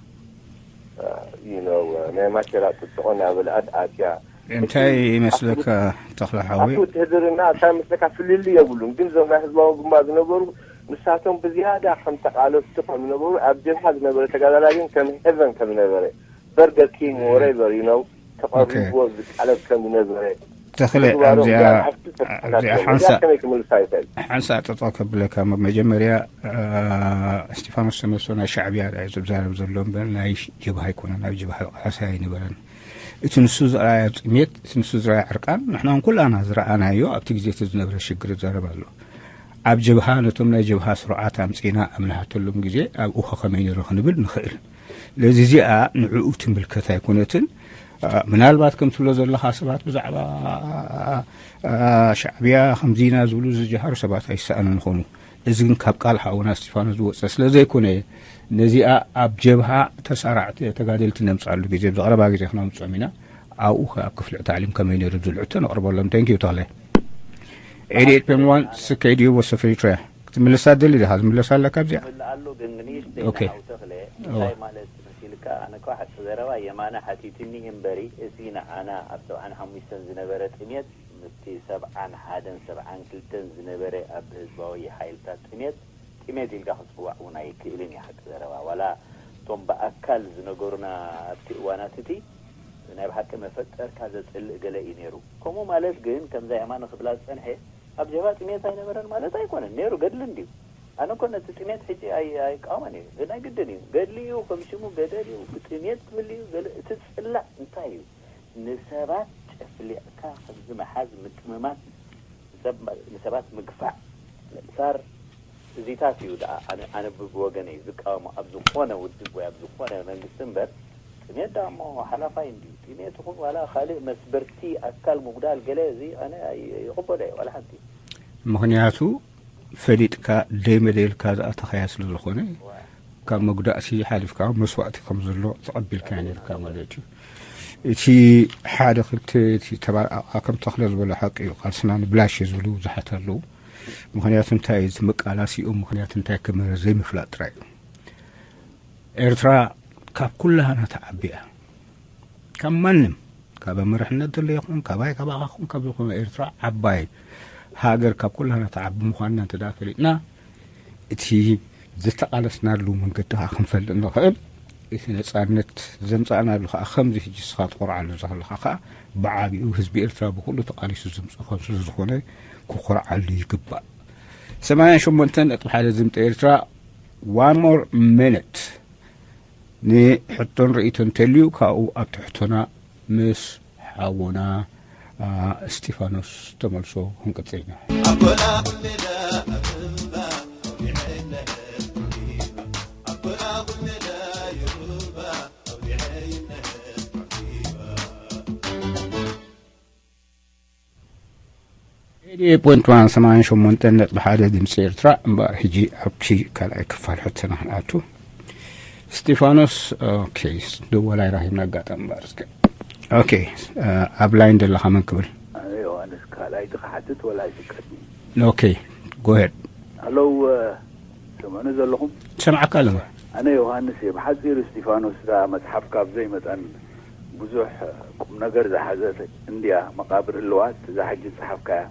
ዩ ኖ፣ ናይ ማቴራ ጥጥቆ እናበልኣት ኣትያ። እንታይ እቲ ይመስለካ ኣቱ-፣ ተኽለ ሓወይ? ኣቲ ውትህድርና እንታይ መስለካ ፍልልይ የብሉን። ግን እዞም ናይ ህዝባዊ ግንባር ዝነበሩ ንሳቶም ብዝያዳ ከም ተቓለስቲ ከም ዝነበሩ ኣብ ጀብሃ ዝነበረ ተጋዳላይ ግን ከም ሄቨን ከም ዝነበረ በርገር ኪንግ ወሬቨር ዩ ኖ ተቐሪብዎ ዝቃለስ ከም ዝነበረ ተኽለ፣ ምግባሮም ኣብዚኣ፣ እዚኣ ንዓይ ክልተ ኣብዚኣ ሓንሳእ፣ እዚኣ ከመይ ክምልሳ ይኽእል? ሓንሳእ ጠጠው ከብለካ፣ መ-፣ መጀመርያ፣ አ፣ እስጢፋኖስ ተመልሶ ናይ ሻዕብያ እዩ ዝዛረብ ዘሎ እምበር ናይ ጀብሃ ኣይኮነን። ኣብ ጀብሃ ቃልሲ ኣይነበረን። እቲ ንሱ ዝረኣዮ ጥሜት፣ እቲ ንሱ ዝረኣዮ ዕርቃን፣ ንሕና እውን ኩላና ዝረኣናዮ ኣብቲ ግዜ እቲ ዝነበረ ሽግር ይዛረብ ኣሎ። ኣብ ጀብሃ ነቶም ናይ ጀብሃ ስሩዓት ኣምጺእና ኣብ ንሓተሎም ግዜ ኣብኡ ከ ከመይ ነይሩ ክንብል ንኽእል። ስለዚ እዚኣ ንዕኡ ትምልከት ኣይኮነትን። አ፣ ምናልባት ከም ትብሎ ዘለኻ ሰባት ብዛዕባ፣ አ፣ ሻዕብያ ከምዚ ኢና ዝብሉ ዝጀሃሩ ሰባት ኣይሰኣኑን ይኾኑ። እዚ ግን ካብ ቃል ሓውና እስጢፋኖስ ዝወጸ ስለ ዘይኮነ፣ ነዚኣ ኣብ ጀብሃ ተሳራዕቲ ተጋደልቲ ነምጽኣሉ ግዜ፣ ብዝቐረባ ግዜ ክነምጽኦም ኢና። ኣብኡ ከ ኣብ ክፍሊ ታዕሊም ከመይ ነይሩ ዝብል ሕቶ ነቕርበሎም። Thank you ተኽለ። ኤይትይ ኤይት ፖይንት ዋን ስከይድዩ ወሰፍ ኤሪትሪያ ክትምልሳ ትደሊ ዲኻ? ዝምለስ ኣለካ ኣብዚኣ? ይምልእ ኣሎ፣ ግን ንእሽተይ ኦኬ። ንሓው ተኽለ፣ እዋ። እንታይ ማለት መሲልካ? ኣነ እኮ ሓቂ ዘረባ የማነ ሓቲትኒ እምበሪ፣ እዚ ንዓና ኣብ ሰብዓን ሓሙሽተን ዝነበረ ጥሜት፣ ምስቲ ሰብዓን ሓደን ሰብዓን ክልተን ዝነበረ ኣብ ህዝባዊ ሓይልታት ጥሜት፣ ጥሜት ኢልካ ክጽዋዕ እውን ኣይክእልን እዩ። ሓቂ ዘረባ፣ ዋላ እቶም ብኣካል ዝነገሩና ኣብቲ እዋናት እቲ፣ ናይ ብሓቂ መፈጠርካ ዘጽልእ ገለ እዩ ነይሩ። ከምኡ ማለት ግን፣ ከምዛ የማነ ክብላ ዝጸንሐ፣ ኣብ ጀብሃ ጥሜት ኣይነበረን ማለት ኣይኮነን። ነይሩ፣ ገድሊ እንድዩ። ኣነ እኮ ነቲ ጥሜት ሕጂ ኣይ-፣ ኣይቃወሞን እየ። ግን ናይ ግድን እዩ። ገድሊ እዩ፣ ከም ሽሙ ገደል እዩ፣ ብጥሜት ክብል እዩ። ገለ እቲ ጽላእ እንታይ እዩ? ንሰባት ጨፍሊቕካ ከምዚ ምሓዝ፣ ምጥምማት፣ ንሰብ-፣ ንሰባት ምግፋዕ፣ ምእሳር፣ እዚታት እዩ ደኣ ኣነ፣ ኣነ ብወገነይ ዝቃወሞ። ኣብ ዝኾነ ውድብ ወይ ኣብ ዝኾነ መንግስቲ እምበር፣ ጥሜት ደኣ እሞ ሓላፋይ እንድዩ። ጥሜት ይኹን ዋላ ካልእ መስበርቲ ኣካል ምጉዳል ገለ፣ እዚ ኣነ ኣይ-፣ ይቕበሎ እየ ዋላ ሓንቲ። ምኽንያቱ ፈሊጥካ ደይመደልካ ዝኣተኻያ ስለ ዝኾነ፣ ካብ መጉዳእሲ ሓሊፍካ መስዋእቲ ከም ዘሎ ተቐቢልካ ነርካ ማለት እዩ። እቲ ሓደ ክልተ፣ እቲ ተባዕ-፣ ከም ተኽለ ዝበሎ ሓቂ እዩ። ቃልስና ንብላሽ እዩ ዝብሉ ብዙሓት ኣለዉ። ምኽንያቱ እንታይ እዩ? እቲ መቃላሲኡ ምኽንያት እንታይ ከም ዘይምፍላጥ ጥራይ እዩ። ኤርትራ ካብ ኩላህና ትዓቢ እያ። ካብ ማንም፣ ካብ ኣብ መሪሕነት ዘሎ ይኹን፣ ካባይ ካባኻ ይኹን፣ ካብ ዝኾነ ኤርትራ ዓባይ ሃገር ካብ ኩላህና ትዓቢ ምዃንና እንተ ደኣ ፈሊጥና፣ እቲ ዝተቓለስናሉ መንገዲ ከኣ ክንፈልጥ ንኽእል። እቲ ነጻነት ዘምጻእናሉ ከኣ ከምዚ ሕጂ ንስኻ ትኾርዓሉ ዘለኻ ከኣ ብዓቢኡ ህዝቢ ኤርትራ ብኹሉ ተቓሊሱ ዘምጽኦ ከም ስለ ዝኾነ ክኾርዓሉ ይግባእ። ሰማንያን ሸሞንተን ነጥቢ ሓደ ድምጺ ኤርትራ፣ one more minute። ንሕቶን ርእይቶን እንተልዩ ካብኡ ኣብቲ ሕቶና ምስ ሓውና፣ አ፣ እስጢፋኖስ ተመልሶ ክንቅጽል ኢና። ኤይትይ ኤይት ፖይንት ዋን፣ ሰማንያን ሸሞንተን ነጥቢ ሓደ ድምፂ ኤርትራ። እምበኣር ሕጂ ኣብቲ ካልኣይ ክፋል ሕቶና ክንኣቱ። እስጢፋኖስ፣ ኦኬ፣ ደወላይ ራሂብና ኣጋጣሚ እምበኣር እስከ። ኦኬ፣ ኣብ ላይን ዘለኻ መን ክብል? ኣነ ዮሃንስ ካልኣይ ድኻ ሓትት ወላ ኣይፍቀድኒ። ኦኬ፣ ጎሄድ። ሃሎ፣ ሰምዑኒ ዘለኹም? ሰምዓካ ኣለና። ኣነ ዮሃንስ እየ። ብሓጺሩ እስጢፋኖስ፣ እዛ መጽሓፍካ ብዘይ መጠን ብዙሕ ቁም ነገር ዝሓዘት እንድያ፣ መቓብር ህልዋት፣ እዛ ሕጂ ዝጸሓፍካያ።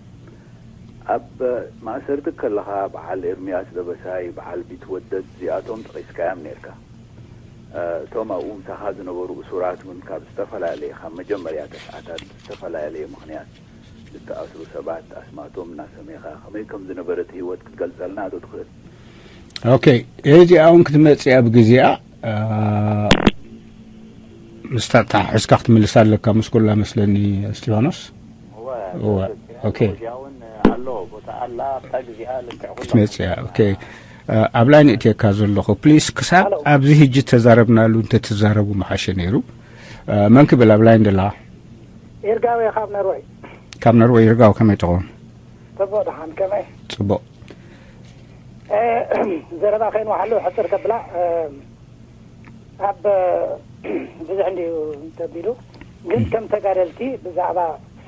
ኣብ ማእሰርቲ ከለኻ በዓል ኤርምያስ ደበሳይ፣ በዓል ቢትወደድ፣ እዚኣቶም ጠቒስካዮም ኔርካ። እቶም ኣብኡ ምሳኻ ዝነበሩ እሱራት እውን ካብ ዝተፈላለየ፣ ካብ መጀመርያ ተስዓታት ብዝተፈላለየ ምኽንያት ዝተኣስሩ ሰባት ኣስማቶም እናሰሜኻ ከመይ ከም ዝነበረት ህይወት ክትገልጸልና ዶ ትኽእል? ኦኬ፣ እዚኣ እውን ክትመጽእ ኣብ ግዜኣ ምስታ ተሓሒዝካ ክትምልሳ ኣለካ ምስ ኩላ መስለኒ። እስጢፋኖስ እወ፣ ኦኬ። እዚኣ እውን ኣሎ ቦታ ኣላ ኣብታ ግዜኣ ልክዕ ኩላ ክትመጽእ እያ። ኦኬ፣ ኣብ ላይ ንእትየካ ዘለኹ ፕሊስ፣ ክሳብ ኣብዚ ህጂ ተዛረብናሉ እንተትዛረቡ ምሓሸ ነይሩ። መን ክብል ኣብ ላይ እንደላ? ይርጋው እየ ካብ ነርወይ። ካብ ነርወይ ይርጋው፣ ከመይ ትኸውን? ጽቡቕ ደሓን፣ ከመይ? ጽቡቕ። ዘረባ ከይንዋሓሉ ሕፅር ከብላ ኣብ ብዙሕ እንዲዩ ተቢሉ፣ ግን ከም ተጋደልቲ ብዛዕባ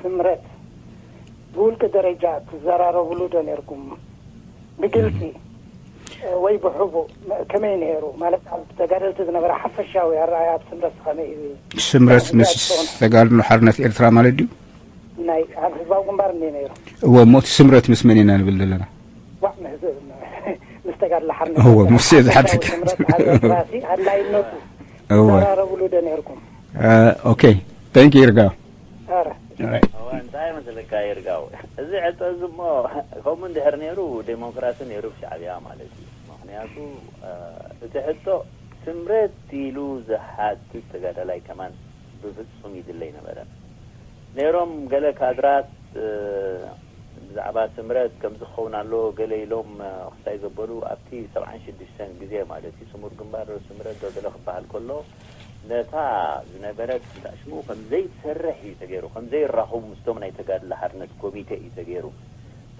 ስምረት ብውልቂ ደረጃ ትዘራረብሉ ዶ ነርኩም? ብግልፂ ወይ ብሕቡእ ከመይ ነይሩ? ማለት ኣብ ተጋደልቲ ዝነበረ ሓፈሻዊ ኣረኣያ ኣብ ስምረት ከመይ እዩ? ስምረት ምስ ተጋድሎ ሓርነት ኤርትራ ማለት ድዩ? ናይ ኣብ ህዝባዊ ግንባር እንዲ ነይሩ። እወ፣ እሞ እቲ ስምረት ምስ መን ኢና ንብል ዘለና? ዋዕ፣ ምስ ምስ ተጋድሎ ሓርነት እወ፣ ኤርትራ ሙሴ ዝሓተካ። ስምረት ኣብ ኤርትራ ሲ ኣድላይነቱ እወ። ተራረብሉ ዶ ነርኩም? ኦኬ፣ ታንክ ዩ ይርጋ። ኣረ እዋ፣ እንታይ መስለካ ይርጋው፣ እዚ ሕቶ እዚ እሞ ከምኡ እንድሕር ነይሩ ዴሞክራሲ ነይሩ ብሻዕብያ ማለት እዩ። ምክንያቱ እቲ ሕቶ ስምረት ኢሉ ዝሓትት ተጋዳላይ ከማን ብፍጹም ይድለ ኣይነበረን። ነይሮም ገለ ካድራት ብዛዕባ ስምረት ከምዚ ክኸውን ኣለዎ ገለ ኢሎም ክሳይ ዘበሉ ኣብቲ ሰብዓን ሽዱሽተን ግዜ ማለት እዩ ስሙር ግንባር ስምረት ዶ ገለ ክበሃል ከሎ ነታ ዝነበረት ሽሙ ከም ዘይትሰርሕ እዩ ተገይሩ፣ ከም ዘይራኸቡ ምስቶም ናይ ተጋድሎ ሓርነት ኮሚቴ እዩ ተገይሩ።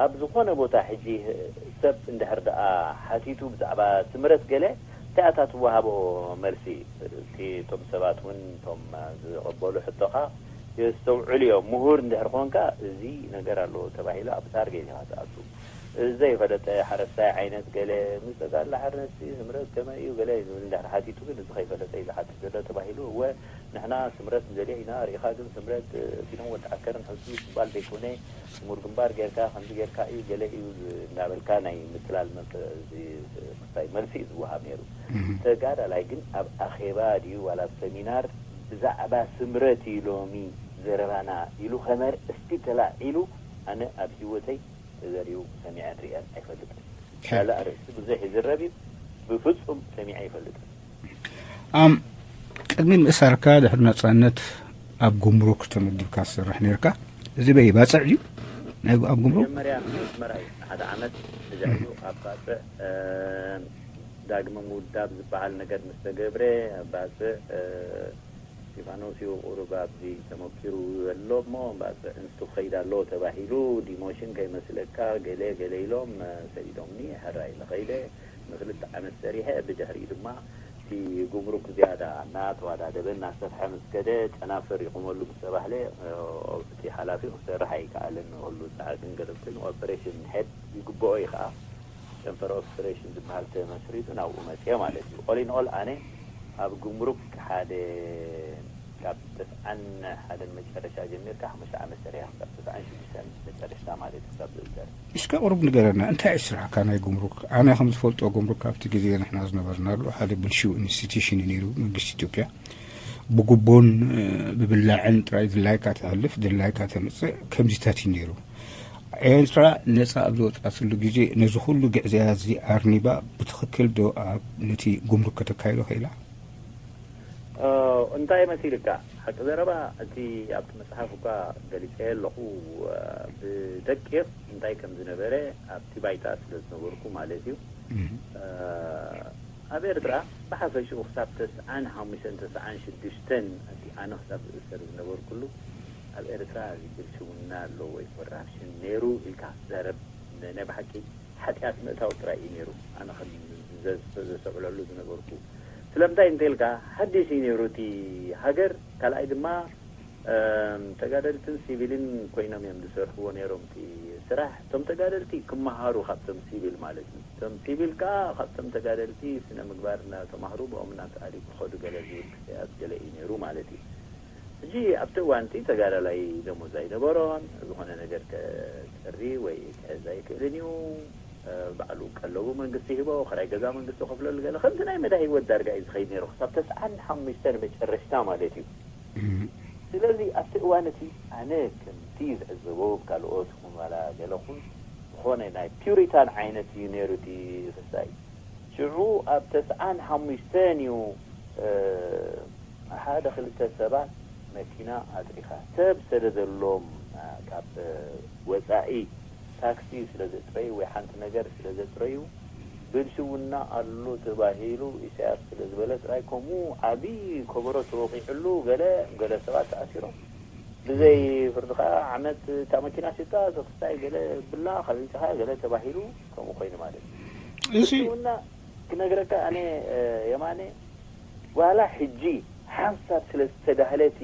ኣብ ዝኾነ ቦታ ሕጂ ሰብ እንድሕር ደኣ ሓቲቱ ብዛዕባ ስምረት ገለ እንታይ ኣታ ትወሃቦ መልሲ? እቲ እቶም ሰባት እውን እቶም ዝቕበሉ ሕቶኻ የስተውዕሉ እዮም። ምሁር እንድሕር ኮንካ እዚ ነገር ኣለዎ ተባሂሉ ኣብ ታርጌት ኢኻ ትኣቱ። እዚ ዘይፈለጠ ሓረስታይ ዓይነት ገለ ምስ ተጋድሎ ሓርነት ስምረት ከመይ እዩ ገለ ዝብል እንድሕር ሓቲቱ ግን እዚ ከይፈለጠ እዩ ዝሓትት ዘሎ ተባሂሉ እወ ንሕና ስምረት ንደልዮ ኢና ርኢኻ ግን ስምረት ፊኖም ወዲ ዓከርን ሕሱ ዝበሃል ዘይኮነ ስሙር ግንባር ጌርካ ከምዚ ጌርካ እዩ ገለ እዩ እንዳበልካ ናይ ምትላል ክስታይ መልሲ እዩ ዝወሃብ ነይሩ። ተጋዳላይ ግን ኣብ ኣኼባ ድዩ ዋላ ኣብ ሰሚናር ብዛዕባ ስምረት እዩ ሎሚ ዘረባና ኢሉ ከመር እስቲ ተላዒሉ ኣነ ኣብ ህይወተይ ተዘሪቡ ሰሚዐን ርእየን ኣይፈልጥን። ካልእ ኣርእስቲ ብዙሕ ይዝረብ እዩ ብፍጹም ሰሚዐ ኣይፈልጥን። ኣም ቅድሚ ምእሳርካ ድሕሪ ነጻነት ኣብ ጉምሩክ ተመዲብካ ትሰርሕ ነርካ። እዚ በይ ባጽዕ እዩ ናይ ኣብ ጉምሩክ? መጀመርያ ኣስመራ እዩ ሓደ ዓመት ብዛዕኡ ኣብ ባጽዕ ዳግመ ምውዳብ ዝበሃል ነገር ምስ ተገብረ ባጽዕ እስቲፋኖስ እዩ ቁሩብ ኣብዚ ተመኪሩ ዘሎ እሞ ባጽዕ እንስቱ ክኸይድ ኣለዎ ተባሂሉ ዲሞሽን ከይመስለካ ገለ ገለ ኢሎም ሰዲዶምኒ ሕራይ ኢለ ኸይደ ንክልተ ዓመት ሰሪሐ ብድሕሪኡ ድማ እቲ ጉምሩክ ዝያዳ እናተዋዳደበ እናሰፍሐ ምስ ከደ ጨናፍር ይቑመሉ ምስ ተባህለ እቲ ሓላፊ ክሰርሕ ኣይከኣልን ንክሉ ፃዕቅን ገለ ኮይኑ ኦፐሬሽን ሄድ ይግብኦ እዩ ከዓ ጨንፈር ኦፕሬሽን ዝበሃል ተመስሪቱ ናብኡ መፅየ ማለት እዩ። ኦል ኢን ኦል ኣነ ኣብ ጉምሩክ ሓደ ካብ ተስዓን ሓደን መጨረሻ ጀሚርካ ሓሙሽተ ዓመት ሰሪሐ ክሳብ ተስዓን ሽዱሽተን መጨረሽታ ማለት እዩ ክሳብ ዝእሰር። እስከ ቁሩብ ንገረና፣ እንታይ እዩ ስራሕካ ናይ ጉምሩክ? ኣነ ከም ዝፈልጦ ጉምሩክ ኣብቲ ግዜ ንሕና ዝነበርናሉ ሓደ ብልሽው ኢንስቲትዩሽን እዩ ነይሩ። መንግስቲ ኢትዮጵያ ብጉቦን ብብላዕን ጥራይ ድላይካ ተሕልፍ፣ ድላይካ ተምፅእ፣ ከምዚታት እዩ ነይሩ። ኤርትራ ነጻ ኣብ ዝወጻትሉ ግዜ ነዚ ኩሉ ግዕዝያ እዚ ኣርኒባ ብትኽክል ዶ ኣብ ነቲ ጉምሩክ ከተካይዶ ክኢላ? እንታይ መሲልካ? ሓቂ ዘረባ እቲ ኣብቲ መጽሓፍ እኳ ገሊጸዮ ኣለኹ። ብደቂቕ እንታይ ከም ዝነበረ ኣብቲ ባይታ ስለ ዝነበርኩ ማለት እዩ። ኣብ ኤርትራ ብሓፈሽኡ ክሳብ ተስዓን ሓሙሽተን ተስዓን ሽዱሽተን እቲ ኣነ ክሳብ ዝእሰር ዝነበርኩሉ ኣብ ኤርትራ እዚ ብልሽውና ኣሎ ወይ ኮራፕሽን ነይሩ ኢልካ ክትዛረብ ናይ ብሓቂ ሓጢኣት ምእታው ጥራይ እዩ ነይሩ ኣነ ከም ዘስተውዕለሉ ዝነበርኩ። ስለምንታይ እንተኢልካ ሓድሽ እዩ ነይሩ እቲ ሃገር፣ ካልኣይ ድማ ተጋደልትን ሲቪልን ኮይኖም እዮም ዝሰርሕዎ ነይሮም እቲ ስራሕ። እቶም ተጋደልቲ ክመሃሩ ካብቶም ሲቪል ማለት እዩ። እቶም ሲቪል ከዓ ካብቶም ተጋደልቲ ስነ ምግባር እናተማህሩ ብኦም እናተኣልዩ ክኸዱ ገለ ዝብል ክስተያት ገለ እዩ ነይሩ ማለት እዩ። ሕጂ ኣብቲ እዋንቲ ተጋዳላይ ደሞዝ ኣይነበሮን፣ ዝኾነ ነገር ከጽሪ ወይ ክሕዝ ኣይክእልን እዩ። ባዕሉ ቀለቡ መንግስቲ ሂቦ፣ ክራይ ገዛ መንግስቲ ከፍለሉ፣ ገለ ከምቲ ናይ መዳ ህይወት ዳርጋ እዩ ዝኸይድ ነይሩ፣ ክሳብ ተስዓን ሓሙሽተን መጨረሽታ ማለት እዩ። ስለዚ ኣብቲ እዋን እቲ ኣነ ከምቲ ዝዕዘቦ፣ ካልኦት ይኹን ዋላ ገለ ኹን ዝኾነ ናይ ፒውሪታን ዓይነት እዩ ነይሩ እቲ ክስታይ። ሽዑ ኣብ ተስዓን ሓሙሽተን እዩ ሓደ ክልተ ሰባት መኪና ኣጥሪኻ ሰብ ሰደደሎም፣ ካብ ወፃኢ ታክሲ ስለ ዘጥረዩ ወይ ሓንቲ ነገር ስለ ዘጥረዩ፣ ብልሽውና ኣሎ ተባሂሉ ኢሳያስ ስለ ዝበለ ጥራይ፣ ከምኡ ዓብዪ ከበሮ ተወቂዕሉ፣ ገለ ገለ ሰባት ተኣሲሮም። ብዘይ ፍርዲ ከዓ ዓመት እታ መኪና ሽጣ፣ ተክስታይ ገለ ብላ፣ ካበይ ኢኻ ገለ ተባሂሉ፣ ከምኡ ኮይኑ ማለት እዩ። እዚ ብልሽውና ክነግረካ ኣነ፣ የማነ፣ ዋላ ሕጂ ሓንሳብ ስለ ዝተዳህለት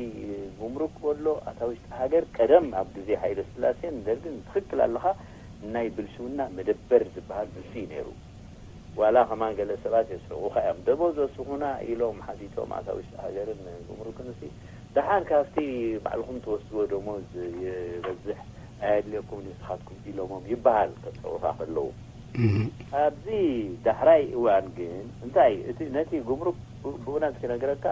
ጉምሩክ ወሎ ኣታ ውሽጢ ሃገር፣ ቀደም ኣብ ግዜ ሃይለ ስላሴን ደርግን ትኽክል ኣለኻ፣ ናይ ብልሽውና መደበር ዝበሃል ንሱ እዩ ነይሩ። ዋላ ከማን ገለ ሰባት የስሕቑኻ እዮም። ደሞዝ ወስኹና ኢሎም ሓቲቶም ኣታ ውሽጢ ሃገርን ጉምሩክን፣ እሲ ደሓን ካብቲ ባዕልኹም ትወስድዎ ደሞዝ ይበዝሕ ኣየድልየኩም ንስኻትኩም ኢሎሞም ይበሃል፣ ከስሕቑኻ ከለዉ። ኣብዚ ዳሕራይ እዋን ግን እንታይ እቲ ነቲ ጉምሩክ ብ- ብእውነት ክነግረካ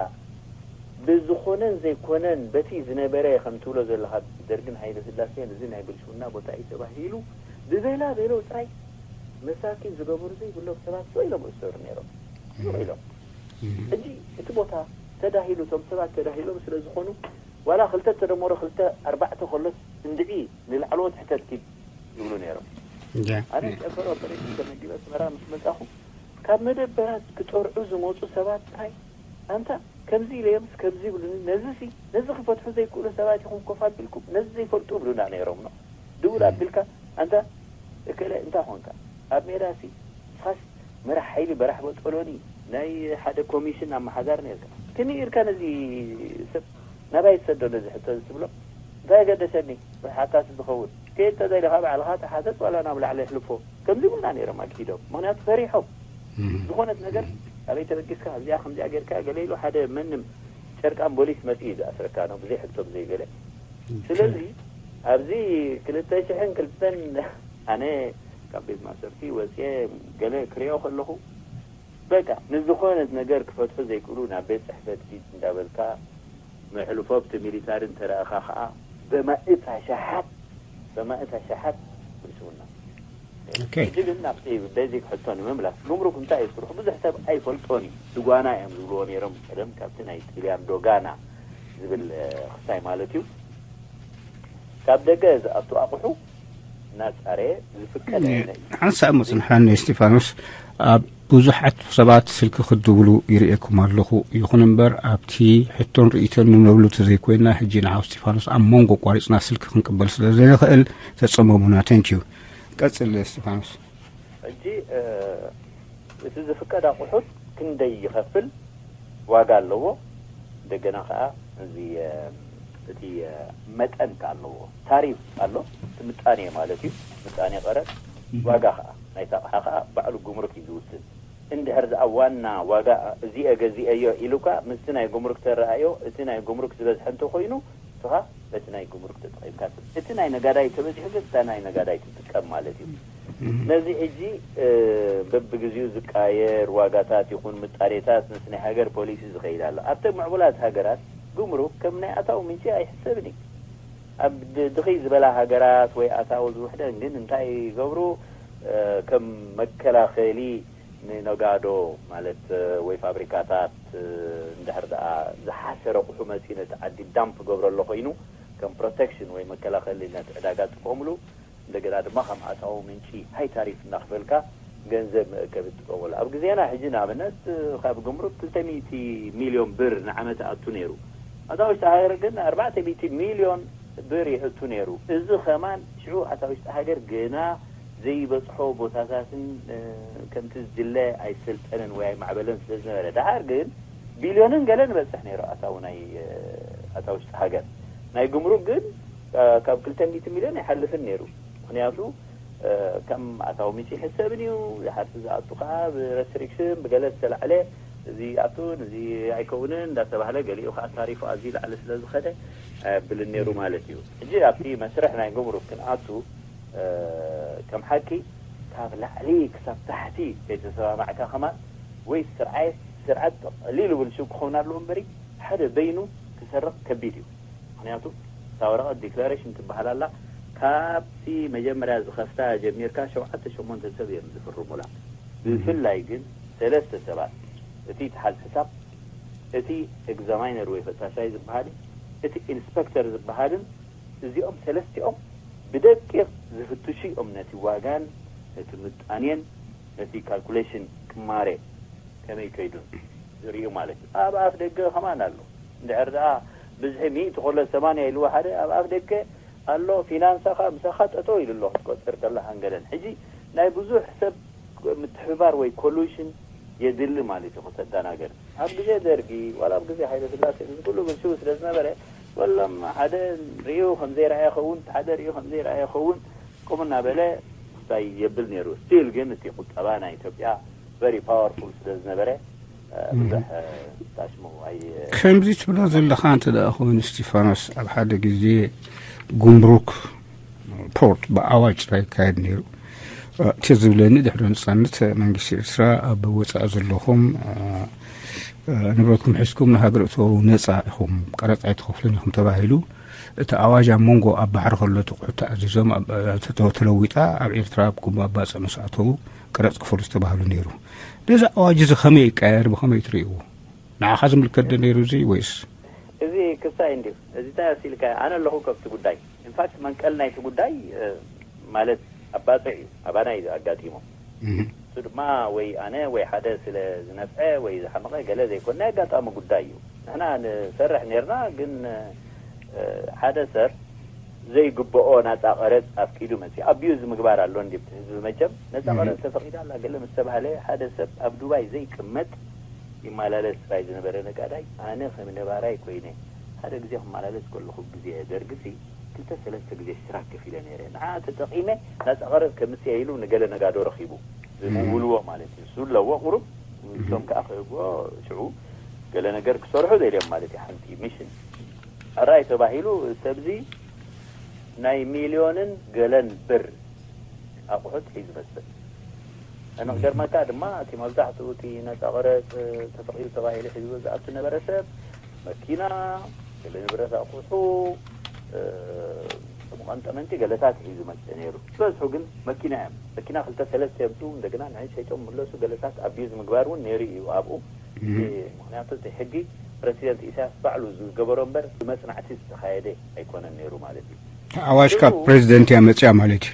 ብዝኾነን ዘይኮነን በቲ ዝነበረ ከም ትብሎ ዘለኻ ደርግን ሃይለ ስላሴን እዚ ናይ ብልሽውና ቦታ እዩ ተባሂሉ ብቤላ ቤሎ ጥራይ መሳኪን ዝገበሩ ዘይብሎም ሰባት ስቕ ኢሎም እሰሩ ነይሮም። ስቕ ኢሎም ሕጂ እቲ ቦታ ተዳሂሉ እቶም ሰባት ተዳሂሎም ስለ ዝኾኑ ዋላ ክልተ ተደመሮ ክልተ ኣርባዕተ ከሎስ እንድዒ ንላዕለዎት ሕተት ኪድ ይብሉ ነይሮም። ኣነ ጨንፈር ኦፐሬሽን ተመዲበ ኣስመራ ምስ መጻኹ ካብ መደበራት ክጠርዑ ዝመጹ ሰባት ጥራይ ኣንታ ከምዚ ኢለዮምስ ከምዚ ይብሉኒ፣ ነዚ ሲ ነዚ ክፈትሑ ዘይክእሉ ሰባት ኢኹም ኮፍ ኣቢልኩም ነዚ ዘይፈልጡ ይብሉና ነይሮም ነው። ድውል ኣቢልካ ኣንታ እከለ እንታይ ኾንካ ኣብ ሜዳ ሲ ንስኻስ መራሕ ሓይሊ በራሕ በጦሎኒ ናይ ሓደ ኮሚሽን ኣመሓዳር ነርካ። ክንይ ኢልካ ነዚ ሰብ ናባይ ትሰዶ ነዚ ሕቶ እዚ ትብሎ እንታይ ገደሰኒ? ሓታቲ ዝኸውን ከየድ ተደሊኻ ባዕልኻ ተሓተት ዋላ ናብ ላዕሊ ኣሕልፎ ከምዚ ይብሉና ነይሮም ኣግሂዶም። ምኽንያቱ ፈሪሖም ዝኾነት ነገር ኣበይ ተበጊስካ ኣብዚኣ ከምዚኣ ጌርካ ገለ ኢሉ ሓደ መንም ጨርቃን ቦሊስ መፂኡ እዩ ዝኣስረካ ነው ብዘይ ሕቶ ብዘይ ገለ። ስለዚ ኣብዚ ክልተ ሽሕን ክልተን ኣነ ካብ ቤት ማእሰርቲ ወፅየ ገለ ክሪኦ ከለኹ በቃ ንዝኾነት ነገር ክፈትሑ ዘይክእሉ ናብ ቤት ፅሕፈት ኪድ እንዳበልካ መሕልፎ ኣብቲ ሚሊታሪ እንተረኣኻ ከዓ በማእት ኣሻሓት በማእት ኣሻሓት ብልሽውና። ሕጂ ግን ናብቲ ቤዚክ ሕቶ ንምምላስ ጉምሩክ እንታይ እዩ ስርሑ ብዙሕ ሰብ ኣይፈልጦን እዩ። ድጓና እዮም ዝብልዎ ነይሮም ቀደም ካብቲ ናይ ጥልያን ዶጋና ዝብል ክስታይ ማለት እዩ። ካብ ደገ ዝኣቱ ኣቑሑ እናጻረየ ዝፍቀድ ኣይነ እዩ። ሓንሳብ መጽንሓኒ እስጢፋኖስ፣ ኣብ ብዙሓት ሰባት ስልኪ ክድውሉ ይርእየኩም ኣለኹ። ይኹን እምበር ኣብቲ ሕቶን ርእይቶን ንነብሉ ተዘይኮይና ሕጂ ንዓው እስጢፋኖስ ኣብ መንጎ ኣቋሪጽና ስልኪ ክንቅበል ስለ ዘይንኽእል ተጸመሙና። Thank you። ቀጽል እስጢፋኖስ። ሕጂ እቲ ዝፍቀድ ኣቑሑት ክንደይ ይኸፍል ዋጋ ኣለዎ። እንደገና ከዓ እዚ እቲ መጠን ከዓ ኣለዎ። ታሪፍ ኣሎ፣ እቲ ምጣኔ ማለት እዩ። ምጣኔ ቀረጥ ዋጋ ከዓ ናይቲ ኣቕሓ ከዓ ባዕሉ ጉምሩክ እዩ ዝውስን። እንድሕር ዝኣ ዋና ዋጋ እዚአ ገዚአዮ ኢሉካ ምስቲ ናይ ጉምሩክ ተረኣዮ እቲ ናይ ጉምሩክ ዝበዝሐ እንተኮይኑ ንስኻ በቲ ናይ ጉምሩክ ተጠቒምካ እቲ ናይ ነጋዳይ ተበዚሑ ግን እታ ናይ ነጋዳይ ትጥቀም ማለት እዩ። ነዚ ሕጂ በብግዜኡ ዝቃየር ዋጋታት ይኹን ምጣኔታት ምስ ናይ ሃገር ፖሊሲ ዝኸይድ ኣሎ። ኣብተን ምዕቡላት ሃገራት ጉምሩክ ከም ናይ ኣታዊ ምንጪ ኣይሕሰብን እዩ። ኣብ ድኽይ ዝበላ ሃገራት ወይ ኣታዊ ዝውሕደን ግን እንታይ ይገብሩ? ከም መከላኸሊ ንነጋዶ ማለት ወይ ፋብሪካታት እንድሕር ደኣ ዝሓሰረ ኣቑሑ መፂኡ ነቲ ዓዲ ዳምፕ ክገብረሎ ኮይኑ ከም ፕሮቴክሽን ወይ መከላኸሊ ነቲ ዕዳጋ ጥቀምሉ። እንደገና ድማ ከም ኣታዊ ምንጪ ሃይ ታሪፍ እናኽፈልካ ገንዘብ መእከቢ ትጥቀመሉ። ኣብ ግዜና ሕጂ ንኣብነት ካብ ግምሩክ ክልተ ሚእቲ ሚልዮን ብር ንዓመት ኣቱ ነይሩ። ኣታ ውሽጢ ሃገር ግን ኣርባዕተ ሚእቲ ሚልዮን ብር ይእቱ ነይሩ። እዚ ከማን ሽዑ ኣታ ውሽጢ ሃገር ገና ዘይበፅሖ ቦታታትን ከምቲ ዝድለ ኣይሰልጠነን ወይ ኣይማዕበለን ስለ ዝነበረ ደሓር ግን ቢልዮንን ገለ ንበፅሕ ነይሩ ኣታዊ ናይ ኣታ ውሽጢ ሃገር ናይ ግምሩክ ግን ካብ ክልተ ሚእቲ ሚልዮን ኣይሓልፍን ነይሩ። ምክንያቱ ከም ኣታዊ ምንጪ ይሕሰብን እዩ። ዝሓርሲ ዝኣቱ ከዓ ብረስትሪክሽን ብገለ ዝተላዕለ እዚ ይኣቱን እዚ ኣይከውንን እንዳተባህለ ገሊኡ ከዓ ታሪፉ ኣዝዩ ላዕሊ ስለ ዝኸደ ኣየብልን ነይሩ ማለት እዩ። ሕጂ ኣብቲ መስርሕ ናይ ግምሩክ ክንኣቱ ከም ሓቂ ካብ ላዕሊ ክሳብ ታሕቲ ከይተሰማማዕካ ከማን ወይ ስርዓት ስርዓት ቀሊሉ ብልሽው ክኸውን ኣለዎ እምበሪ ሓደ በይኑ ክሰርቕ ከቢድ እዩ። ምክንያቱ እታ ወረቐት ዲክላሬሽን ትበሃል ኣላ። ካብቲ መጀመርያ ዝኸፍታ ጀሚርካ ሸውዓተ ሸሞንተ ሰብ እዮም ዝፍርሙላ። ብፍላይ ግን ሰለስተ ሰባት፣ እቲ ትሓዝ ሕሳብ፣ እቲ ኤግዛማይነር ወይ ፈታሻይ ዝበሃልን እቲ ኢንስፐክተር ዝበሃልን፣ እዚኦም ሰለስቲኦም ብደቂቕ ዝፍትሹ እዮም። ነቲ ዋጋን ነቲ ምጣኔን ነቲ ካልኩሌሽን ቅማሬ ከመይ ከይዱን ዝርእዩ ማለት እዩ። ኣብ ኣፍ ደገ ከማን ኣሎ። እንድሕር ደኣ ብዝሒ ሚእቲ ኮሎ ሰማንያ ኢልዎ ሓደ ኣብ ኣፍ ደገ ኣሎ። ፊናንሳኻ ምሳኻ ጠጠው ኢሉ ኣሎ ክትቆጽር ከለኻ ንገለን። ሕጂ ናይ ብዙሕ ሰብ ምትሕብባር ወይ ኮሉሽን የድሊ ማለት እዩ ክተዳናገር። ኣብ ግዜ ደርጊ ዋላ ኣብ ግዜ ሃይለ ስላሴ እዚ ኩሉ ብልሽው ስለ ዝነበረ ወሎም ሓደ ርእዩ ከም ዘይረኣየ ይኸውን፣ ሓደ ርእዩ ከም ዘይረኣየ ይኸውን ከምኡ እናበለ እንታይ የብል ነይሩ። ስቲል ግን እቲ ቁጠባ ናይ ኢትዮጵያ ቨሪ ፓወርፉል ስለ ዝነበረ ብዙሕ ታሽሙ ኣይ ከምዚ ትብሎ ዘለኻ እንተ ደኣ ኮይኑ እስቲፋኖስ ኣብ ሓደ ግዜ ጉምሩክ ፖርት ብኣዋጅ ጥራይ ይካየድ ነይሩ። እቲ ዝብለኒ ድሕሪ ነጻነት መንግስቲ ኤርትራ ኣብ ወጻኢ ዘለኹም ንብረትኩም ሒዝኩም ንሃገር እተው ነጻ ኢኹም፣ ቀረጽ ኣይትኸፍሉን ኢኹም ተባሂሉ። እቲ ኣዋጅ ኣብ መንጎ ኣብ ባሕሪ ከሎ እቲ ቁሑት ተኣዚዞም ተለዊጣ ኣብ ኤርትራ ኣብ ባጽዕ ምስ ኣተዉ ቀረጽ ክፈሉ ዝተባህሉ ነይሩ። ነዚ ኣዋጅ እዚ ከመይ ይቀየር? ብኸመይ ትርእይዎ? ንዓኻ ዝምልከት ዶ ነይሩ እዚ ወይስ? እዚ ክሳይ እንድዩ። እዚ እንታይ ኣሲልካ ኣነ ኣለኹ ከብቲ ጉዳይ። ኢንፋክት መንቀል ናይቲ ጉዳይ ማለት ኣብ ባጽዕ እዩ፣ ኣባና እዩ ኣጋጢሞ። እሱ ድማ ወይ ኣነ ወይ ሓደ ስለ ዝነፍዐ ወይ ዝሓመቐ ገለ ዘይኮነ ናይ ኣጋጣሚ ጉዳይ እዩ። ንሕና ንሰርሕ ነርና፣ ግን ሓደ ሰብ ዘይግብኦ ናፃ ቀረፅ ኣፍቂዱ መፅዩ ኣቢዩዝ ምግባር ኣሎ እንዲ ህዝቢ። መቸም ነፃ ቀረፅ ተፈቂዳ ኣላ ገለ ምስ ተባህለ ሓደ ሰብ ኣብ ዱባይ ዘይቅመጥ ይመላለስ ጥራይ ዝነበረ ነጋዳይ ኣነ ከም ነባራይ ኮይነ ሓደ ግዜ ክመላለስ ከለኹ ግዜ ደርግሲ ክልተ ሰለስተ ግዜ ሽራክ ከፊለ ነይረ። ንዓ ተጠቒመ ናፃ ቀረፅ ከምፅእ ኢሉ ንገለ ነጋዶ ረኺቡ ዝምውልዎ ማለት እዩ። እሱ ኣለዎ ቁሩብ እሶም ከዓ ክህብዎ ሽዑ ገለ ነገር ክሰርሑ ደልዮም ማለት እዩ። ሓንቲ ሚሽን ሕራይ ተባሂሉ ሰብዚ ናይ ሚልዮንን ገለን ብር ኣቑሑት ሒዙ መፅእ። ንክገርመካ ድማ እቲ መብዛሕትኡ እቲ ነፃ ቀረፅ ተፈቒዱ ተባሂሉ ሒዝዎ ዝኣቱ ነበረ ሰብ መኪና፣ ገለ ንብረት ኣቑሑ፣ ጠመንጠመንቲ ገለታት ሒዙ መፅእ ነይሩ። ዝበዝሑ ግን መኪና እዮም። መኪና ክልተ ሰለስተ የምፅኡ እንደገና ንዕን ሸይጦም ምለሱ። ገለታት ኣቢዩዝ ምግባር እውን ነይሩ እዩ ኣብኡ። ምክንያቱ እቲ ሕጊ ፕረሲደንት ኢሳያስ ባዕሉ ዝገበሮ እምበር ብመፅናዕቲ ዝተኻየደ ኣይኮነን ነይሩ ማለት እዩ። ኣዋጅ ካብ ፕሬዚደንት እያ መፅያ ማለት እዩ።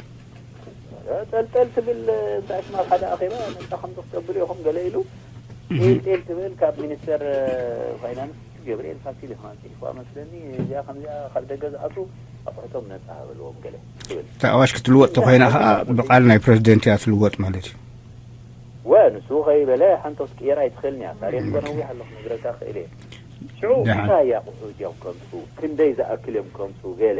ጠልጠል ትብል እንታይ ሽማ ሓደ ኣኼባ ነፃ ከም ዝክተብሉ ኢኹም ገለ ኢሉ ጤልጤል ትብል ካብ ሚኒስተር ፋይናንስ ገብርኤል ፋሲል ኢኹም ኣምፂእዋ መስለኒ። እዚኣ ከምዚኣ ካብ ደገ ዝኣቱ ኣቑሑቶም ነፃ በልዎም ገለ ትብል። እታ ኣዋጅ ክትልወጥ ተኮይና ከዓ ብቃል ናይ ፕሬዚደንት እያ ትልወጥ ማለት እዩ። ወ ንሱ ከይበለ ሓንቶስ ቅየራ ኣይትኽእልን እያ። ታሪክ ዘነዊሕ ኣለኹ ነግረካ ክእል እየ። ሽዑ እንታይ ኣቑሑ እዮም ከምፅኡ፣ ክንደይ ዝኣክል እዮም ከምፅኡ ገለ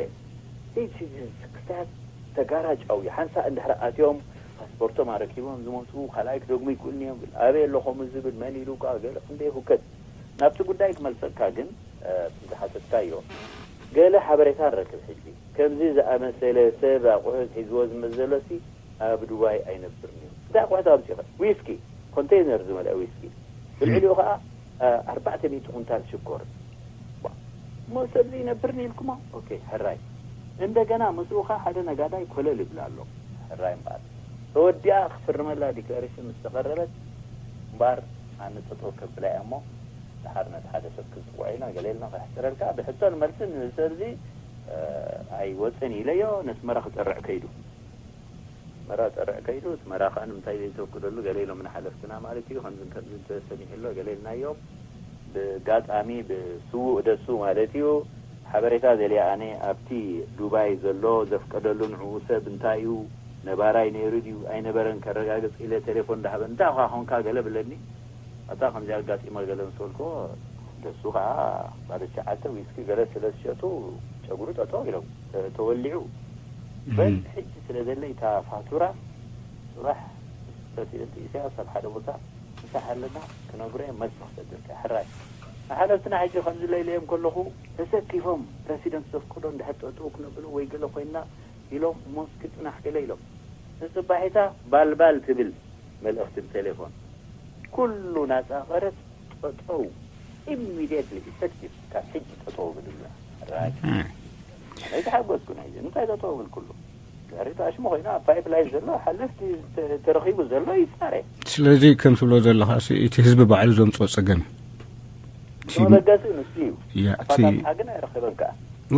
ሲቲዝንስ ክሳብ ተጋራጫዊ ሓንሳእ እንድሕር ኣትዮም ፓስፖርቶም ኣረኪቦም ዝመፁ ካልኣይ ክደግሙ ይክእሉ እዮም። ግን ኣበይ ኣለኹም ዝብል መን ኢሉ እኳ ገለ ክንደይ ሁከት። ናብቲ ጉዳይ ክመልሰካ ግን ዝሓተትካዮ ገለ ሓበሬታ ንረክብ ሕጂ። ከምዚ ዝኣመሰለ ሰብ ኣቑሑት ሒዝዎ ዝመዘሎሲ ኣብ ዱባይ ኣይነብርን እዩ። እንታይ ኣቑሑት ኣምፂኸ? ዊስኪ፣ ኮንቴይነር ዝመልአ ዊስኪ። ብልዕሊኡ ከዓ ኣርባዕተ ሚእቲ ኩንታል ሽኮር። እሞ ሰብዚ ይነብርን ኢልኩሞ? ኦኬ፣ ሕራይ። እንደገና ምስኡ ከዓ ሓደ ነጋዳይ ኮለል ይብል ኣሎ። ሕራይ እምበኣር። ተወዲኣ ክፍርመላ ዲክላሬሽን ምስ ተቐረበት እምበኣር ኣነ ጠጠው ከብላ እያ እሞ ደሓር ነቲ ሓደ ሰብ ክንፅውዖ ኢና ገለ ኢልና ከሕፅረልካ ብሕቶን መልስን ንሰብዚ ኣይወፅን ኢለዮ ነስመራ ክፀርዕ ከይዱ። መራ ጸርዕ ከይዱ እቲ መራ ከኣ ንምንታይ ዘይተወክደሉ ገለ ኢሎም ንሓለፍትና ማለት እዩ። ከምዝን ከምዝን ተሰሚዑ ኣሎ ገለ ኢልናዮም። ብጋጣሚ ብስዉእ ደሱ ማለት እዩ ሓበሬታ ዘልያ ኣነ ኣብቲ ዱባይ ዘሎ ዘፍቀደሉ ንዕኡ ሰብ እንታይ እዩ ነባራይ ነይሩ ድዩ ኣይነበረን ከረጋግጽ ኢለ ቴሌፎን እንዳሃበ እንታይ ኳ ኾንካ ገለ ብለኒ። ኣታ ከምዚ ኣጋጢማ ገለ ምስ በልክዎ ደሱ ከዓ ባለ ትሽዓተ ዊስኪ ገለ ስለ ዝሸጡ ጨጉሩ ጠጠው ኢሎም ተወሊዑ በል ሕጂ ስለ ዘለይ እታ ፋቱራ ፅባሕ ፕረሲደንት ኢሳያስ ኣብ ሓደ ቦታ ምሳሕ ኣለና ክነግሮ እየ መልሲ ክሰደልካ ሕራይ ንሓለፍትና ሕጂ ከምዚ ለይለዮም ከለኹ ተሰኪፎም ፕረሲደንት ዘፍቅዶ እንድሕር ጠጠው ክነብሉ ወይ ገለ ኮይንና ኢሎም እሞ እስኪ ፅናሕ ገለ ኢሎም ንጽባሒታ ባልባል ትብል መልእኽቲ ብቴሌፎን። ኩሉ ናጻ ቀረጽ ጠጠው፣ ኢሚድየትሊ ኢፌክቲቭ፣ ካብ ሕጂ ጠጠው ብልብላ። ራይት። ኣይተሓጎስኩን ሕጂ። እንታይ ጠጠው ብል ኩሉ? ድሕሪት ኣሽሙ ኮይና ኣብ ፓይፕላይን ዘሎ ሓለፍቲ ተ-፣ ተረኺቡ ዘሎ ይጻረ። ስለዚ ከም ትብሎ ዘለኻ ሲ፣ እቲ ህዝቢ ባዕሉ ዘምጽኦ ጸገም እዩ። እቲ መበገሲ ንሱ እዩ። ያ፣ እቲ ኣፋታትሓ ግን ኣይረኸበን ከኣ።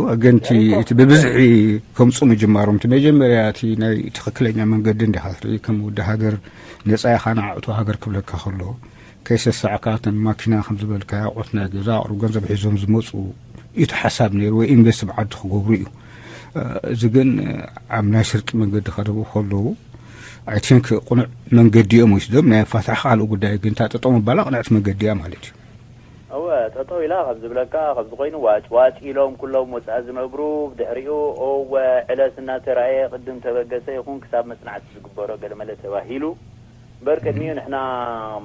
ወገንቲ እቲ ብብዝሒ ከምፁ ምጅማሮም፣ እቲ መጀመርያ እቲ ናይ ትኽክለኛ መንገዲ እንዲኻ ትርኢ፣ ከም ወዲ ሃገር ነፃ ኢኻ ንዓእቱ ሃገር ክብለካ ከሎ፣ ከይሰሳዕካ እተን ማኪና ከም ዝበልካ ኣቑት ናይ ገዛ ኣቕሩ ገንዘብ ሒዞም ዝመፁ እዩ እቲ ሓሳብ ነይሩ፣ ወይ ኢንቨስት ብዓዲ ክገብሩ እዩ። እዚ ግን ኣብ ናይ ስርቂ መንገዲ ከደቡ ከለዉ፣ ኣይ ቲንክ ቅኑዕ መንገዲ እዮም ወሲዶም። ናይ ኣፋታሕ ካልእ ጉዳይ ግን፣ እታ ጠጠው ምባላ ቅንዕቲ መንገዲ እያ ማለት እዩ። እወ፣ ጠጠው ኢላ ከም ዝብለካ፣ ከምዚ ኮይኑ ዋጭ ዋጭ ኢሎም ኩሎም ወጻኢ ዝነብሩ፣ ብድሕሪኡ እወ ዕለስ እናተራእየ ቅድም ተበገሰ ይኹን ክሳብ መጽናዕቲ ዝግበሮ ገለመለ ተባሂሉ። እምበር ቅድሚኡ ንሕና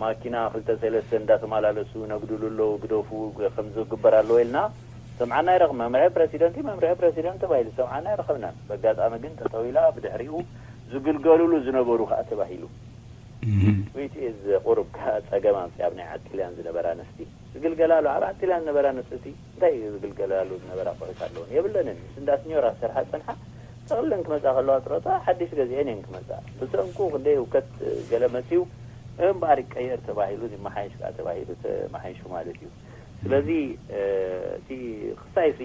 ማኪና ክልተ ሰለስተ እንዳተመላለሱ ነግድሉ ኣለዉ፣ ግደፉ፣ ከምዚ ክግበር ኣለዎ ኢልና ሰምዓና ይረኽ-፣ መምርሒ ፕረሲደንት እዩ፣ መምርሒ ፕረሲደንት ተባሂሉ ሰምዓና ኣይረኸብናን። በጋጣሚ ግን ጠጠው ኢላ ብድሕሪኡ ዝግልገሉሉ ዝነበሩ ከኣ ተባሂሉ። እህ። ዊች ኢዝ ቁሩብ ከኣ ጸገም ኣምጽእ ኣብ ናይ ዓድ ጥልያን ዝነበራ ኣንስቲ። ዝግልገላሉ ኣብ ዓድ ጥልያን ዝነበራ ኣንስቲ እንታይ ዝግልገላሉ ዝነበራ ኣቑሑት ኣለወን? የብለንን። ምስ እንዳ ስኞራ ዝሰርሓ ዝጸንሓ፣ ጠቕልለን ክመጻ ከለዋ ጥሮታ ሓዲሽ ገዚኤን እየን ክመጻ። ብሰንኩ ክንደይ ህውከት ገለ መጽዩ፣ እምበኣር ይቀየር ተባሂሉ፣ ይመሓየሽ ከኣ ተባሂሉ ተመሓይሹ ማለት እዩ። ስለዚ፣ እ፣ እቲ ክሳይሲ፣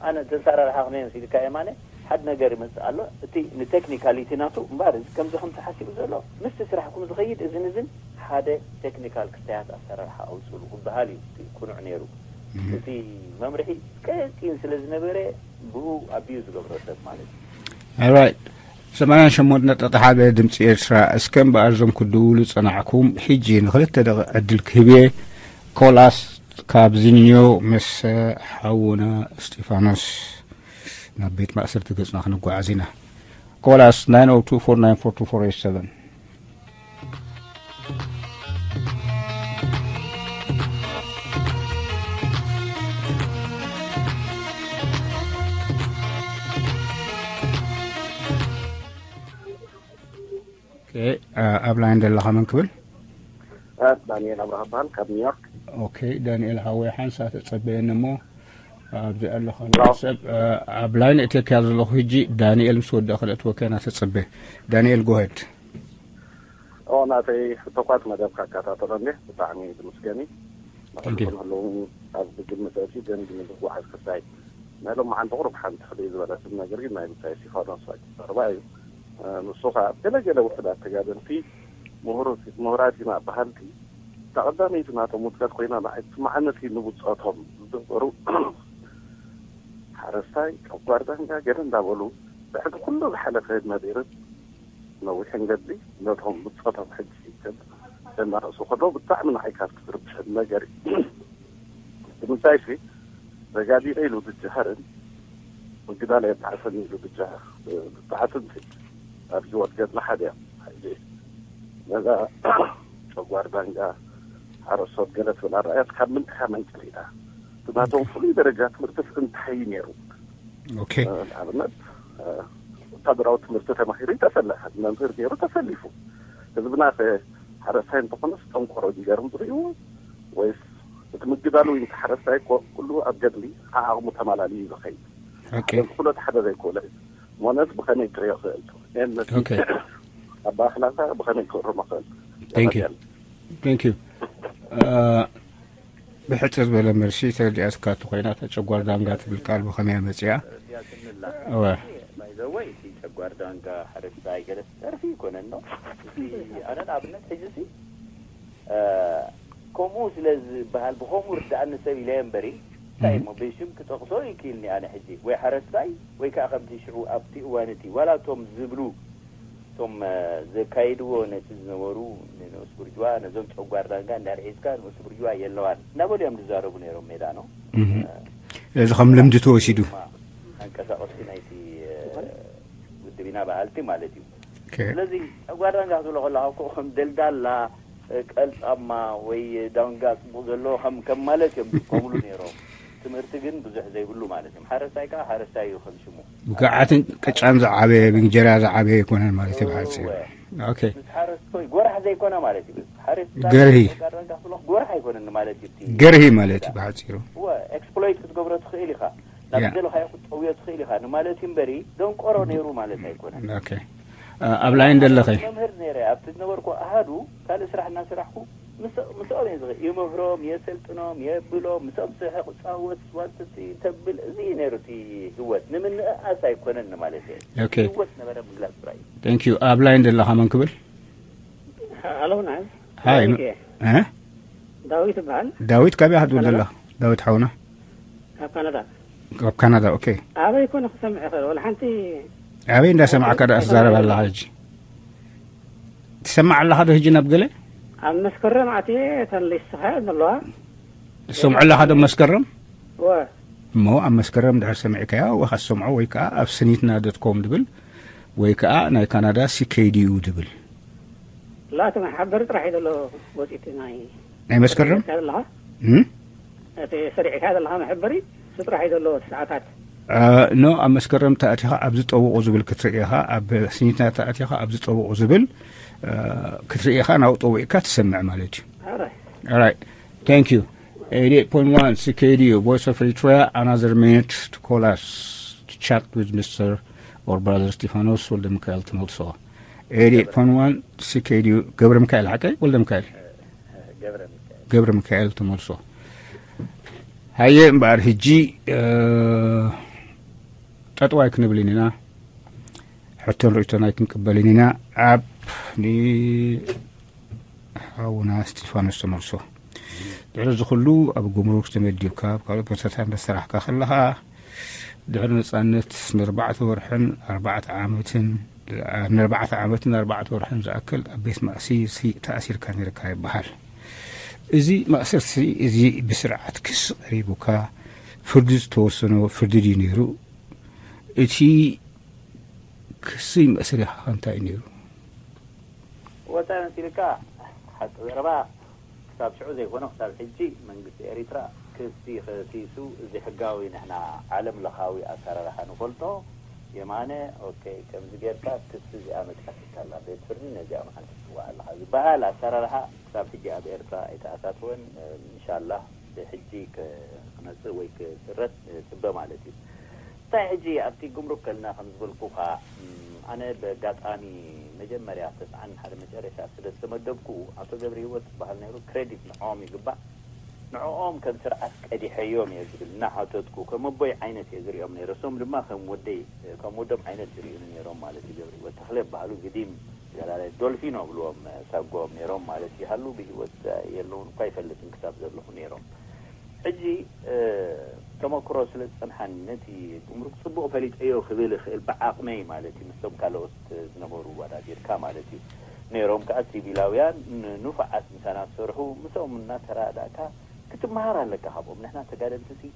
ኣነ እቲ ኣሰራርሓ ከመይ መሲልካ የማነ፣ ሓደ ነገር ይመጽእ ኣሎ። እቲ ንቴክኒካሊቲ ናቱ እምበኣር፣ እዚ ከምዚ ከምዚ ሓሲቡ ዘሎ፣ ምስቲ ስራሕኩም ዝኸይድ እዝን እዝን ሓደ ቴክኒካል ክስታያት ኣሰራርሓ ኣውጽሉ ክበሃል እዩ እቲ ቅኑዕ ነይሩ። እህ። እቲ መምርሒ ቀጢን ስለ ዝነበረ፣ ብኡ ኣቢዩ ዝገብሮ ሰብ ማለት እዩ። ኦራይት። ሰማንያን ሸሞንተ ነጥቢ ሓደ ድምፂ ኤርትራ። እስከ እምበኣር እዞም ክድውሉ ዝጸናዕኩም፣ ሕጂ ንኽልተ ደቂቕ ዕድል ክህብ እየ። ኮላስ ካብ ዚንዮ ምስ ሓውና እስጢፋኖስ ናብ ቤት ማእሰርቲ ገጽና ክንጓዓዝ ኢና። ኮላስ፣ nine oh two four nine four two four eight seven። ኦኬ፣ ኣ-፣ ኣብ ላይን ዘለኻ መን ክብል? እ፣ ዳንኤል ኣብርሃ እበሃል፣ ካብ ኒውዮርክ። ኦኬ፣ ዳንኤል ሓወይ፣ ሓንሳእ ተጸበየኒ እሞ፣ ኣብዚ ኣለኻ ሄሎ። ሰብ፣ እ፣ ኣብ ላይን እተክያ ዘለኹ ሕጂ፣ ዳንኤል ምስ ወደኣ ክልእትወካ ኢና፣ ተጸበ። ዳንኤል፣ ጎሄድ። ኦ፣ ናተይ ሕቶኳት መደብ ካከታተሎ እንዴ፣ ብጣዕሚ ዝምስገን እዩ። Thank you። ንኹልኹም ህልው ኣብ ግምት ኣእትዩ፣ ግን ንምጉዓዝ ክሳይ ናይ ሎማዓንቲ ቁሩብ ሓንቲ ፍልይ ዝበለት ነገር ግን ናይ ብጻይ እስጢፋኖስ ኣቀራርባ እዩ። እ፣ ንሱ ኸኣ ገለ ገለ ውሑዳት ተጋደልቲ ምሁር-፣ ምሁራት ኢና በሃልቲ፣ እታ ቀዳመይቲ ናቶም ውድቀት ኮይና ንዓይ ትስምዓኒ፣ እቲ ንብጾቶም ዝደፈሩ ሓረስታይ፣ ጨጓር ዳንጋ ገለ እንዳበሉ፣ ብሕቲ ኩሉ ዝሓለፈ መደርብ ነዊሕን ገድሊ ነቶም ብጾቶም ሕጂ ዘናቕሱ ከለዉ ብጣዕሚ ንዓይ ካብቲ ዝርብሸኒ ነገር እዩ። ብምንታይሲ፣ ተጋዲለ ኢሉ ዝጀሃርን ምግዳል ኣየጣዕሰኒ ኢሉ ዝጀሃር፣ ብጣዕስን ኣብ ህይወት ገድሊ ሓደ እዮም። ሕጂ ነዛ ጨጓር ዳንጋ ሓረስቶት ገለ ትብል ኣረኣእያስ ካብ ምንታይ እያ መንቀሊኣ? እቲ ናቶም ፍሉይ ደረጃ ትምህርትስ እንታይ እዩ ነይሩ? ኦኬ። እ፣ ንኣብነት፣ እ፣ ወታደራዊ ትምህርቲ ተማሂሩ ይተፈለሐ፣ መምህር ገይሩ ተሰሊፉ። ህዝብና ከ ሓረስታይ እንተኾነስ ጠንቆሮ ድዩ ገይሮም ዝርእይዎ? ወይስ እቲ ምግዳሉ ወይ እቲ ሓረስታይ እኮ ኩሉ ኣብ ገድሊ ዓዓቕሙ ተማላልዩ እዩ ዝኸይድ። ኦኬ። ሓረስቲ ኩሎ እቲ ሓደ ዘይኮነ እዩ። እሞ ነዚ ብኸመይ ክርእዮ ክእል? ኤን ነቲ ኦኬ። ኣባኽላካ ብኸመይ ክእርሞ ክእል? Thank you። የቐንየለይ። Thank you። እ፣ ብሕጽር ዝበለ መልሲ ተረዲኣትካ እንተኾይና፣ እታ ጨጓር ዳንጋ ትብል ቃል ብኸመይ እያ መጺኣ? እወ። ባይ ዘ ወይ፣ እቲ ጨጓር ዳንጋ ሓረስታይ ገለ ደርፊ ይኮነን ነው። እቲ ኣነ ንኣብነት ሕጂ ሲ፣ እ፣ ከምኡ ስለ ዝበሃል ብኸምኡ ርድኣኒ ሰብ ኢለ እምበሪ፣ እንታይ እሞ ብሽም ክጠቕሶ ይክእልኒ ኣነ ሕጂ፣ ወይ ሓረስታይ፣ ወይ ከዓ ከምቲ ሽዑ ኣብቲ እዋን እቲ፣ ዋላ እቶም ዝብሉ እቶም፣ እ፣ ዘካይድዎ ነቲ ዝነበሩ ንንኡስ ቡርጅዋ፣ ነዞም ጨጓር ዳንጋ እንዳርሒስካ ንኡስ ቡርጅዋ የለዋን እናበሉ እዮም ዝዛረቡ ነይሮም ሜዳ ነው። እህ። እ፣ እዚ ከም ልምዲ ተወሲዱ። ድማ ኣንቀሳቐስቲ ናይቲ፣ እ፣ ውድብ ኢና በሃልቲ ማለት እዩ። ኦኬ። ስለዚ ጨጓር ዳንጋ ክትብሎ ከለኻ እኮ ከም ደልዳላ፣ እ፣ ቀልጻማ ወይ ዳንጋ ጽቡቕ ዘለዎ ከም፣ ከም ማለት እዮም ዝጥቀሙሉ ነይሮም። ትምህርቲ ግን ብዙሕ ዘይብሉ ማለት እዩ። ሓረስታይ ከዓ ሓረስታይ እዩ ከም ሽሙ። ብግዓትን ቅጫን ዝዓበየ ብእንጀራ ዝዓበየ ኣይኮነን ማለት እዩ ብሓፂሩ። ኦኬ። ምስ ሓረስቶይ ጎራሕ ዘይኮነ ማለት እዩ። ሓረስታይ ገርሂ። ጋር ረንጋ ፍሎኽ ጎራሕ ኣይኮነን ማለት እዩ። እቲ ገርሂ ማለት እዩ ብሓፂሩ። እወ፣ ኤክስፕሎይት ክትገብሮ ትኽእል ኢኻ። ናብ ያ። ዝደለኻዮ ክትጠውዮ ትኽእል ኢኻ ንማለት እዩ እምበሪ፣ ደንቆሮ ነይሩ ማለት ኣይኮነን። ኦኬ። አ፣ ኣብ ላይን ደለኸ? መምህር ነይረ፣ ኣብቲ ዝነበርኩ ኣሃዱ ካልእ ስራሕ እናሰራሕኩ ምስ-፣ ምስኦም እየ ዝኸ-፣ ይምህሮም፣ የሰልጥኖም፣ የብሎም፣ ምስኦም ስሕቕ፣ ጻወት፣ ስዋትቲ ተብል፣ እዚ እዩ ነይሩ እቲ ህይወት። ንምንእኣስ ኣይኮነን ማለት እየ። ኦኬ። ህይወት ነበረ ምግላጽ ጥራይ እዩ። ቴንክ ዩ። ኣብ ላይን ደለኻ መን ክብል? ኣሎ ናይ ሃይ። ዳዊት እየ። እ? ዳዊት ይበሃል። ዳዊት ካበይ ኢኻ ትብል ዘለኻ? ዳዊት ሓውና ካብ ካናዳ። ካብ ካናዳ። ኦኬ። ኣበይ ኮነ ክሰምዕ ይኽእል? ወላ ሓንቲ ኣበይ እንዳሰማዕካ ደኣ ትዛረብ ኣለኻ ሕጂ? ትሰማዕ ኣለኻ ዶ ሕጂ ናብ ገለ? ኣብ መስከረም ኣትየ እተን ሊስትኻ ዘለዋ ትሰምዖ ኣለኻ ዶ መስከረም? ወ እሞ ኣብ መስከረም ድሕር ሰሚዕካዮ ወይ ከዓ ትሰምዖ ወይ ከዓ ኣብ ስኒትና ዶት ኮም ድብል ወይ ከዓ ናይ ካናዳ ሲኬዲዩ ድብል ላቲ መሓበሪ ጥራሕ እዩ ዘሎ። ወፂቲ ናይ ናይ መስከረም ሰሪዕካ ዘለኻ እም? እቲ ሰሪዕካ ዘለኻ መሐበሪ እሱ ጥራሕ እዩ ዘሎ። እቲ ሰዓታት ኖ ኣብ መስከረም ተኣቲኻ ኣብ ዝጠውቑ ዝብል ክትርኢ ኢኻ። ኣብ ስኒትና ተኣቲኻ ኣብ ዝጠውቑ ዝብል እ፣ ክትርኢ ኢኻ። ናብኡ ጠዊቕካ ትሰምዕ ማለት እዩ። ኣረ All right. Thank you. eighty-eight point one C K D U, Voice of Eritrea, another minute to call us to chat with Mister or Brother Stifanos Waldemikael Temelso. eighty-eight point one C K D U, ገብረ ሚካኤል ሓቀይ? ወልደ ሚካኤል? ገብረ ሚካኤል። ገብረ ሚካኤል ተመልሶ። ሃየ እምበኣር ሕጂ፣ እ፣ ጠጥዋይ ክንብል ኢና። ሕቶን ርእቶን ኣይክንቅበልን ኢና። ኣብ ን-፣ ሓውና እስጢፋኖስ ተመልሶ። ድሕሪ እዚ ኩሉ ኣብ ጉምሩክ ተመዲብካ፣ ኣብ ካልኦት ቦታታት እንዳሰራሕካ ከለኻ፣ ድሕሪ ነጻነት ንኣርባዕተ ወርሕን ኣርባዕተ ዓመትን፣ ንኣርባዕተ ዓመትን ኣርባዕተ ወርሕን ዝኣክል ኣብ ቤት ማእሲ ሲ-፣ ተኣሲርካ ነይርካ ይበሃል። እዚ ማእሰርቲ እዚ ብስርዓት ክሲ ቀሪቡካ ፍርዲ ዝተወሰኖ ፍርዲ ድዩ ነይሩ? እቲ ክሲ መእሰሪኻ እንታይ እዩ ነይሩ? ወፃኢ መሲልካ ሓቂ ዘረባ ክሳብ ሽዑ ዘይኮነ ክሳብ ሕጂ መንግስቲ ኤሪትራ ክሲ ከሲሱ እዚ ሕጋዊ ንሕና ዓለም ለኻዊ ኣሰራርሓ ንፈልጦ የማነ ኦኬ ከምዚ ጌርካ ክሲ እዚኣ መፅሓፊካ ኣላ ቤት ፍርዲ ነዚኣ መዓልቲ ትፅዋዕ ኣለኻ ዝበሃል ኣሰራርሓ ክሳብ ሕጂ ኣብ ኤርትራ ኣይተኣታተወን። እንሻላህ ብሕጂ ክ-፣ ክመፅእ ወይ ክስረት ንፅበ ማለት እዩ። እንታይ ሕጂ ኣብቲ ጉምሩክ ከልና ከም ዝበልኩኻ እም፣ ኣነ ብኣጋጣሚ መጀመርያ ተስዓን ሓደ መጨረሻ ስለ ዝተመደብኩ ኣቶ ገብረ ህይወት ዝበሃል ነይሩ ክሬዲት ንዕኦም ይግባእ። ንዕኦም ከም ስርዓት ቀዲሐዮም እየ ዝብል እናሓተትኩ ከም ኣቦይ ዓይነት እየ ዝሪኦም ነይረ። እሶም ድማ ከም ወደይ ከም ወዶም ዓይነት ዝሪኡኒ ነይሮም ማለት እዩ። ገብረ ህይወት ተኽለ ይበሃሉ ግዲም ተጋዳላይ ዶልፊኖ ብልዎም ሳጓኦም ነይሮም ማለት ይሃሉ ብህይወት የለውን እኳ ይፈልጥን ክሳብ ዘለኹ ነይሮም። ሕጂ ተመክሮ ስለ ዝፀንሓኒ ነቲ ጉምሩክ ፅቡቕ ፈሊጠዮ ክብል እኽእል ብዓቕመይ ማለት እዩ ምስቶም ካልኦት ዝነበሩ ኣወዳዲርካ ማለት እዩ። ነይሮም ከዓ ሲቪላውያን ንፉዓት ምሳና ዝሰርሑ ምስኦም እናተረዳእካ ክትመሃር ኣለካ ካብኦም ንሕና ተጋደልቲ ሲ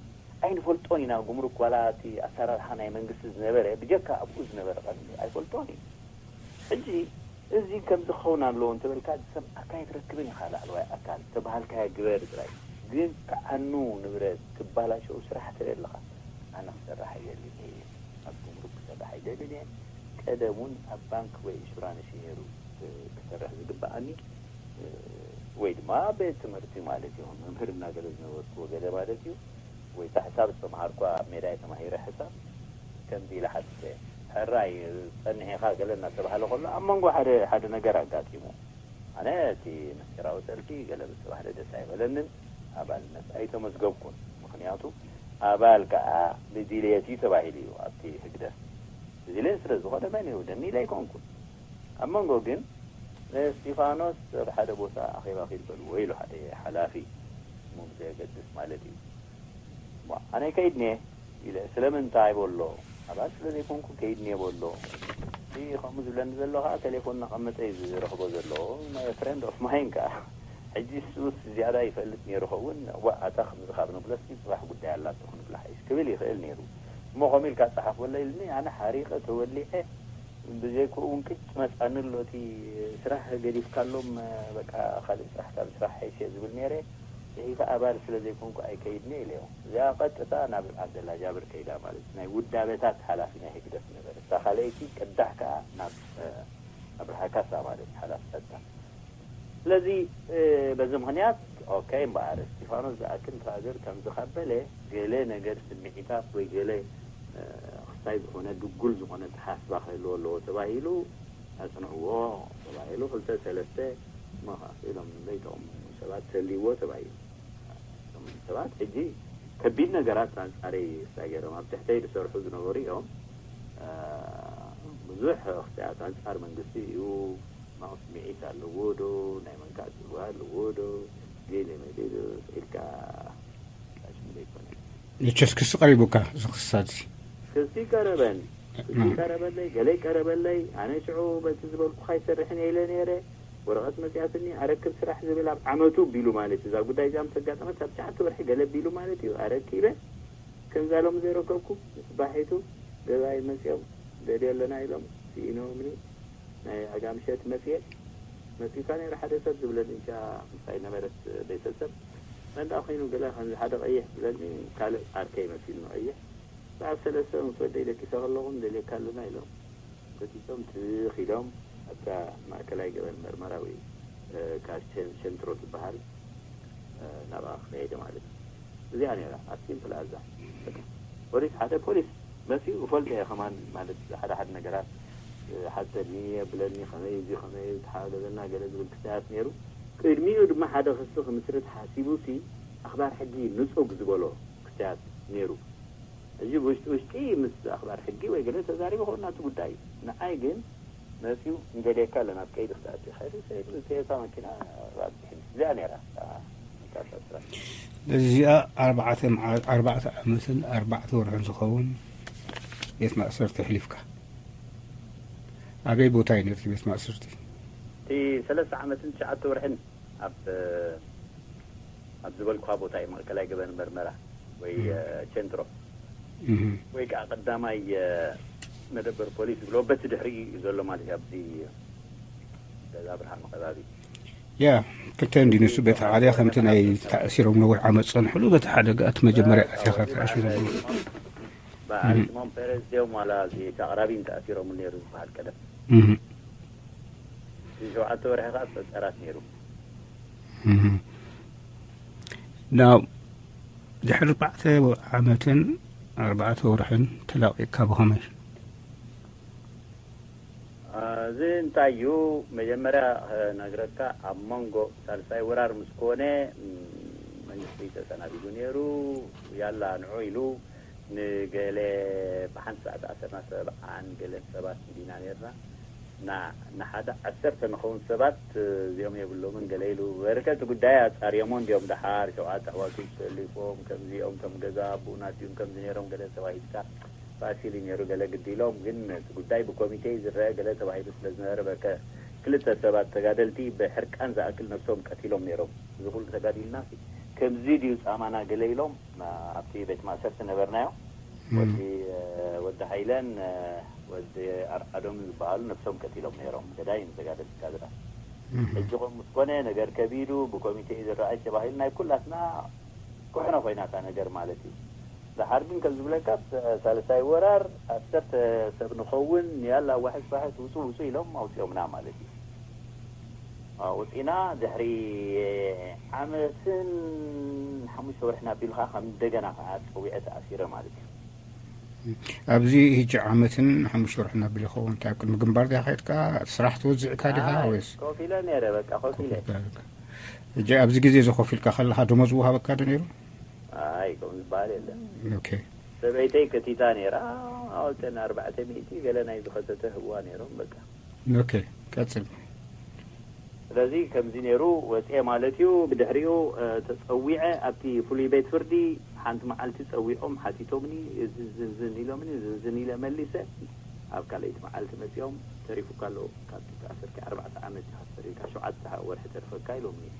ኣይንፈልጦን ኢና ጉምሩክ ዋላ እቲ ኣሰራርሓ ናይ መንግስቲ ዝነበረ ብጀካ ኣብኡ ዝነበረ ቀንዲ ኣይፈልጦን እዩ። ሕጂ እዚ ከምዚ ክኸውን ኣለዎ እንተበልካ ዝሰምዓካ ኣይትረክብን ኢኻ ላዕለዋይ ኣካል ዝተባሃልካዮ ግበር ጥራይ ግን ክዓኑ ንብረት ክባላሸው ስራሕ ትርኢ ኣለኻ። ኣነ ክሰርሕ ኣይደልን እየ ኣብ ጉምሩክ ክሰርሕ ኣይደልን እየ። ቀደም እውን ኣብ ባንክ ወይ ኢንሹራንስ እዩ ነይሩ ክሰርሕ ዝግበኣኒ ወይ ድማ ቤት ትምህርቲ ማለት እዩ መምህር እናገለ ዝነበርኩ ገለ ማለት እዩ። ወይ እታ ሕሳብ ዝተምሃርኳ ኣብ ሜዳ እየ ተማሂረ ሕሳብ ከምዚ ኢለ ሓቲተ ሕራይ ጸኒሕ ኢኻ ገለ እናተባህለ ከሎ ኣብ መንጎ ሓደ ሓደ ነገር ኣጋጢሙ ኣነ እቲ ምስጢራዊ ሰልፊ ገለ ዝተባህለ ደስ ኣይበለንን ኣባልነት ኣይተመዝገብኩን ምኽንያቱ ኣባል ከዓ ብድልየት እዩ ተባሂሉ እዩ ኣብቲ ህግደፍ ብድልየት ስለ ዝኾነ መን ይውደኒ ኢለ ኣይኮንኩን ኣብ መንጎ ግን እስጢፋኖስ ኣብ ሓደ ቦታ ኣኼባ ኺድ በልዎ ኢሉ ሓደ ሓላፊ እሞ ብዘየገድስ ማለት እዩ እሞ ኣነ ከይድኒ ኢለ ስለምንታይ በሎ ኣባል ስለ ዘይኮንኩ ከይድኒ በሎ እቲ ከምኡ ዝብለኒ ዘሎ ከዓ ቴሌፎን እናቐመጠ እዩ ዝረኽቦ ዘሎ ፍሬንድ ኦፍ ማይን ከዓ ሕጂ ሱስ ዝያዳ ይፈልጥ ነይሩ ኸውን ዋ ኣታ ከምዚ ካብ ንብለስ ፅባሕ ጉዳይ ኣላቶ ክንብላ ሓይሽ ክብል ይኽእል ነይሩ እሞ ከምኡ ኢልካ ፀሓፍ በሎ ኢልኒ ኣነ ሓሪቐ ተወሊዐ ብዘይክኡ እውን ቅጭ መፃኒ ኣሎ እቲ ስራሕ ገዲፍካሎም በቃ ካልእ ስራሕ ካብ ስራሕ ሓይሸ ዝብል ነይረ ጽሒፈ ኣባል ስለ ዘይኮንኩ ኣይከይድን ኢለዮ። እዚኣ ቀጥታ ናብ ዓብደላ ጃብር ከይዳ ማለት እዩ። ናይ ውዳበታት ሓላፊ ናይ ህግደፍ ነበረ። እታ ካልኣይቲ ቅዳሕ ከኣ ናብ ኣብርሃ ካሳ ማለት ሓላፍነታ። ስለዚ በዚ ምኽንያት ኦኬ እምበኣር እስቲፋኖስ ዝኣክል ትራገር ከም ዝኸበለ ገለ ነገር ስምዒታት ወይ ገለ ክስታይ ዝኾነ ድጉል ዝኾነ ተሓስባ ክህልዎ ኣለዎ ተባሂሉ ኣጽንዕዎ ተባሂሉ ክልተ ሰለስተ መኻፍ ኢሎም ዘይጠቕሙ ሰባት ተልይዎ ተባሂሉ። ሰባት ሕጂ ከቢድ ነገራት ኣንጻረይ ክስታይ ገይሮም ኣብ ትሕተይ ዝሰርሑ ዝነበሩ እዮም። ብዙሕ ክስታያት ኣንጻር መንግስቲ እዩ። ማቕ ስምዒት ኣለዎ ዶ ናይ መንካእ ጽልዋ ኣለዎ ዶ ገለ መለ ዶ ኢልካ ቃሽም ዘይኮነ። መቸስ ክሲ ቀሪቡካ እዚ ክስታት እዚ ክሲ ቀረበን ክሲ ቀረበለይ ገለይ ቀረበለይ ኣነ ሽዑ በቲ ዝበልኩኻ ይሰርሕን እየ ኢለ ነይረ። ወረቐት መፅያትኒ ኣረክብ ስራሕ ዝብል ኣብ ዓመቱ ቢሉ ማለት እዩ። እዛ ጉዳይ እዚኣ ምስ ኣጋጠመት ኣብ ትሽዓተ ወርሒ ገለ ቢሉ ማለት እዩ። ኣረኪበ ከምዛ ሎሚ ዘይረከብኩ ባሒቱ ገዛይ መፅኦም ደልዮ ኣለና ኢሎም ስኢኖምኒ። ናይ ዕጋ ምሸት መፅየ መፂካ ነይሩ ሓደ ሰብ ዝብለኒ እንሻ ምሳይ ነበረት ቤተሰብ መን ደኣ ኮይኑ ገለ ከምዚ ሓደ ቀይሕ ዝብለኒ ካልእ ዓርከይ መሲሉ ንቀይሕ ሰዓት ሰለስተ ምስ ወደይ ደቂሰ ከለኹ ንደልየካ ኣለና ኢሎም። በቲቶም ትኽ ኢሎም ኣብታ ማእከላይ ገበን መርመራ ወይ ካሽቴን ሸንትሮ ትበሃል ናብኣ ክኸይደ ማለት እዩ። እዚኣ ነይራ ኣብ ሲምፕል ኣዛ ፖሊስ ሓደ ፖሊስ መሲኡ እፈልጦ እየ ከማን ማለት ሓደ ሓደ ነገራት ሓተኒ የብለኒ ከመይ እዚ ከመይ ተሓገዘና ገለ ዝብል ክስታያት ነይሩ። ቅድሚኡ ድማ ሓደ ክሲ ክምስርት ሓሲቡ ሲ ኣኽባር ሕጊ ንጹግ ዝበሎ ክስታያት ነይሩ። እዚ ውሽጢ ውሽጢ ምስ ኣኽባር ሕጊ ወይ ገለ ተዛሪቡ ከውን ናቱ ጉዳይ እዩ። ንዓይ ግን መፂኡ ንደልየካ ኣለና ኣብ ቀይዲ ክትኣትዩ ከይዱ ሰይዱ ቶዮታ መኪና ኣብፅሒኒ እዚኣ ነይራ እዚኣ ኣርባዕተ መዓ- ኣርባዕተ ዓመትን ኣርባዕተ ወርሕን ዝኸውን ቤት ማእሰርቲ ኣሕሊፍካ ኣበይ ቦታ እዩ ነርቲ ቤት ማእሰርቲ እቲ ሰለስተ ዓመትን ትሽዓተ ወርሕን ኣብ ኣብ ዝበልኩኻ ቦታ እዩ ማእከላይ ገበን መርመራ ወይ ቸንትሮ ወይ ከዓ ቀዳማይ መደበር ፖሊስ ዝብሎ በቲ ድሕሪኡ እዩ ዘሎ ማለት እዩ ኣብዚ ገዛ ብርሃን ከባቢ ያ ክልተ እንዲ ንሱ በቲ ሓደ ከምቲ ናይ ተኣሲሮም ነዊሕ ዓመት ፀንሕሉ በቲ ሓደ እቲ መጀመርያ ኣትያኻ ተኣሲሩ በዓል ስሞን ፔሬዝ ድዮም ዋላ እዚ ተቕራቢን ተኣሲሮም ነይሩ ዝበሃል ቀደም ሸውዓተ ወርሒ ከዓ ፀፀራት ነይሩ ናብ ድሕሪ ኣርባዕተ ዓመትን ኣርባዕተ ወርሕን ተላቂቅካ ብኸመይ እዚ እንታይ እዩ መጀመርያ ነግረካ ኣብ መንጎ ሳልሳይ ወራር ምስ ኮነ መንግስቲ ተሰናቢዱ ነይሩ ያላ ንዑ ኢሉ ንገለ ብሓንቲ ሰዓት ኣሰርና ሰብዓን ገለን ሰባት እንዲና ነርና እና ንሓደ ዓሰርተ ንኸውን ሰባት እዚኦም የብሎምን ገለ ኢሉ በርከት ጉዳይ ኣፃርዮሞ እንዲኦም ደሓር ሸውዓተ ኣሕዋቱ ተሰሊፎም ከምዚኦም ከም ገዛ ኣቦኡና ድዩም ከምዚ ነይሮም ገለ ተባሂልካ ፋሲል እዩ ነይሩ ገለ ግዲ ኢሎም ግን እቲ ጉዳይ ብኮሚቴ ዝረአ ገለ ተባሂሉ ስለ ዝነበረ በርከ ክልተ ሰባት ተጋደልቲ ብሕርቃን ዝኣክል ነብሶም ቀቲሎም ነይሮም እዚ ኩሉ ተጋዲልና ከምዚ ድዩ ፃማና ገለ ኢሎም ኣብቲ ቤት ማእሰርቲ ነበርናዮ ወዲ ወዲ ሃይለን ወዲ ኣርዓዶም ዝበሃሉ ነብሶም ቀቲሎም ነይሮም ገዳይ ተጋደልቲ ካድራ ሕጂ ከም ምስ ኮነ ነገር ከቢዱ ብኮሚቴ እዩ ዝረኣይ ተባሂሉ ናይ ኩላትና ኩሕነ ኮይና እታ ነገር ማለት እዩ ደሓር ግን ከም ዝብለካ ሳልሳይ ወራር ዓሰርተ ሰብ ንኸውን ያላ ዋሕስ ዋሕስ ውፁ ውፁ ኢሎም ኣውፂኦምና ማለት እዩ ኣውፂና ድሕሪ ዓመትን ሓሙሽተ ወርሕን ኣቢሉ ከዓ ከም እንደገና ከዓ ፀዊዐ ተኣሲረ ማለት እዩ ኣብዚ ሕጂ ዓመትን ሓሙሽተ ወርሕን ኣቢሉ ይኸውን እንታይ ኣብ ቅድሚ ግንባር ዲያ ከድካ ስራሕ ትወዝዕካ ዲኻ ወይስ ኮፍ ኢለ ነይረ በቃ ኮፍ ኢለ ሕጂ ኣብዚ ግዜ እዚ ኮፍ ኢልካ ከለካ ደሞዝ ውሃበካ ዶ ነይሩ ኣይ ከም ዝበሃል የለን ኦኬ ሰበይተይ ከቲታ ነይራ ኣውተን ኣርባዕተ ሚእቲ ገለ ናይ ዝኸተተ ህዋ ነይሮም በቃ ኦኬ ቀጽል ስለዚ ከምዚ ነይሩ ወፅኤ ማለት እዩ ብድሕሪኡ ተፀዊዐ ኣብቲ ፍሉይ ቤት ፍርዲ ሓንቲ መዓልቲ ፀዊዖም ሓቲቶምኒ ዝንዝን ኢሎምኒ ዝንዝን ኢለ መሊሰ ኣብ ካልኣይቲ መዓልቲ መፂኦም ተሪፉካ ኣሎ ካብቲ ተኣሰርካ ኣርባዕተ ዓመት ኢኻ ተሰሪካ ሸውዓተ ወርሒ ተርፈካ ኢሎምኒ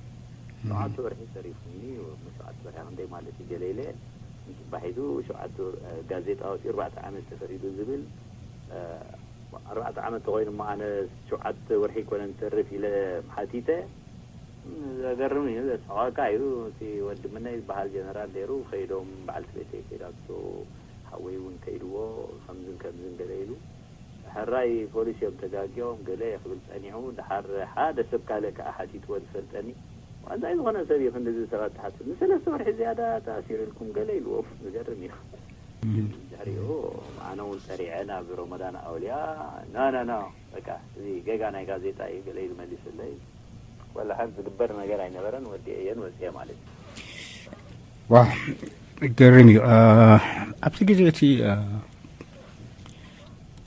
ሸውዓተ ወርሒ ተሪፉኒ ሸውዓተ ወርሒ ክንደይ ማለት እዩ ገለ ኢለ ባሒቱ ሸውዓተ ጋዜጣ ወፂኡ ኣርባዕተ ዓመት ተፈሪዱ ዝብል ኣርባዕተ ዓመት ተኮይኑ እሞ ኣነ ሸውዓተ ወርሒ ይኮነ ንተርፍ ኢለ ሓቲተ ዘገርም እዩ፣ ዘስሕቐካ እዩ። እቲ ወዲ ምነይ ዝበሃል ጀነራል ነይሩ፣ ከይዶም በዓልቲ ቤተይ ከይዳቶ፣ ሓወይ እውን ከይድዎ፣ ከምዝን ከምዝን ገለ ኢሉ። ሕራይ ፖሊስ እዮም ተጋግዮም ገለ ክብል ጸኒሑ፣ ደሓር ሓደ ሰብ ካልእ ከኣ ሓቲትዎ ዝፈልጠኒ፣ እንታይ ዝኾነ ሰብ እዩ ክንድዚ ሰባት ትሓትት? ንሰለስተ ወርሒ ዝያዳ ተኣሲሩ ኢልኩም ገለ ኢልዎም። ዝገርም እዩ። ድሕሪኡ ኣነ እውን ጸሪዐ ናብ ሮመዳን ኣውልያ፣ ኖ ኖ ኖ፣ በቃ እዚ ጌጋ ናይ ጋዜጣ እዩ ገለ ኢሉ መሊሱለይ። ወላ ሓንቲ ዝግበር ነገር ኣይነበረን፣ ወዲኤየን ወፅኤ ማለት እዩ። ዋ፣ ገርም እዩ። ኣብቲ ግዜ እቲ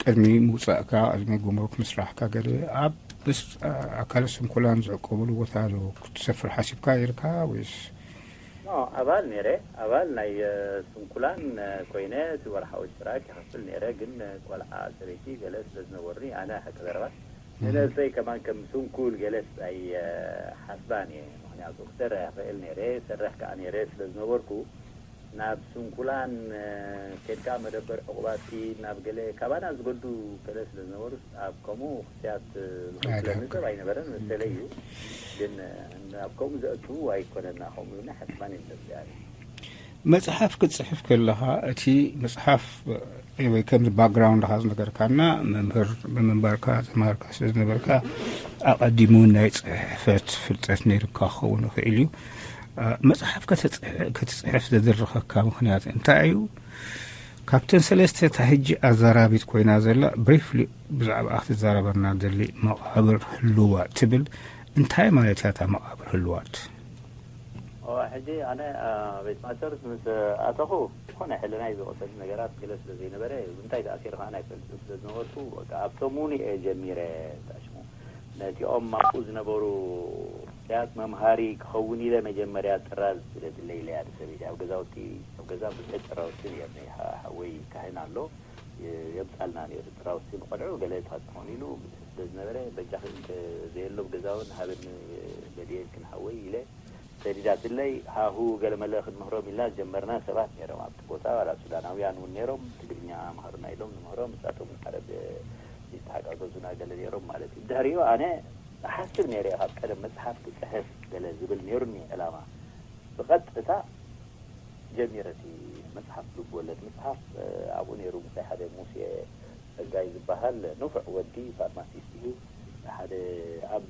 ቅድሚ ምውፃእካ፣ ቅድሚ ጉምሩክ ምስራሕካ ገለ ኣብ ምስ ኣካለ ስንኩላን ዝዕቀብሉ ቦታ ዶ ክትሰፍር ሓሲብካ ነርካ ወይስ? ኣባል ነይረ፣ ኣባል ናይ ስንኩላን ኮይነ እቲ ወርሓዊ ሽራክ ይኸፍል ነይረ። ግን ቆልዓ ሰበይቲ ገለ ስለ ዝነበሩኒ፣ ኣነ ሓቂ ዘረባ ንነብሰይ ከማን ከም ስንኩል ገለስ ኣይ ሓስባን እየ። ምክንያቱ ክሰርሕ ይኽእል ነይረ፣ ሰርሕ ከዓ ነይረ ስለ ዝነበርኩ፣ ናብ ስንኩላን ከድካ መደበር ዕቑባትኪ ናብ ገለ ካባና ዝገዱ ገለ ስለ ዝነበሩ፣ ኣብ ከምኡ ክስያት ዝኽፍለኒ ሰብ ኣይነበረን መሰለይ እዩ። ግን ኣብ ከምኡ ዘእቱ ኣይኮነና፣ ከምኡ ኢልና ሓስባን የምሰብያ። መፅሓፍ ክትፅሕፍ ከለኻ፣ እቲ መፅሓፍ ወይ ከምዚ ባክግራውንድኻ ዝነገርካና፣ መምህር ብምንባርካ ተምሃርካ ስለ ዝነበርካ፣ ኣቐዲሙ ናይ ፅሕፈት ፍልጠት ነይሩካ ክኸውን ይኽእል እዩ። መፅሓፍ ክትፅሕፍ ዘድረኸካ ምኽንያት እንታይ እዩ? ካብተን ሰለስተ እታ ሕጂ ኣዛራቢት ኮይና ዘላ፣ ብሪፍሊ ብዛዕባኣ ክትዛረበና ደሊ፣ መቓብር ህልዋት ትብል እንታይ ማለት እያ እታ መቓብር ህልዋት? ሕጂ ኣነ ቤት ማእሰርቲ ምስ ኣተኹ፣ ዝኾነ ሕልናይ ዝወሰድ ነገራት ገለ ስለ ዘይነበረ፣ እንታይ ተኣሲሩ ከዓን ኣይፈልጥን ስለ ዝነበርኩ፣ ኣብቶም እውን እየ ጀሚረ። ታሽሙ ነቲኦም ኣብኡ ዝነበሩ ያት መምሃሪ ክኸውን ኢለ መጀመርያ ጥራዝ ስለ ድለይለያ ሰበይቲ ኣብ ገዛውቲ ኣብ ገዛ ብዙሕ ጥራውቲ ነርኒ። ሓወይ ካህን ኣሎ፣ የምፃልና ነይሩ ጥራውቲ ንቆልዑ ገለ ተኾን ኢሉ ብዙሕ ስለ ዝነበረ፣ በጃኺ እንተ ዘየሎ ገዛውን ሃብን በድየልክን ሓወይ ኢለ ሰዲዳትለይ። ሃሁ ገለመለ ክንምህሮም ኢልና ዝጀመርና ሰባት ነይሮም ኣብቲ ቦታ። ዋላ ሱዳናውያን እውን ነይሮም፣ ትግርኛ ምሃሩና ኢሎም ንምህሮም፣ ንሳቶም ዓረብ ዝተሓጋገዙና ገለ ነይሮም ማለት እዩ። ድሕሪኡ ኣነ እሓስብ ነይረ፣ ካብ ቀደም መፅሓፍ ክፅሕፍ ገለ ዝብል ነይሩኒ ዕላማ። ብቐጥታ ጀሚረ እቲ መፅሓፍ፣ ልብ ወለድ መፅሓፍ። ኣብኡ ነይሩ ምሳይ ሓደ ሙሴ ጸጋይ ዝበሃል ንፉዕ ወዲ ፋርማሲስት እዩ። ሓደ ኣብ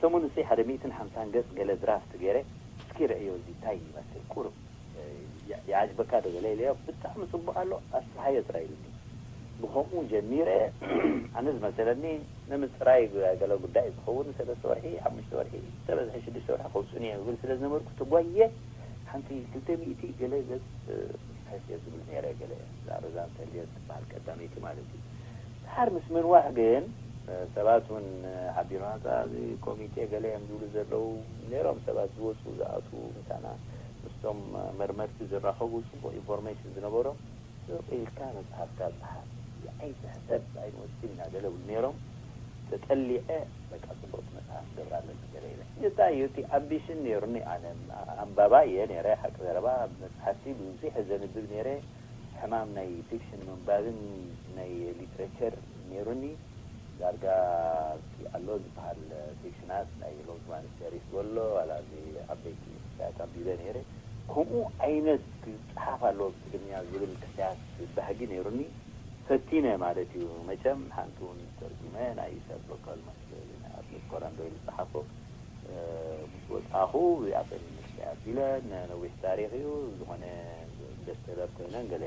ሰሙን ንሰይ ሓደ ሚእትን ሓምሳን ገጽ ገለ ድራፍት ገይረ፣ እስኪ ረእዮ እዚ እንታይ ይመስል ቁሩብ ይዓጅበካ ዶ ገለ ኢለዮ። ብጣዕሚ ጽቡቕ ኣሎ፣ ኣስፍሓዮ ጥራይ ኢሉኒ። ብኸምኡ ጀሚረ። ኣነ ዝመሰለኒ ንምጽራይ ገለ ጉዳይ ዝኸውን ሰለስተ ወርሒ፣ ሓሙሽተ ወርሒ፣ ተበዝሐ ሽዱሽተ ወርሒ ከውጽእኒ እየ ዝብል ስለ ዝነበርኩ፣ ተጓየ ሓንቲ ክልተ ሚእቲ ገለ ገጽ ጽሕፍ እየ ዝብል ነይረ። ገለ እዛ ሮዛ ተልየ ትበሃል ቀዳመይቲ ማለት እዩ። ድሓር ምስ ምንዋሕ ግን ሰባት እውን ሓቢርና፣ እዚ ኮሚቴ ገለ እዮም ዝብሉ ዘለዉ ነይሮም፣ ሰባት ዝወፁ ዝኣትዉ ምሳና ምስቶም መርመርቲ ዝራኸቡ ፅቡቕ ኢንፎርሜሽን ዝነበሮም፣ ሱቕ ኢልካ መፅሓፍካ ፀሓፍ፣ ኣይትሕሰብ ኣይንወስድን ኢና ገለ ብሉ ነይሮም። ተጠሊዐ፣ በቃ ፅቡቕቲ መፅሓፍ ክገብራ ኣለኒ ገለ ኢለ። እንታይ እዩ እቲ ኣምቢሽን ነይሩኒ? ኣነ ኣንባባ እየ ነይረ፣ ሓቂ ዘረባ፣ መፅሓፍቲ ብዙሕ ዘንብብ ነይረ። ሕማም ናይ ፊክሽን ምንባብን ናይ ሊትሬቸር ነይሩኒ። ዳርጋ እቲ ኣሎ ዝበሃል ፊክሽናት ናይ ሎንግማን ስተሪስ ወሎ ዋላ እዚ ዓበይቲ ክስታያት ኣንቢበ ነይረ። ከምኡ ዓይነት ክፀሓፍ ኣለዎ ብትግርኛ ዝብል ክስታያት ባህጊ ነይሩኒ። ፈቲነ ማለት እዩ። መቸም ሓንቲ እውን ተርጉመ ናይ ሰብ ሎካል መስለኒ ናይ ኣርቲስት ኮረንዶ ኢሉ ዝፀሓፎ ምስ ወፃኹ እዚኣተን ንእሽተይ ኣቢለን ነዊሕ ታሪኽ እዩ ዝኾነ ኢንቨስተለር ኮይነን ገለ።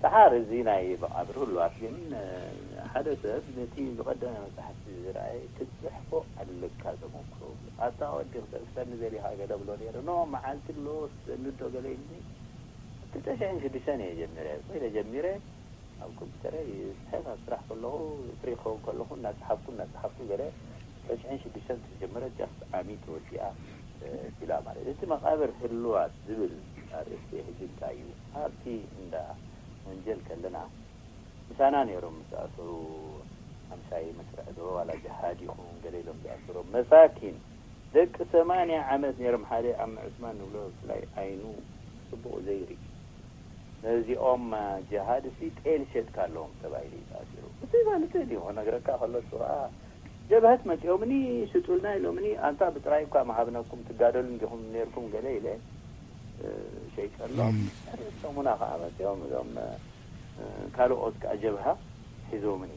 ደሓር እዚ ናይ መቓብር ህሉዋት ግን ሓደ ሰብ ነቲ ዝቐደመ መፅሓፍቲ ዝረኣየ ክትፅሕፎ ኣለካ ተመክሮ። ኣታ ወዲ ክተፅፈኒ ደሊኻ ገለ ብሎ ነይረ። ኖ መዓልቲ ኣሎ ትሰንዶ ገለ ኢልኒ። ክልተ ሽሕን ሽዱሽተን እየ ጀሚረ። ኮይነ ጀሚረ ኣብ ኮምፒተረይ ይፅሕፍ ኣብ ስራሕ ከለኹ ፍሪ ክኸውን ከለኹ እናፀሓፍኩ እናፀሓፍኩ ገለ ተሽሕን ሽዱሽተን ዝተጀመረ ጃስት ዓሚ ተወዲኣ ፊላ ማለት እቲ መቃብር ህልዋት ዝብል ኣርእስቲ ሕጂ እንታይ እዩ ኣብቲ እንዳ ወንጀል ከለና ምሳና ነይሮም ዝተኣሰሩ ሓምሻይ መስርዕ ዶ ዋላ ጅሃድ ይኹን ገለ ኢሎም ዝኣሰሮም መሳኪን ደቂ ሰማንያ ዓመት ነይሮም ሓደ ኣብ ምዕስማን ንብሎ ብፍላይ ዓይኑ ፅቡቕ ዘይርኢ ነዚኦም ጀሃድ ሲ ጤል ሸጥካ ኣለዎም ተባሂሉ እዩ ተኣሲሩ። እቲ ማለት እዚ ክነግረካ ከሎ እሱ ከዓ ጀብሀት መፂኦምኒ ሽጡልና ኢሎምኒ። ኣንታ ብጥራይ እኳ ምሃብነኩም ትጋደሉ እንዲኹም ነርኩም ገለ ኢለ ሸይጠሎም። ሰሙና ከዓ መፂኦም እዞም ካልኦት ከዓ ጀብሃ ሒዞምኒ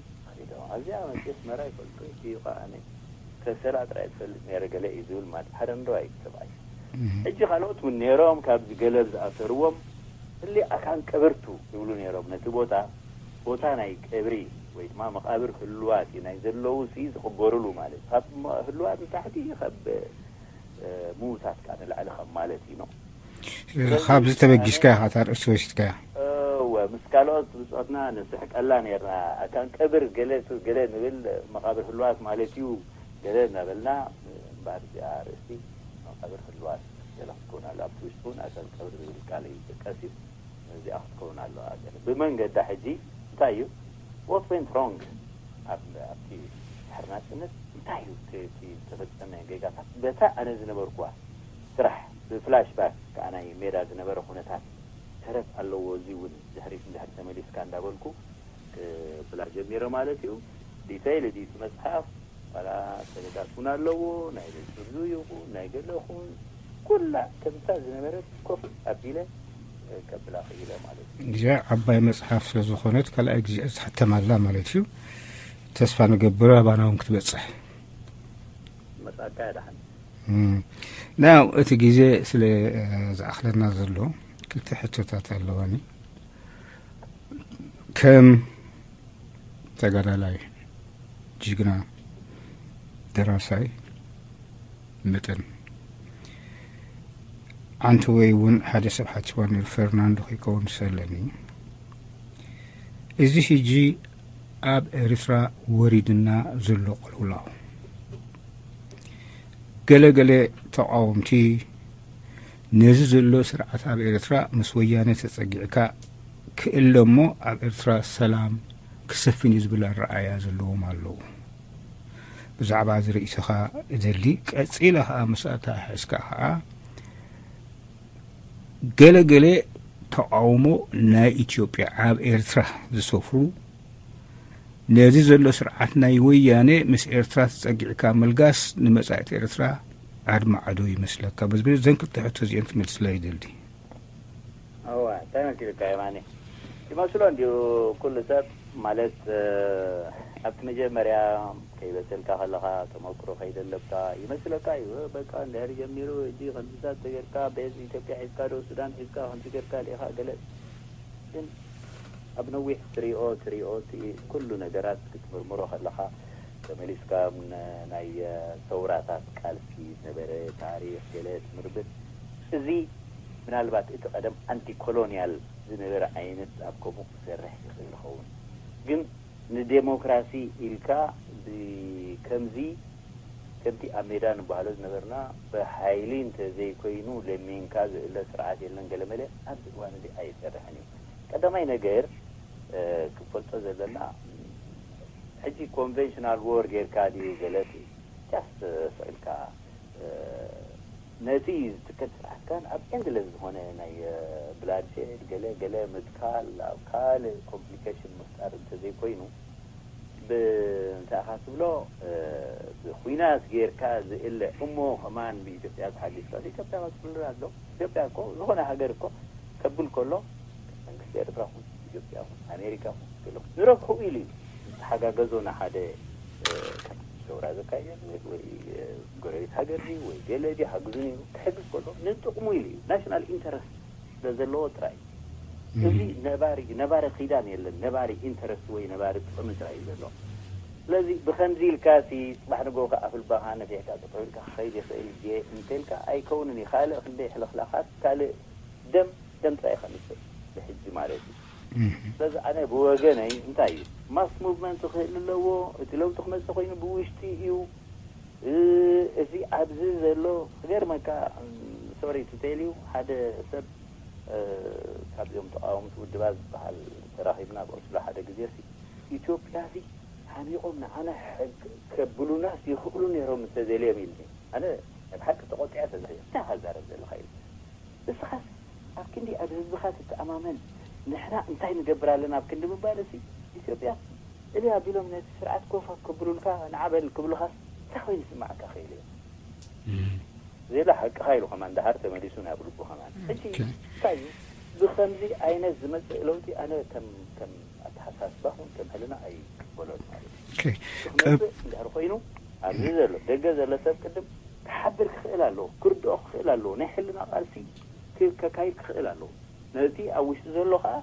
ዶ። ኣዚኣ መፅስ መራ ይፈልጡ እዩ ከዓ ከሰላ ጥራይ ትፈልጥ ነረ ገለ እዩ ዝብል ማለት ሓደ ንዶ ኣይ ሰብኣይ። ሕጂ ካልኦት እውን ነሮም ካብዚ ገለብ ዝኣሰርዎም እሊ ኣካን ቀብርቱ ይብሉ ነሮም። ነቲ ቦታ ቦታ ናይ ቀብሪ ወይ ድማ መቃብር ህልዋት እዩ ናይ ዘለዉ ሲ ዝቕበሩሉ ማለት ካብ ህልዋት ንታሕቲ ካብ ምዉታት ከዓ ንላዕሊ ከም ማለት እዩ ነው። ስለዚ ካብዚ ተበጊስካ ኢኻ እታ ርእሲ ወሲድካያ። እወ ምስ ካልኦት ብፆትና ንስሕቀላ ነርና። ኣካን ቀብር ገለ ገለ ንብል መቃብር ህልዋት ማለት እዩ ገለ እናበልና እምበኣር እዚኣ ርእሲ መቃብር ህልዋት ገለ ክትከውን ኣሎ። ኣብቲ ውሽጢ እውን ኣካን ቀብር ዝብል ቃል ይጥቀስ እዩ። እዚኣ ክትከውን ኣለዋ። ብመንገዳ ሕጂ እንታይ እዩ what went wrong ኣብቲ ድሕሪ ናፅነት እንታይ እዩ እቲ ዝተፈፀመ ጌጋታት በታ ኣነ ዝነበርኩዋ ስራሕ ብፍላሽ ባክ ከዓ ናይ ሜዳ ዝነበረ ኩነታት ተረት ኣለዎ። እዚ እውን ድሕሪት ንድሕሪ ተመሊስካ እንዳበልኩ ክብላ ጀሚረ ማለት እዩ። ዲተይል እቲ መፅሓፍ ዋላ ሰነዳት እውን ኣለዎ። ናይ ቤት ፍርዱ ይኹን ናይ ገለ ይኹን ኩላ ከምታ ዝነበረት ኮፍ ኣቢለ ከብላ ክኢለ ማለት እዩ። እዚኣ ዓባይ መፅሓፍ ስለ ዝኾነት ካልኣይ ግዜ ትሕተም ኣላ ማለት እዩ። ተስፋ ንገብር ኣባና እውን ክትበፅሕ። መፃካ ደሓን። ናው እቲ ግዜ ስለ ዝኣኽለና ዘሎ ክልተ ሕቶታት ኣለዋኒ። ከም ተጋዳላይ ጅግና ደራሳይ መጠን ዓንተ ወይ እውን ሓደ ሰብ ሓቲዋ ነይሩ ፈርናንዶ ከይከውን ሰለኒ እዚ ሕጂ ኣብ ኤርትራ ወሪድና ዘሎ ቅልውላው ገለ ገለ ተቃወምቲ ነዚ ዘሎ ስርዓት ኣብ ኤርትራ ምስ ወያነ ተጸጊዕካ ክእለ እሞ ኣብ ኤርትራ ሰላም ክሰፍን እዩ ዝብል ኣረኣእያ ዘለዎም ኣለዉ። ብዛዕባ እዚ ርእይቶኻ እደሊ። ቀጺለ ኸኣ ምስ ኣተሓሕዝካ ኸኣ ገለ ገለ ተቃውሞ ናይ ኢትዮጵያ ኣብ ኤርትራ ዝሰፍሩ ነዚ ዘሎ ስርዓት ናይ ወያነ ምስ ኤርትራ ተጸጊዕካ ምልጋስ ንመጻኢት ኤርትራ ኣድማዕዶ ይመስለካ? በዚ ዘን ክልተ ሕቶ እዚአን ክትመልስላ ይደሊ። እዋ እንታይ መሲልካ የማነ ይመስሎ እንዲሁ ኩሉ ሰብ ማለት ኣብቲ መጀመርያ ከይበሰልካ ከለኻ ተመክሮ ከይደለብካ ይመስለካ እዩ። በቃ እንድሕር ጀሚሩ እጂ ከምዚታት ተገርካ ቤዝ ኢትዮጵያ ሒዝካ ዶ ሱዳን ሒዝካ ከምዚ ገርካ ልኢኻ ገለ ግን ኣብ ነዊሕ ትሪኦ ትሪኦ እቲ ኩሉ ነገራት ክትምርምሮ ከለኻ ተመሊስካ ናይ ሰውራታት ቃልሲ ዝነበረ ታሪኽ ገለ ትምርምር እዚ ምናልባት እቲ ቀደም ኣንቲ ኮሎኒያል ዝነበረ ዓይነት ኣብ ከምኡ ክሰርሕ ይኽእል ይኸውን ግን ንዴሞክራሲ ኢልካ ብከምዚ ከምቲ ኣብ ሜዳ ንባህሎ ዝነበርና ብሓይሊ እንተዘይኮይኑ ለሚንካ ዝእለ ስርዓት የለን ገለመለ ኣብዚ እዋን እዚ ኣይሰርሕን እዩ። ቀዳማይ ነገር ክፈልጦ ዘለና ሕጂ ኮንቨንሽናል ዎር ጌርካ ድዩ ገለሲ ጃስት ስዕልካ ነቲ ዝትከል ስርዓት ካን ኣብ ኤንድለስ ዝኾነ ናይ ብላድሼድ ገለ ገለ ምትካል ኣብ ካልእ ኮምፕሊኬሽን ምፍጣር እንተዘይኮይኑ ብእንታኻ ትብሎ ብኩናት ጌርካ ዝእለ እሞ ከማን ብኢትዮጵያ ተሓጊዝካ ኢትዮጵያ ክትብሉ ኣሎ ኢትዮጵያ እኮ ዝኾነ ሃገር እኮ ከብል ከሎ መንግስቲ ኤርትራ ኹን ኢትዮጵያ ኹን ኣሜሪካ ኹን ገለ ንረብሑ ኢሉ እዩ ዝተሓጋገዞ ንሓደ ሰውራ ዘካየድ ወይ ወይ ጎረቤት ሃገር ድዩ ወይ ገለ ድዩ ሓግዙ ነይሩ ክሕግዝ ከሎ ንጥቕሙ ኢሉ እዩ ናሽናል ኢንተረስት ስለ ዘለዎ ጥራይ እዚ ነባሪ ነባሪ ኪዳን የለን ነባሪ ኢንተረስት ወይ ነባሪ ጥቕሚ ጥራይ እዩ ዘሎ ስለዚ ብኸምዚ ኢልካ ሲ ፅባሕ ንጎ ከዓ ፍልባኻ ነፊሕካ ጠጠው ኢልካ ክኸይድ ይኽእል ጌ እንተልካ ኣይከውንን እዩ ካልእ ክንደይ ሕልኽላኻት ካልእ ደም ደም ጥራይ ከምፅእ ብሕጂ ማለት እዩ ስለዚ ኣነ ብወገነይ እንታይ እዩ ማስ ሙቭመንት ክህል ኣለዎ እቲ ለውጢ ክመፅእ ኮይኑ ብውሽጢ እዩ እዚ ኣብዚ ዘሎ ክገርመካ ሶሪ ትቴል እዩ ሓደ ሰብ ካብዚኦም ተቃወምቲ ውድባት ዝበሃል ተራኺብና ኣብ ኦስሎ ሓደ ግዜ ኢትዮጵያ እዚ ሓሚቆም ንዓና ከብሉናስ ይኽእሉ ነይሮም እንተዘልዮም ኢልኒ ኣነ ናይ ብሓቂ ተቆጢዐ ተዛሪበ እንታይ ኢኻ ትዛረብ ዘለኻ ኢሉ ንስኻስ ኣብ ክንዲ ኣብ ህዝብኻ ትተኣማመን ንሕና እንታይ ንገብር ኣለና ኣብ ክንዲ ምባል እሲ ኢትዮጵያ እልያ ቢሎም ነቲ ስርዓት ኮፍ ክብሉልካ ንዓበል ክብሉኻስ እንታይ ኮይኑ ይስማዓካ ክእል እዩ? ዜላ ሓቅኻ ኢሉ ከማን ደሃር ተመሊሱ ናብ ልቡ ከማን። ሕጂ እንታይ እዩ? ብኸምዚ ዓይነት ዝመጽእ ለውጢ ኣነ ከም ከም ኣተሓሳስባ ኹን ከም ሕልና ኣይቅበሎን ማለት እዩ። ክመጽእ እንድሕር ኮይኑ ኣብዚ ዘሎ ደገ ዘሎ ሰብ ቅድም ክሓብር ክኽእል ኣለዎ፣ ክርድኦ ክኽእል ኣለዎ፣ ናይ ሕልና ቃልሲ ከካይድ ክኽእል ኣለዎ። ነቲ ኣብ ውሽጢ ዘሎ ኸኣ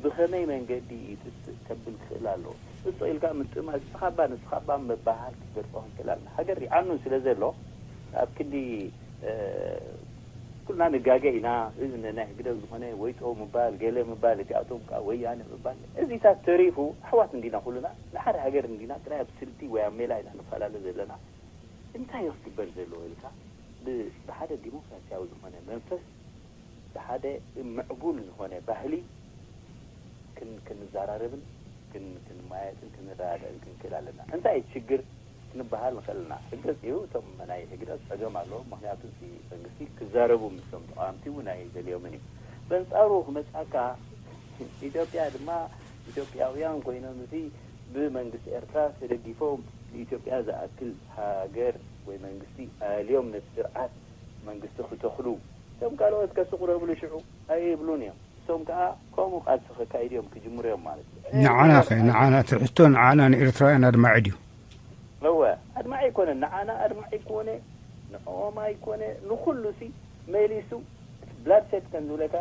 ብኸመይ መንገዲ ይጥፍእ ከብል ክኽእል ኣለዎ። ስቕ ኢልካ ምጥማት፣ ንስኻ እባ ንስኻ እባ ምብሃል ክትገድፎ ክንክእል ኣለና። ሃገር ይዓኑ ስለ ዘሎ ኣብ ክንዲ ኩልና ንጋገ ኢና። እዚ ናይ ህግደፍ ዝኾነ ወይጦ ምባል፣ ገለ ምባል፣ እቲኣቶም ከዓ ወያነ ምባል፣ እዚታት ተሪፉ ኣሕዋት እንዲና ኩልና፣ ንሓደ ሃገር እንዲና፣ ጥራይ ኣብ ስልቲ ወይ ኣብ ሜላ ኢና ንፈላለ ዘለና። እንታይ እዩ ክግበር ዘለዎ ኢልካ ብ- ብሓደ ዲሞክራሲያዊ ዝኾነ መንፈስ፣ ብሓደ ምዕቡል ዝኾነ ባህሊ ክን- ክንዘራረብን ክን- ክንመያየጥን ክንረዳዳእን ክንክእል ኣለና። እንታይ እዩ ችግር ክንበሃል ንኽእል ኢና። ርግጽ እዩ እቶም ናይ ህግደፍ ጸገም ኣለዎም፣ ምኽንያቱ እቲ መንግስቲ ክዛረቡ ምስቶም ተቓወምቲ እውን ኣይደልዮምን እዩ። በንጻሩ ክመጻካ ኢትዮጵያ ድማ ኢትዮጵያውያን ኮይኖም እዚ ብመንግስቲ ኤርትራ ተደጊፎም ንኢትዮጵያ ዝኣክል ሃገር ወይ መንግስቲ ኣልዮም ነቲ ስርዓት መንግስቲ ክተኽሉ እቶም ካልኦት ከስቑረብሉ ሽዑ ኣይብሉን እዮም። እሶም ከዓ ከምኡ ቃልሲ ከካይዱ እዮም ክጅምሩ እዮም ማለት እዩ። ንዓና ኸ ንዓና ትሕቶ ንዓና ንኤርትራውያን ኣድማዒ ድዩ? እወ ኣድማዒ ኣይኮነን፣ ንዓና ኣድማዒ ኣይኮነ፣ ንኦም ኣይኮነ፣ ንኩሉ ሲ መሊሱ ብላድሸድ ከም ዝብለካ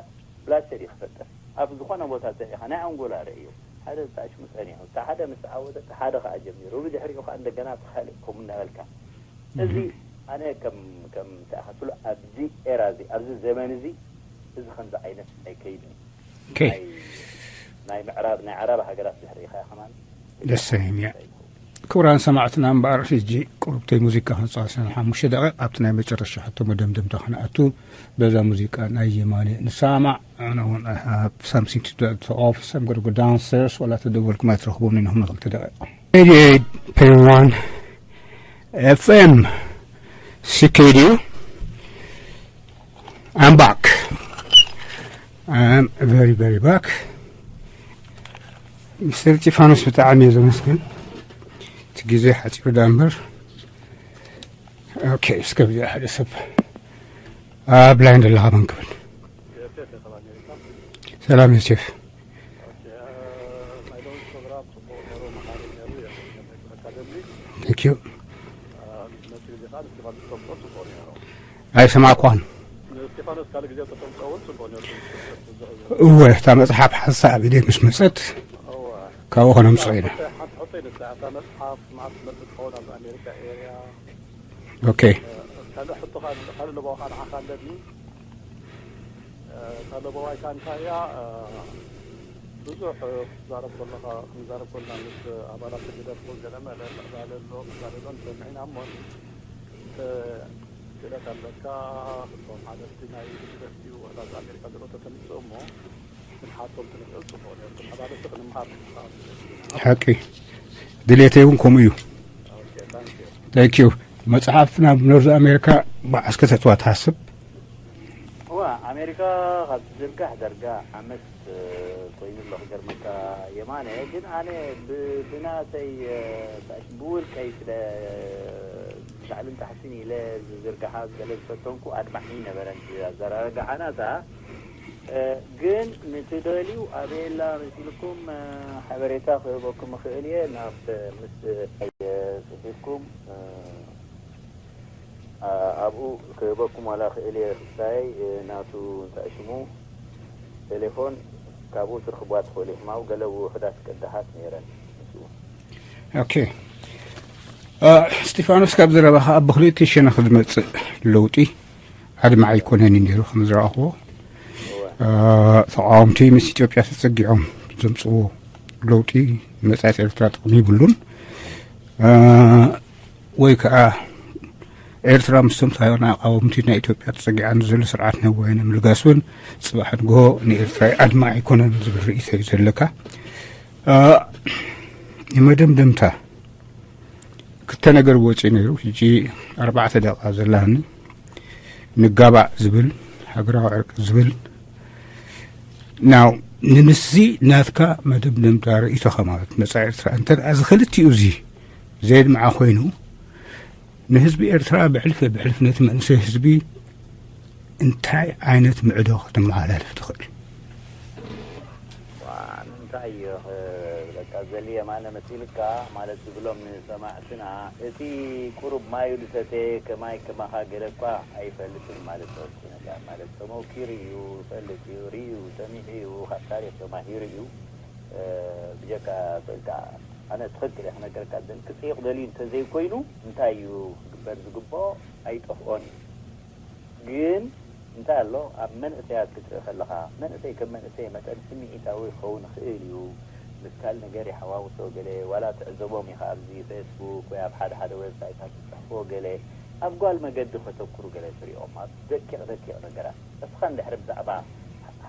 ብላድሸድ እዩ ክፈጥር። ኣብ ዝኾነ ቦታ ጸኒኻ ናይ ኣንጎላ ርእዮ ሓደ ታሽሙ ጸኒሑ፣ እቲ ሓደ ምስ ተዓወተ እቲ ሓደ ከዓ ጀሚሩ፣ ብድሕሪኡ ከዓ እንደገና እቲ ካልእ ከምኡ እናበልካ እዚ ኣነ ከም ከም ተኣኻትሎ ኣብዚ ኤራ እዚ ኣብዚ ዘመን እዚ እዚ ከምዚ ዓይነት ኣይከይድን። ናይ ምዕራብ ናይ ዓረብ ሃገራት ድሕሪ ኢኻ ከማን ደሰይም እያ። ክቡራን ሰማዕትና እምበኣር ሕጂ ቁሩብተይ ሙዚቃ ክንፃወት ኢና ሓሙሽተ ደቂቕ ኣብቲ ናይ መጨረሻ ሕቶ መደምደምታ ክንኣቱ በዛ ሙዚቃ ናይ የማነ ንሰማማዕ። ኣነ እውን I have something to do to office I'm gonna go downstairs ወላ ተደወልኩም ኣይትረኽቡን ኢኹም ንክልተ ደቂቕ። Eighty-eight point one F M C K D U I'm back. I'm very, very back. Mister Tifanus ብጣዕሚ እየ ዘመስግን። እቲ ግዜ ሓፂሩ ዳ እምበር። ኦኬ፣ እስከ ብዚኣ ሓደ ሰብ ኣብ ላይን ደለኻ መን ክብል? ሰላም ዮሴፍ። Thank you. ኣይሰማዕኳን። እወ፣ እታ መጽሓፍ ሓንሳእ ኣብ ኢደይ ምስ መጸት ካብኡ ከነምጽኦ ኢና። ኦኬ። ካልእ ሕቶ ካልእ ለበዋ ካልእ ንዓኻ ኣለኒ። እታ ለበዋ ኢልካ እንታይ እያ? ብዙሕ ክትዛረብ ከለኻ ክንዛረብ ከለና ምስ ኣባላት ህግደፍ እውን ገለ መለ ምዕባለ ኣሎ፣ ምዕባለ ኣሎ ንሰምዕ ኢና እሞ ክእለት ኣለካ፣ እቶም ሓለፍቲ ናይ ህግደፍ ድዩ ዋላ ኣሜሪካ ዘለዉ ተተምፅእ እሞ ክንሓቶም ክንኽእል ፅቡቕ ነይሩ። ተመላለሲ ክንምሃር ንኽእል። ሓቂ ድሌተይ እውን ከምኡ እዩ። Thank you። መፅሓፍ ናብ ኖርዝ ኣሜሪካ ብዓስከ ተትዋ ትሓስብ? እዋ ኣሜሪካ ካብ ዝዝርጋሕ ዳርጋ ዓመት ኮይኑ ኣሎ ክገርመካ የማነ። ግን ኣነ ብናተይ ብውልቀይ ስለ ላዕልን ታሕትን ኢለ ዝዝርግሓ ገለ ዝፈተንኩ ኣድማዒ ነበረን ኣዘራርግሓ ናታ። ግን ንትደልዩ ኣበየላ መሲልኩም ሓበሬታ ክህበኩም እኽእል እየ ናብ ምስ ጽሒፍኩም ኣብኡ ክህበኩም ዋላ ክእል እየ ክስታይ ናቱ እንታይ ሽሙ ቴሌፎን ካብኡ ትርኽቧ ትኽእሉ ኢኹም ኣብ ገለ ውሑዳት ቅዳሓት ነይረን ምስኡ ኦኬ እስጢፋኖስ ካብ ዘረባኻ ኣብ ብክልቲኡ ሸነኽ ዝመፅእ ለውጢ ኣድማዒ ኣይኮነን እዩ ነይሩ ከም ዝረኣኽዎ ተቃወምቲ ምስ ኢትዮጵያ ተፀጊዖም ዘምፅዎ ለውጢ መፃኢት ኤርትራ ጥቕሚ ይብሉን ወይ ከዓ ኤርትራ ምስቶም ሳዮን ኣቃወምቲ ናይ ኢትዮጵያ ተፀጊዓ ንዘሎ ስርዓት ነዋይ ንምልጋስ እውን ፅባሕ ንግሆ ንኤርትራ ኣድማዒ ኣይኮነን ዝብል ርእይቶ እዩ ዘለካ ንመደምደምታ ክልተ ነገር ወፂኡ ነይሩ ሕጂ ኣርባዕተ ደቂቃ ዘላኒ ንጋባእ ዝብል ሃገራዊ ዕርቂ ዝብል ናው ንምስዚ ናትካ መደምደምታ ርእይቶኻ ማለት መጻኢ ኤርትራ እንተ ደኣ እዚ ክልቲኡ እዚ ዘየድምዓ ኮይኑ፣ ንህዝቢ ኤርትራ ብሕልፊ ብሕልፊ ነቲ መንእሰይ ህዝቢ እንታይ ዓይነት ምዕዶ ከተመሓላልፍ ትኽእል? ዋ፣ እንታይ እዩ ክብለካ ዘሊ የማነ መሲልካ ማለት ዝብሎም ንሰማዕትና፣ እቲ ቁሩብ ማዩ ዝሰተ ከማይ ከማኻ ገለ እኳ ኣይፈልጥን ማለት ወርቂ ነጋ ማለት ተመኪሩ እዩ፣ ይፈልጥ እዩ፣ ርእዩ፣ ሰሚዑ እዩ፣ ካብ ታሪኽ ተማሂሩ እዩ። እ፣ ብጀካ በቃ ኣነ ትኽክል እየ ክነገረካ ዘል ክጽይቕ ደልዩ እንተዘይኮይኑ እንታይ እዩ ክግበር ዝግብኦ ኣይጠፍኦን እዩ። ግን እንታይ ኣሎ ኣብ መንእሰያት ክትርኢ ከለኻ መንእሰይ ከም መንእሰይ መጠን ስምዒታዊ ክኸውን ይኽእል እዩ። ምስ ካልእ ነገር ይሓዋውሶ ገለ ዋላ ትዕዘቦም ኢኻ ኣብዚ ፌስቡክ ወይ ኣብ ሓደ ሓደ ዌብሳይታት ትጽሕፎ ገለ ኣብ ጓል መገዲ ከተኩሩ ገለ ትሪኦም ኣብ ደቂቕ ደቂቕ ነገራት እስኻ እንድሕሪ ብዛዕባ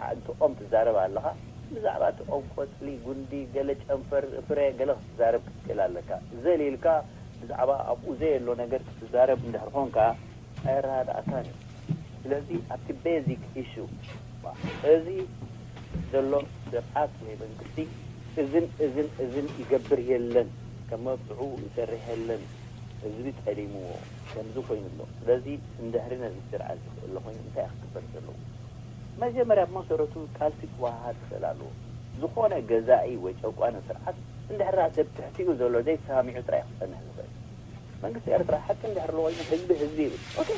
ሓንቲ ኦም ትዛረብ ኣለኻ ብዛዕባ እቲ ኦም ቆጽሊ ጉንዲ ገለ ጨንፈር ፍረ ገለ ክትዛረብ ክትክእል ኣለካ ዘሊልካ ብዛዕባ ኣብኡ ዘየሎ ነገር ክትዛረብ እንድሕር ኾንካ ኣየረዳእካን እዩ። ስለዚ ኣብቲ basic issue እዚ ዘሎ ስርዓት ወይ መንግስቲ እዝን እዝን እዝን ይገብር የለን፣ ከም መብፅዑ ይሰርሕ የለን፣ ህዝቢ ጠሊምዎ ከምዚ ኮይኑ ኣሎ። ስለዚ እንድሕሪ ነዚ ስርዓት ዝኽእል ኮይኑ እንታይ ክግበር ዘለዎ? መጀመርያ ብመሰረቱ ቃልሲ ክወሃሃድ ክኽእል ኣለዎ። ዝኾነ ገዛኢ ወይ ጨቋኒ ስርዓት እንድሕር ሰብ ትሕቲኡ ዘሎ ዘይተሰማሚዑ ጥራይ ክፀንሕ ዝኽእል መንግስቲ ኤርትራ ሓቂ እንድሕር ለኮይኑ ህዝቢ ህዝቢ ይብል ኦኬ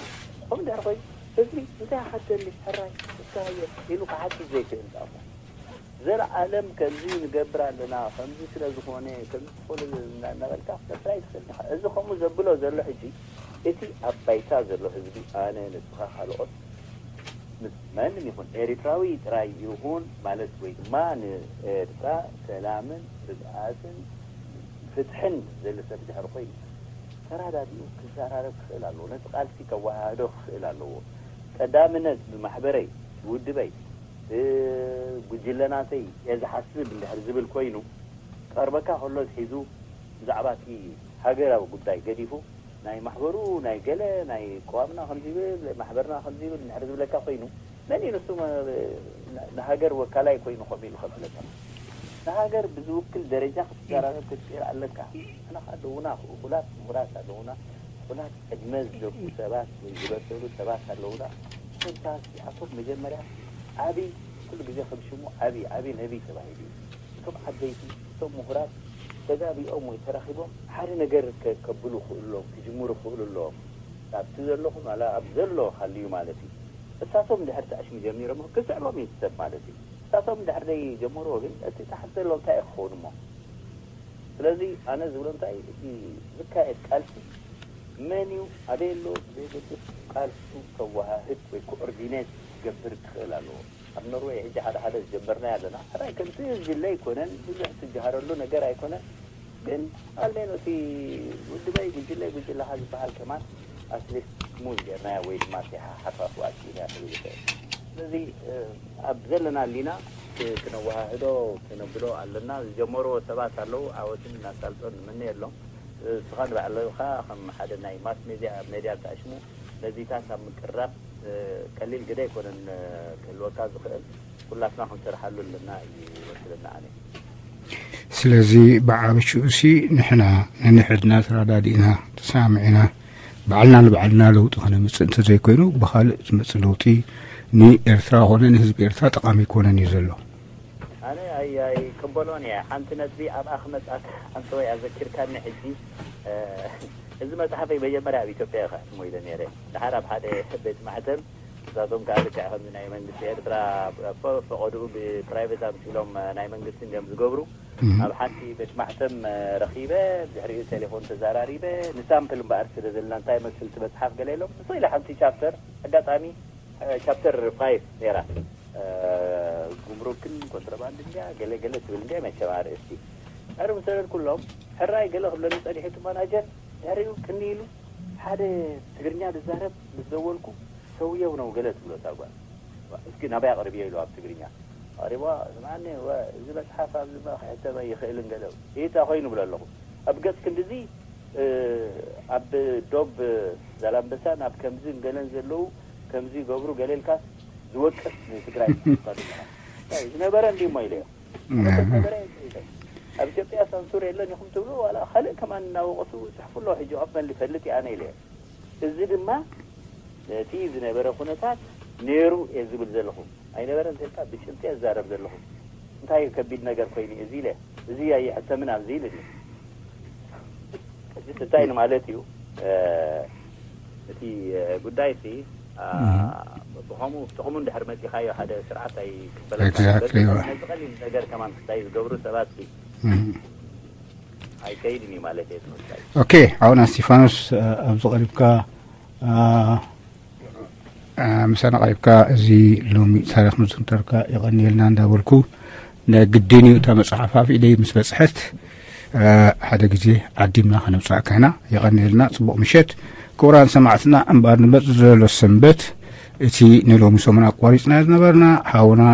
ከምኡ እንድሕር ኮይኑ ህዝቢ እንታይ ሓተኒ ሕራይ እስካየ ኢሉ ክሓትት ዘይክእል ዳሞ ዘለዓለም ከምዚ ንገብር ኣለና ከምዚ ስለ ዝኾነ ከምዚ ዝኾነ እናበልካ ክትነብር ኣይትኽእል ኢኻ እዚ ከምኡ ዘብሎ ዘሎ ሕጂ እቲ ኣብ ባይታ ዘሎ ህዝቢ ኣነ ንስኻ ካልኦት ምስ ማንም ይኹን ኤሪትራዊ ጥራይ ይኹን ማለት ወይ ድማ ንኤርትራ ሰላምን ርግኣትን ፍትሕን ዘለ ሰብ ድሕሪ ኮይኑ ተራዳዲኡ ክዘራረብ ክኽእል ኣለዎ። ነቲ ቃልሲ ከወሃህዶ ክኽእል ኣለዎ። ቀዳምነት ብማሕበረይ፣ ብውድበይ፣ ብጉጅለናተይ እየ ዝሓስብ እንድሕር ዝብል ኮይኑ ቀርበካ ከሎ ዝሒዙ ብዛዕባ እቲ ሃገራዊ ጉዳይ ገዲፉ ናይ ማሕበሩ ናይ ገለ ናይ ቅዋምና ከምዚ ይብል ማሕበርና ከምዚ ይብል እንድሕር ዝብለካ ኮይኑ መን እዩ ንሱ ንሃገር ወካላይ ኮይኑ ከም ኢሉ ከብለካ ንሃገር ብዝውክል ደረጃ ክትዘራረብ ክትክእል ኣለካ። ንሕና ከዓ ኣለውና እኩላት ምሁራት ኣለውና። እኩላት ዕድመ ዝደፉ ሰባት ወይ ዝበሰሉ ሰባት ኣለውና። እቶም ሰባት እዚኣቶም መጀመርያ ዓቢ ኩሉ ግዜ ከም ሽሙ ዓቢ ዓቢ ነቢ ተባሂሉ እዩ። እቶም ዓበይቲ እቶም ምሁራት ተጋቢኦም ወይ ተራኺቦም ሓደ ነገር ከብሉ ክእሉ ኣለዎም ክጅምሩ ክእሉ ኣለዎም። ኣብቲ ዘለኹም ኣላ ኣብ ዘሎ ሃልዩ ማለት እዩ። እሳቶም ድሕር ተዕሽሙ ጀሚሮም ክስዕቦም እዩ ሰብ ማለት እዩ። እሳቶም ድሕር ዘይጀመርዎ ግን እቲ ታሕቲ ዘለዎም እንታይ እዩ ክኸውን እሞ? ስለዚ ኣነ ዝብሎ እንታይ እቲ ዝካየድ ቃልሲ መን እዩ ኣበይ ኣሎ ብዘይገድስ ቃልሱ ከወሃህድ ወይ ኮኦርዲኔት ክገብር ክኽእል ኣለዎ። ኣብ ኖርወይ ሕጂ ሓደ ሓደ ዝጀመርናዮ ኣለና ሕራይ ከምቲ ዝድለ ኣይኮነን ብዙሕ ትጀሃረሉ ነገር ኣይኮነን ግን ኣልሜን እቲ ውድበይ ጉጅለይ ጉጅለኻ ዝበሃል ከማን ኣትሊስት ስሙዝ ጌርናዮ ወይ ድማ ሲሓ ሓፋፉ ኣኪእናዮ ክብል ይኽእል ስለዚ ኣብ ዘለና ኣሊና ክነወሃህዶ ክነብሎ ኣለና ዝጀመርዎ ሰባት ኣለዉ ዓወትን እናሳልጦን ንምነየሎም እስኻ ንባዕልኻ ከም ሓደ ናይ ማስ ሜድያ ኣብ ሜድያ ተኣሽሙ ነዚታት ኣብ ምቅራብ ቀሊል ግደ ኣይኮነን ክህልወካ ዝኽእል ኩላትና ክንሰርሓሉ ኣለና እዩ ይመስለና ኣነ ስለዚ ብዓብችኡ ሲ ንሕና ነንሕድና ተረዳዲእና ተሰማሚዕና ባዕልና ንባዕልና ለውጢ ከነምፅእ እንተዘይኮይኑ ብኻልእ ዝመፅእ ለውጢ ንኤርትራ ኮነ ንህዝቢ ኤርትራ ጠቓሚ ኣይኮነን እዩ ዘሎ ኣነ ኣይ ኣይቅበሎን እየ ሓንቲ ነጥቢ ኣብኣ ክመፅኣካ ኣንተወይ ኣዘኪርካኒ ሕጂ እዚ መፅሓፈይ መጀመርያ ኣብ ኢትዮጵያ እየ ከሕትሞ ኢለ ነይረ ድሓር ኣብ ሓደ ቤት ማሕተም ንሳቶም ከዓ ልክዕ ከምዚ ናይ መንግስቲ ኤርትራ ፈቀድኡ ብፕራይቬት ኣምሲሎም ናይ መንግስቲ እንዲዮም ዝገብሩ ኣብ ሓንቲ ቤት ማሕተም ረኺበ ድሕሪኡ ቴሌፎን ተዘራሪበ ንሳምፕል እምበኣር ስለ ዘለና እንታይ መስል እቲ መፅሓፍ ገለ ኢሎም እሶ ኢለ ሓንቲ ቻፕተር ኣጋጣሚ ቻፕተር ፋይቭ ነይራ ጉምሩክን ኮንትሮባንድ እንድያ ገለ ገለ ትብል እንድያ መቸም ኣርእስቲ ድሕሪ ምስ ሰደድኩሎም ሕራይ ገለ ክብለኒ ፀኒሑ እቲ ማናጀር ድሕሪኡ ቅኒ ኢሉ ሓደ ትግርኛ ዝዛረብ ምስ ደወልኩ ሰውየው ነው ገለ ትብሎ እታ ጓል እስኪ ናበይ ኣቕርብዮ ኢሉ ኣብ ትግርኛ ኣቕሪብዋ ስምዓኒ እወ እዚ መፅሓፍ ኣብዚማ ክሕተም ኣይኽእልን ገለ ኢታ ኮይኑ እብሎ ኣለኹ ኣብ ገፅ ክንድዚ ኣብ ዶብ ዛላምበሳን ኣብ ከምዚ ገለን ዘለዉ ከምዚ ይገብሩ ገለ ኢልካስ ዝወቅስ ንትግራይ ትኸዱ ኣለኻ ዝነበረ እንዲሞ ኢለ። ዝነበረ ኢለ። ኣብ ኢትዮጵያ ሳንሱር የለን ኢኹም ትብሉ፣ ዋላ ካልእ ከማን እናወቐሱ ይፅሕፉ ኣለዉ። ሕጂ ኦፈን ዝፈልጥ እየ ኣነ ኢለ። እዚ ድማ እቲ ዝነበረ ኩነታት ነይሩ እየ ዝብል ዘለኹ። ኣይነበረ እንተልካ ብጭብጢ እየ ዝዛረብ ዘለኹ። እንታይ እዩ ከቢድ ነገር ኮይኑ እዚ ኢለ። እዚ ኣይሕተምን ኣብዚ ኢልኒ። ሕጂ እንታይ ንማለት እዩ? እቲ ጉዳይ ሲ ብኸምኡ ጥቕሙ እንድሕር መፂኻዮ ሓደ ስርዓት ኣይክፈለካ። ነዚ ቀሊል ነገር ከማን ክስታይ ዝገብሩ ሰባት ሲ ኣይከይድን እዩ ማለት እየ ትምህርታይ። ኦኬ፣ ኣቡና እስቲፋኖስ፣ ኣብዚ ቀሪብካ ምሳና ቀሪብካ እዚ ሎሚ ታሪኽ ምዝንታርካ የቐንየልና እንዳበልኩ፣ ናይ ግድን እዩ እታ መፅሓፍ ኣብ ኢደይ ምስ በፅሐት ሓደ ግዜ ዓዲምና ከነብፅኣካ ኢና። የቐንየልና። ፅቡቕ ምሸት ክቡራን ሰማዕትና። እምበኣር ንመፅእ ዘሎ ሰንበት እቲ ንሎሚ ሰሙን ኣቋሪፅና ዝነበርና ሓውና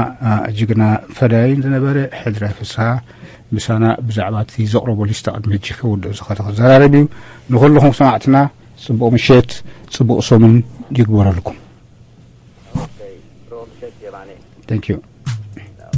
ጅግና ፈዳይን ዝነበረ ሕድራይ ፍስሃ ምሳና ብዛዕባ እቲ ዘቕረቦ ሊስታ ቅድሚ ሕጂ ከውድኦ ዝኸደ ክዘራረብ እዩ። ንኹልኹም ሰማዕትና ፅቡቕ ምሸት፣ ፅቡቕ ሰሙን ይግበረልኩም። Thank you.